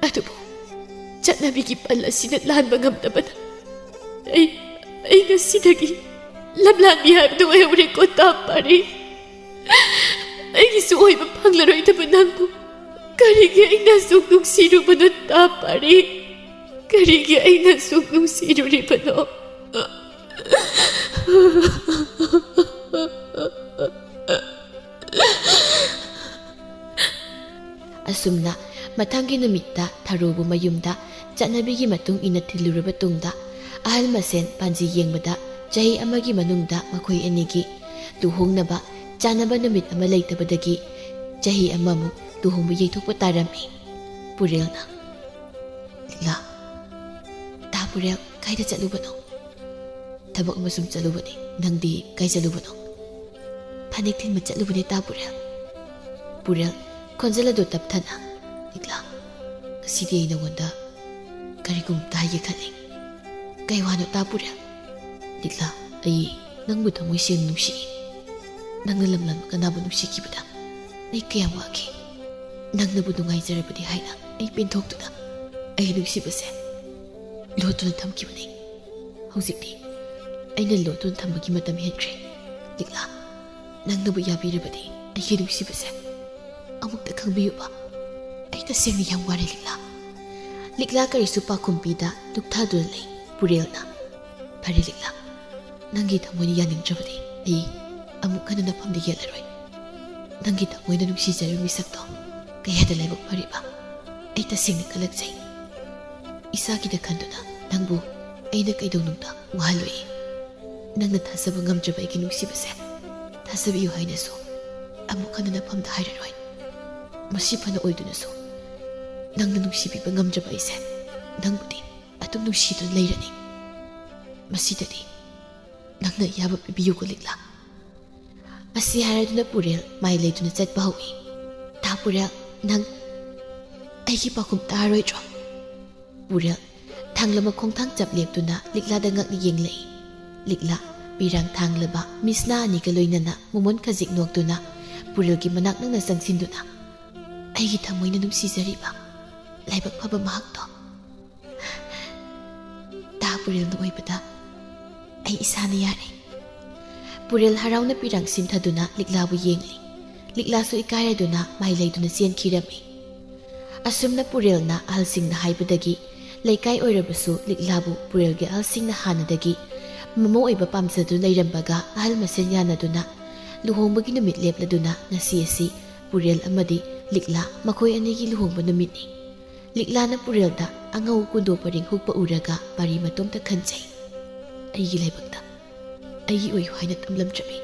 ꯑꯗꯨꯕꯨ ꯆꯠꯅꯕꯤꯒꯤ ꯄꯜ ꯑꯁꯤꯅ ꯂꯥꯟꯕ ꯉꯝꯗꯕꯅ ꯑꯩ, ꯑꯩ ꯉꯁꯤꯗꯒꯤ ꯂꯝꯂꯥꯟꯕꯤ ꯍꯥꯏꯕꯗꯨ ꯑꯣꯏꯍꯧꯔꯦꯀꯣ ꯇꯥ ꯄꯥꯔꯤ꯫ ꯑꯩꯒꯤꯁꯨ ꯑꯣꯏꯕ ꯐꯪꯂꯔꯣꯏꯗꯕ ꯅꯪꯕꯨ ꯀꯔꯤꯒꯤ ꯑꯩꯅ ꯑꯁꯨꯛ ꯅꯨꯡꯁꯤꯔꯨꯕꯅꯣ ꯇꯥ ꯄꯥꯔꯤ? ꯀꯔꯤꯒꯤ ꯑꯩꯅ ꯑꯁꯨꯛ ꯅꯨꯡꯁꯤꯔꯨꯔꯤꯕꯅꯣ? ꯑꯁꯨꯝꯅ ꯃꯊꯪꯒꯤ ꯅꯨꯃꯤꯠꯇ ꯊꯔꯣꯕꯨ ꯃꯌꯨꯝꯗ ꯆꯠꯅꯕꯤꯒꯤ ꯃꯇꯨꯡ ꯏꯟꯅ ꯊꯤꯜꯂꯨꯔꯕ ꯇꯨꯡꯗ, ꯑꯍꯜ ꯃꯁꯦꯟ ꯄꯥꯟꯖꯤ ꯌꯦꯡꯕꯗ ꯆꯍꯤ ꯑꯃꯒꯤ ꯃꯅꯨꯡꯗ ꯃꯈꯣꯏ ꯑꯅꯤꯒꯤ ꯂꯨꯍꯣꯡꯅꯕ ꯆꯥꯅꯕ ꯅꯨꯃꯤꯠ ꯑꯃ ꯂꯩꯇꯕꯗꯒꯤ ꯆꯍꯤ ꯑꯃꯃꯨꯛ ꯂꯨꯍꯣꯡꯕ ꯌꯩꯊꯣꯛꯄ ꯇꯥꯔꯝꯃꯤ꯫ ꯄꯨꯔꯦꯜꯅ, "ꯂꯤꯛꯂꯥ, ꯇꯥ ꯄꯨꯔꯦꯜ, ꯀꯥꯏꯗ ꯆꯠꯂꯨꯕꯅꯣ?" "ꯊꯕꯛ ꯑꯃ ꯁꯨꯝ ꯆꯠꯂꯨꯕꯅꯤ꯫ ꯅꯪꯗꯤ ꯀꯥꯏ ꯆꯠꯂꯨꯕꯅꯣ?" "ꯐꯅꯦꯛ ꯊꯤꯟꯕ ꯆꯠꯂꯨꯕꯅꯦ, ꯇꯥ ꯄꯨꯔꯦꯜ꯫" ꯄꯨꯔꯦꯜ, ꯈꯣꯟꯖꯦꯜ ꯑꯗꯨ ꯇꯞꯊꯅ, "ꯂꯤꯛꯂꯥ, ꯉꯁꯤꯗꯤ ꯑꯩ ꯅꯉꯣꯟꯗ ꯀꯔꯤꯒꯨꯝꯕ ꯍꯥꯏꯒꯦ ꯈꯜꯂꯤ꯫" "ꯀꯩ ꯋꯥꯅꯣ, ꯇꯥ ꯄꯨꯔꯦꯜ?" "ꯂꯤꯛꯂꯥ, ꯑꯩ ꯅꯪꯕꯨ ꯊꯃꯣꯏ ꯁꯦꯡꯅ ꯅꯨꯡꯁꯤꯏ꯫ ꯅꯪꯅ ꯂꯝꯂꯝ ꯀꯅꯥꯕꯨ ꯅꯨꯡꯁꯤꯈꯤꯕꯗ ꯑꯩ ꯀꯌꯥꯝ ꯋꯥꯈꯤ꯫ ꯅꯪꯅꯕꯨ ꯅꯨꯡꯉꯥꯏꯖꯔꯕꯗꯤ ꯍꯥꯏꯅ ꯑꯩ ꯄꯦꯟꯊꯣꯛꯇꯨꯅ ꯑꯩꯒꯤ ꯅꯨꯡꯁꯤꯕꯁꯦ ꯂꯣꯠꯇꯨꯅ ꯊꯝꯈꯤꯕꯅꯤ꯫ ꯍꯧꯖꯤꯛꯇꯤ ꯑꯩꯅ ꯂꯣꯠꯇꯨꯅ ꯊꯝꯕꯒꯤ ꯃꯇꯝ ꯍꯦꯟꯈ꯭ꯔꯦ꯫ ꯂꯤꯛꯂꯥ, ꯅꯪꯅꯕꯨ ꯌꯥꯕꯤꯔꯕꯗꯤ ꯑꯩꯒꯤ ꯅꯨꯡꯁꯤꯕꯁꯦ ꯑꯃꯨꯛꯇ ꯈꯪꯕꯤꯌꯨꯕ꯫ ꯑꯩ ꯇꯁꯦꯡꯅ ꯌꯥꯝ ꯋꯥꯔꯦ, ꯂꯤꯛꯂꯥ꯫" ꯂꯤꯛꯂꯥ ꯀꯔꯤꯁꯨ ꯄꯥꯎꯈꯨꯝ ꯄꯤꯗ ꯂꯨꯞꯊꯗꯨꯅ ꯂꯩ꯫ ꯄꯨꯔꯦꯜꯅ, "ꯐꯔꯦ ꯂꯤꯛꯂꯥ, ꯅꯪꯒꯤ ꯊꯃꯣꯏꯅ ꯌꯥꯅꯤꯡꯗ꯭ꯔꯕꯗꯤ ꯑꯩ ꯑꯃꯨꯛ ꯍꯟꯅ ꯅꯐꯝꯗ ꯌꯦꯠꯂꯔꯣꯏ꯫ ꯅꯪꯒꯤ ꯊꯃꯣꯏꯅ ꯅꯨꯡꯁꯤꯖꯔꯤꯕ ꯃꯤꯁꯛꯇꯣ ꯀꯌꯥꯗ ꯂꯥꯏꯕꯛ ꯐꯔꯤꯕ꯫ ꯑꯩ ꯇꯁꯦꯡꯅ ꯀꯜꯂꯛꯆꯩ꯫ ꯏꯁꯥꯒꯤꯗ ꯈꯟꯗꯨꯅ ꯅꯪꯕꯨ ꯑꯩꯅ ꯀꯩꯗꯧꯅꯨꯡꯗ ꯋꯥꯍꯜꯂꯣꯏ꯫ ꯅꯪꯅ ꯊꯥꯖꯕ ꯉꯝꯗ꯭ꯔꯕ ꯑꯩꯒꯤ ꯅꯨꯡꯁꯤꯕꯁꯦ ꯊꯥꯖꯕꯤꯌꯨ ꯍꯥꯏꯅꯁꯨ ꯑꯃꯨꯛ ꯍꯟꯅ ꯅꯐꯝꯗ ꯍꯥꯏꯔꯔꯣꯏ꯫ ꯃꯁꯤ ꯐꯅ ꯑꯣꯏꯗꯨꯅꯁꯨ ꯅꯪꯅ ꯅꯨꯡꯁꯤꯕꯤꯕ ꯉꯝꯗ꯭ꯔꯕ ꯑꯩꯁꯦ ꯅꯪꯕꯨꯗꯤ ꯑꯗꯨꯝ ꯅꯨꯡꯁꯤꯗꯨꯅ ꯂꯩꯔꯅꯤ꯫ ꯃꯁꯤꯗꯗꯤ ꯅꯪꯅ ꯑꯌꯥꯕ ꯄꯤꯕꯤꯌꯨꯀꯣ, ꯂꯤꯛꯂꯥ꯫" ꯑꯁꯤ ꯍꯥꯏꯔꯗꯨꯅ ꯄꯨꯔꯦꯜ ꯃꯥꯏ ꯂꯩꯗꯨꯅ ꯆꯠꯄ ꯍꯧꯏ꯫ "ꯇꯥ ꯄꯨꯔꯦꯜ, ꯅꯪ ꯑꯩꯒꯤ ꯄꯥꯎꯈꯨꯝ ꯇꯥꯔꯣꯏꯗ꯭ꯔꯣ?" ꯄꯨꯔꯦꯜ ꯊꯥꯡꯂꯕ ꯈꯣꯡꯊꯥꯡ ꯆꯞ ꯂꯦꯞꯇꯨꯅ ꯂꯤꯛꯂꯥꯗ ꯉꯛꯅ ꯌꯦꯡꯂꯛꯏ꯫ ꯂꯤꯛꯂꯥ ꯄꯤꯔꯥꯡ ꯊꯥꯡꯂꯕ ꯃꯤꯠꯁꯅꯥ ꯑꯅꯤꯒ ꯂꯣꯏꯅꯅ ꯃꯣꯃꯣꯟ ꯈꯖꯤꯛ ꯅꯣꯛꯇꯨꯅ ꯄꯨꯔꯦꯜꯒꯤ ꯃꯅꯥꯛ ꯅꯛꯅ ꯆꯪꯁꯤꯟꯗꯨꯅ, "ꯑꯩꯒꯤ ꯊꯃꯣꯏꯅ ꯅꯨꯡꯁꯤꯖꯔꯤꯕ ꯂꯥꯏꯕꯛ ꯐꯕ ꯃꯍꯥꯛꯇꯣ ꯇꯥ ꯄꯨꯔꯦꯜꯅ ꯑꯣꯏꯕꯗ ꯑꯩ ꯏꯁꯥꯅ ꯌꯥꯔꯦ꯫" ꯄꯨꯔꯦꯜ ꯍꯔꯥꯎꯅ ꯄꯤꯔꯥꯡ ꯁꯤꯟꯊꯗꯨꯅ ꯂꯤꯛꯂꯥꯕꯨ ꯌꯦꯡꯂꯤ꯫ ꯂꯤꯛꯂꯥꯁꯨ ꯏꯀꯥꯏꯔꯗꯨꯅ ꯃꯥꯏ ꯂꯩꯗꯨꯅ ꯆꯦꯟꯈꯤꯔꯝꯃꯤ꯫ ꯑꯁꯨꯝꯅ ꯄꯨꯔꯦꯜꯅ ꯑꯍꯜꯁꯤꯡꯅ ꯍꯥꯏꯕꯗꯒꯤ ꯂꯩꯀꯥꯏ ꯑꯣꯏꯔꯕꯁꯨ ꯂꯤꯛꯂꯥꯕꯨ ꯄꯨꯔꯦꯜꯒꯤ ꯑꯍꯜꯁꯤꯡꯅ ꯍꯥꯟꯅꯗꯒꯤ ꯃꯃꯧ ꯑꯣꯏꯕ ꯄꯥꯝꯖꯗꯨꯅ ꯂꯩꯔꯝꯕꯒ ꯑꯍꯜ ꯃꯁꯦꯟ ꯌꯥꯅꯗꯨꯅ ꯂꯨꯍꯣꯡꯕꯒꯤ ꯅꯨꯃꯤꯠ ꯂꯦꯞꯂꯗꯨꯅ ꯉꯁꯤ ꯑꯁꯤ ꯄꯨꯔꯦꯜ ꯑꯃꯗꯤ ꯂꯤꯛꯂꯥ ꯃꯈꯣꯏ ꯑꯅꯤꯒꯤ ꯂꯨꯍꯣꯡꯕ ꯅꯨꯃꯤꯠꯅꯤ꯫ ꯂꯤꯛꯂꯥꯅ ꯄꯨꯔꯦꯜꯗ ꯑꯉꯧ ꯀꯨꯟꯗꯣ ꯄꯔꯦꯡ ꯍꯨꯛꯄ ꯎꯔꯒ ꯄꯥꯔꯤ ꯃꯇꯣꯝꯇ ꯈꯟꯖꯩ꯫ "ꯑꯩꯒꯤ ꯂꯥꯏꯕꯛꯇ ꯑꯩꯒꯤ ꯑꯣꯏꯌꯨ ꯍꯥꯏꯅ ꯇꯝꯂꯝꯗ꯭ꯔꯕꯤ,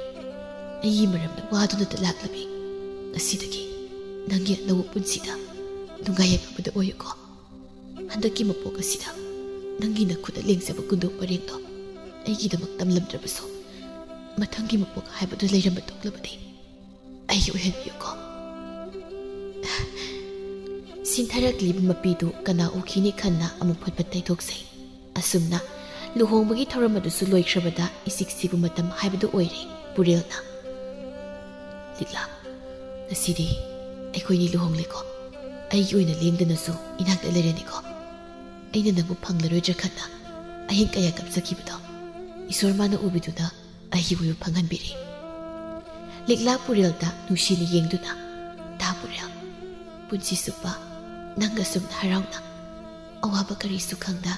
ꯑꯩꯒꯤ ꯃꯔꯝꯗ ꯋꯥꯗꯨꯅꯇ ꯂꯥꯛꯂꯕꯤ, ꯉꯁꯤꯗꯒꯤ ꯅꯪꯒꯤ ꯑꯅꯧꯕ ꯄꯨꯟꯁꯤꯗ ꯅꯨꯡꯉꯥꯏ ꯌꯥꯏꯐꯕꯗ ꯑꯣꯏꯌꯨꯀꯣ꯫ ꯍꯟꯗꯛꯀꯤ ꯃꯄꯣꯛ ꯑꯁꯤꯗ ꯅꯪꯒꯤ ꯅꯈꯨꯠꯅ ꯂꯦꯡꯖꯕ ꯀꯨꯟꯗꯣ ꯄꯔꯦꯡꯗꯣ ꯑꯩꯒꯤꯗꯃꯛ ꯇꯝꯂꯝꯗ꯭ꯔꯕꯁꯨ, ꯃꯊꯪꯒꯤ ꯃꯄꯣꯛ ꯍꯥꯏꯕꯗꯨ ꯂꯩꯔꯝꯕ ꯊꯣꯛꯂꯕꯗꯤ ꯑꯩꯒꯤ ꯑꯣꯏꯍꯟꯕꯤꯌꯨꯀꯣ꯫" ꯁꯤꯟꯊꯔꯛꯂꯤꯕ ꯃꯄꯤꯗꯨ ꯀꯅꯥ ꯎꯈꯤꯅꯤ ꯈꯟꯅ ꯑꯃꯨꯛ ꯐꯠ ꯐꯠ ꯇꯩꯊꯣꯛꯆꯩ꯫ ꯑꯁꯨꯝꯅ ꯂꯨꯍꯣꯡꯕꯒꯤ ꯊꯧꯔꯝ ꯑꯗꯨꯁꯨ ꯂꯣꯏꯈ꯭ꯔꯕꯗ ꯏꯆꯤꯛ ꯆꯤꯛꯄ ꯃꯇꯝ ꯍꯥꯏꯕꯗꯨ ꯑꯣꯏꯔꯦ꯫ ꯄꯨꯔꯦꯜꯅ, "ꯂꯤꯛꯂꯥ, ꯉꯁꯤꯗꯤ ꯑꯩꯈꯣꯏꯅꯤ ꯂꯨꯍꯣꯡꯂꯦꯀꯣ꯫ ꯑꯩꯒꯤ ꯑꯣꯏꯅ ꯂꯦꯡꯗꯅꯁꯨ ꯏꯅꯥꯛꯇ ꯂꯩꯔꯅꯤꯀꯣ꯫ ꯑꯩꯅ ꯅꯪꯕꯨ ꯐꯪꯂꯔꯣꯏꯗ꯭ꯔꯥ ꯈꯟꯅ ꯑꯍꯤꯡ ꯀꯌꯥ ꯀꯞꯆꯈꯤꯕꯗꯣ ꯏꯁꯣꯔ ꯃꯥꯅ ꯎꯕꯤꯗꯨꯅ ꯑꯩꯒꯤ ꯑꯣꯏꯕ ꯐꯪꯍꯟꯕꯤꯔꯦ꯫" ꯂꯤꯛꯂꯥ ꯄꯨꯔꯦꯜꯗ ꯅꯨꯡꯁꯤꯅ ꯌꯦꯡꯗꯨꯅ, "ꯇꯥ ꯄꯨꯔꯦꯜ, ꯄꯨꯟꯁꯤ ꯆꯨꯞꯄ ꯅꯪꯒ ꯁꯨꯝ ꯍꯔꯥꯎꯅ, ꯑꯋꯥꯕ ꯀꯔꯤꯁꯨ ꯈꯪꯗ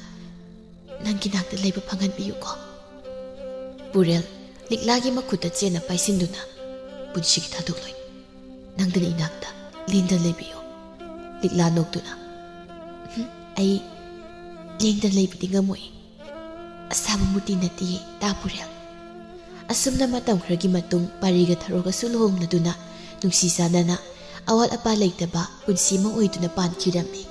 ꯅꯪꯒꯤ ꯅꯥꯛꯇ ꯂꯩꯕ ꯐꯪꯍꯟꯕꯤꯌꯨꯀꯣ꯫" ꯄꯨꯔꯦꯜ ꯂꯤꯛꯂꯥꯒꯤ ꯃꯈꯨꯠꯇ ꯆꯦꯠꯅ ꯄꯥꯏꯁꯤꯟꯗꯨꯅ, "ꯄꯨꯟꯁꯤꯒꯤ ꯊꯥꯗꯣꯛꯂꯣꯏ꯫ ꯅꯪꯗꯅ ꯏꯅꯥꯛꯇ ꯂꯦꯡꯗꯅ ꯂꯩꯕꯤꯌꯨ꯫" ꯂꯤꯛꯂꯥ ꯅꯣꯛꯇꯨꯅ, "ꯍꯨꯝ, ꯑꯩ ꯂꯦꯡꯗꯅ ꯂꯩꯕꯗꯤ ꯉꯝꯃꯣꯏ꯫ ꯑꯁꯥꯕ ꯃꯨꯔꯇꯤ ꯅꯠꯇꯤꯌꯦ, ꯇꯥ ꯄꯨꯔꯦꯜ꯫" ꯑꯁꯨꯝꯅ ꯃꯇꯝ ꯈꯔꯒꯤ ꯃꯇꯨꯡ ꯄꯥꯔꯤꯒ ꯊꯔꯣꯒꯁꯨ ꯂꯨꯍꯣꯡꯂꯗꯨꯅ ꯅꯨꯡꯁꯤ ꯆꯥꯟꯅꯅ ꯑꯋꯥꯠ ꯑꯄꯥ ꯂꯩꯇꯕ ꯄꯨꯟꯁꯤ ꯑꯃ ꯑꯣꯏꯗꯨꯅ ꯄꯥꯟꯈꯤꯔꯝꯃꯤ꯫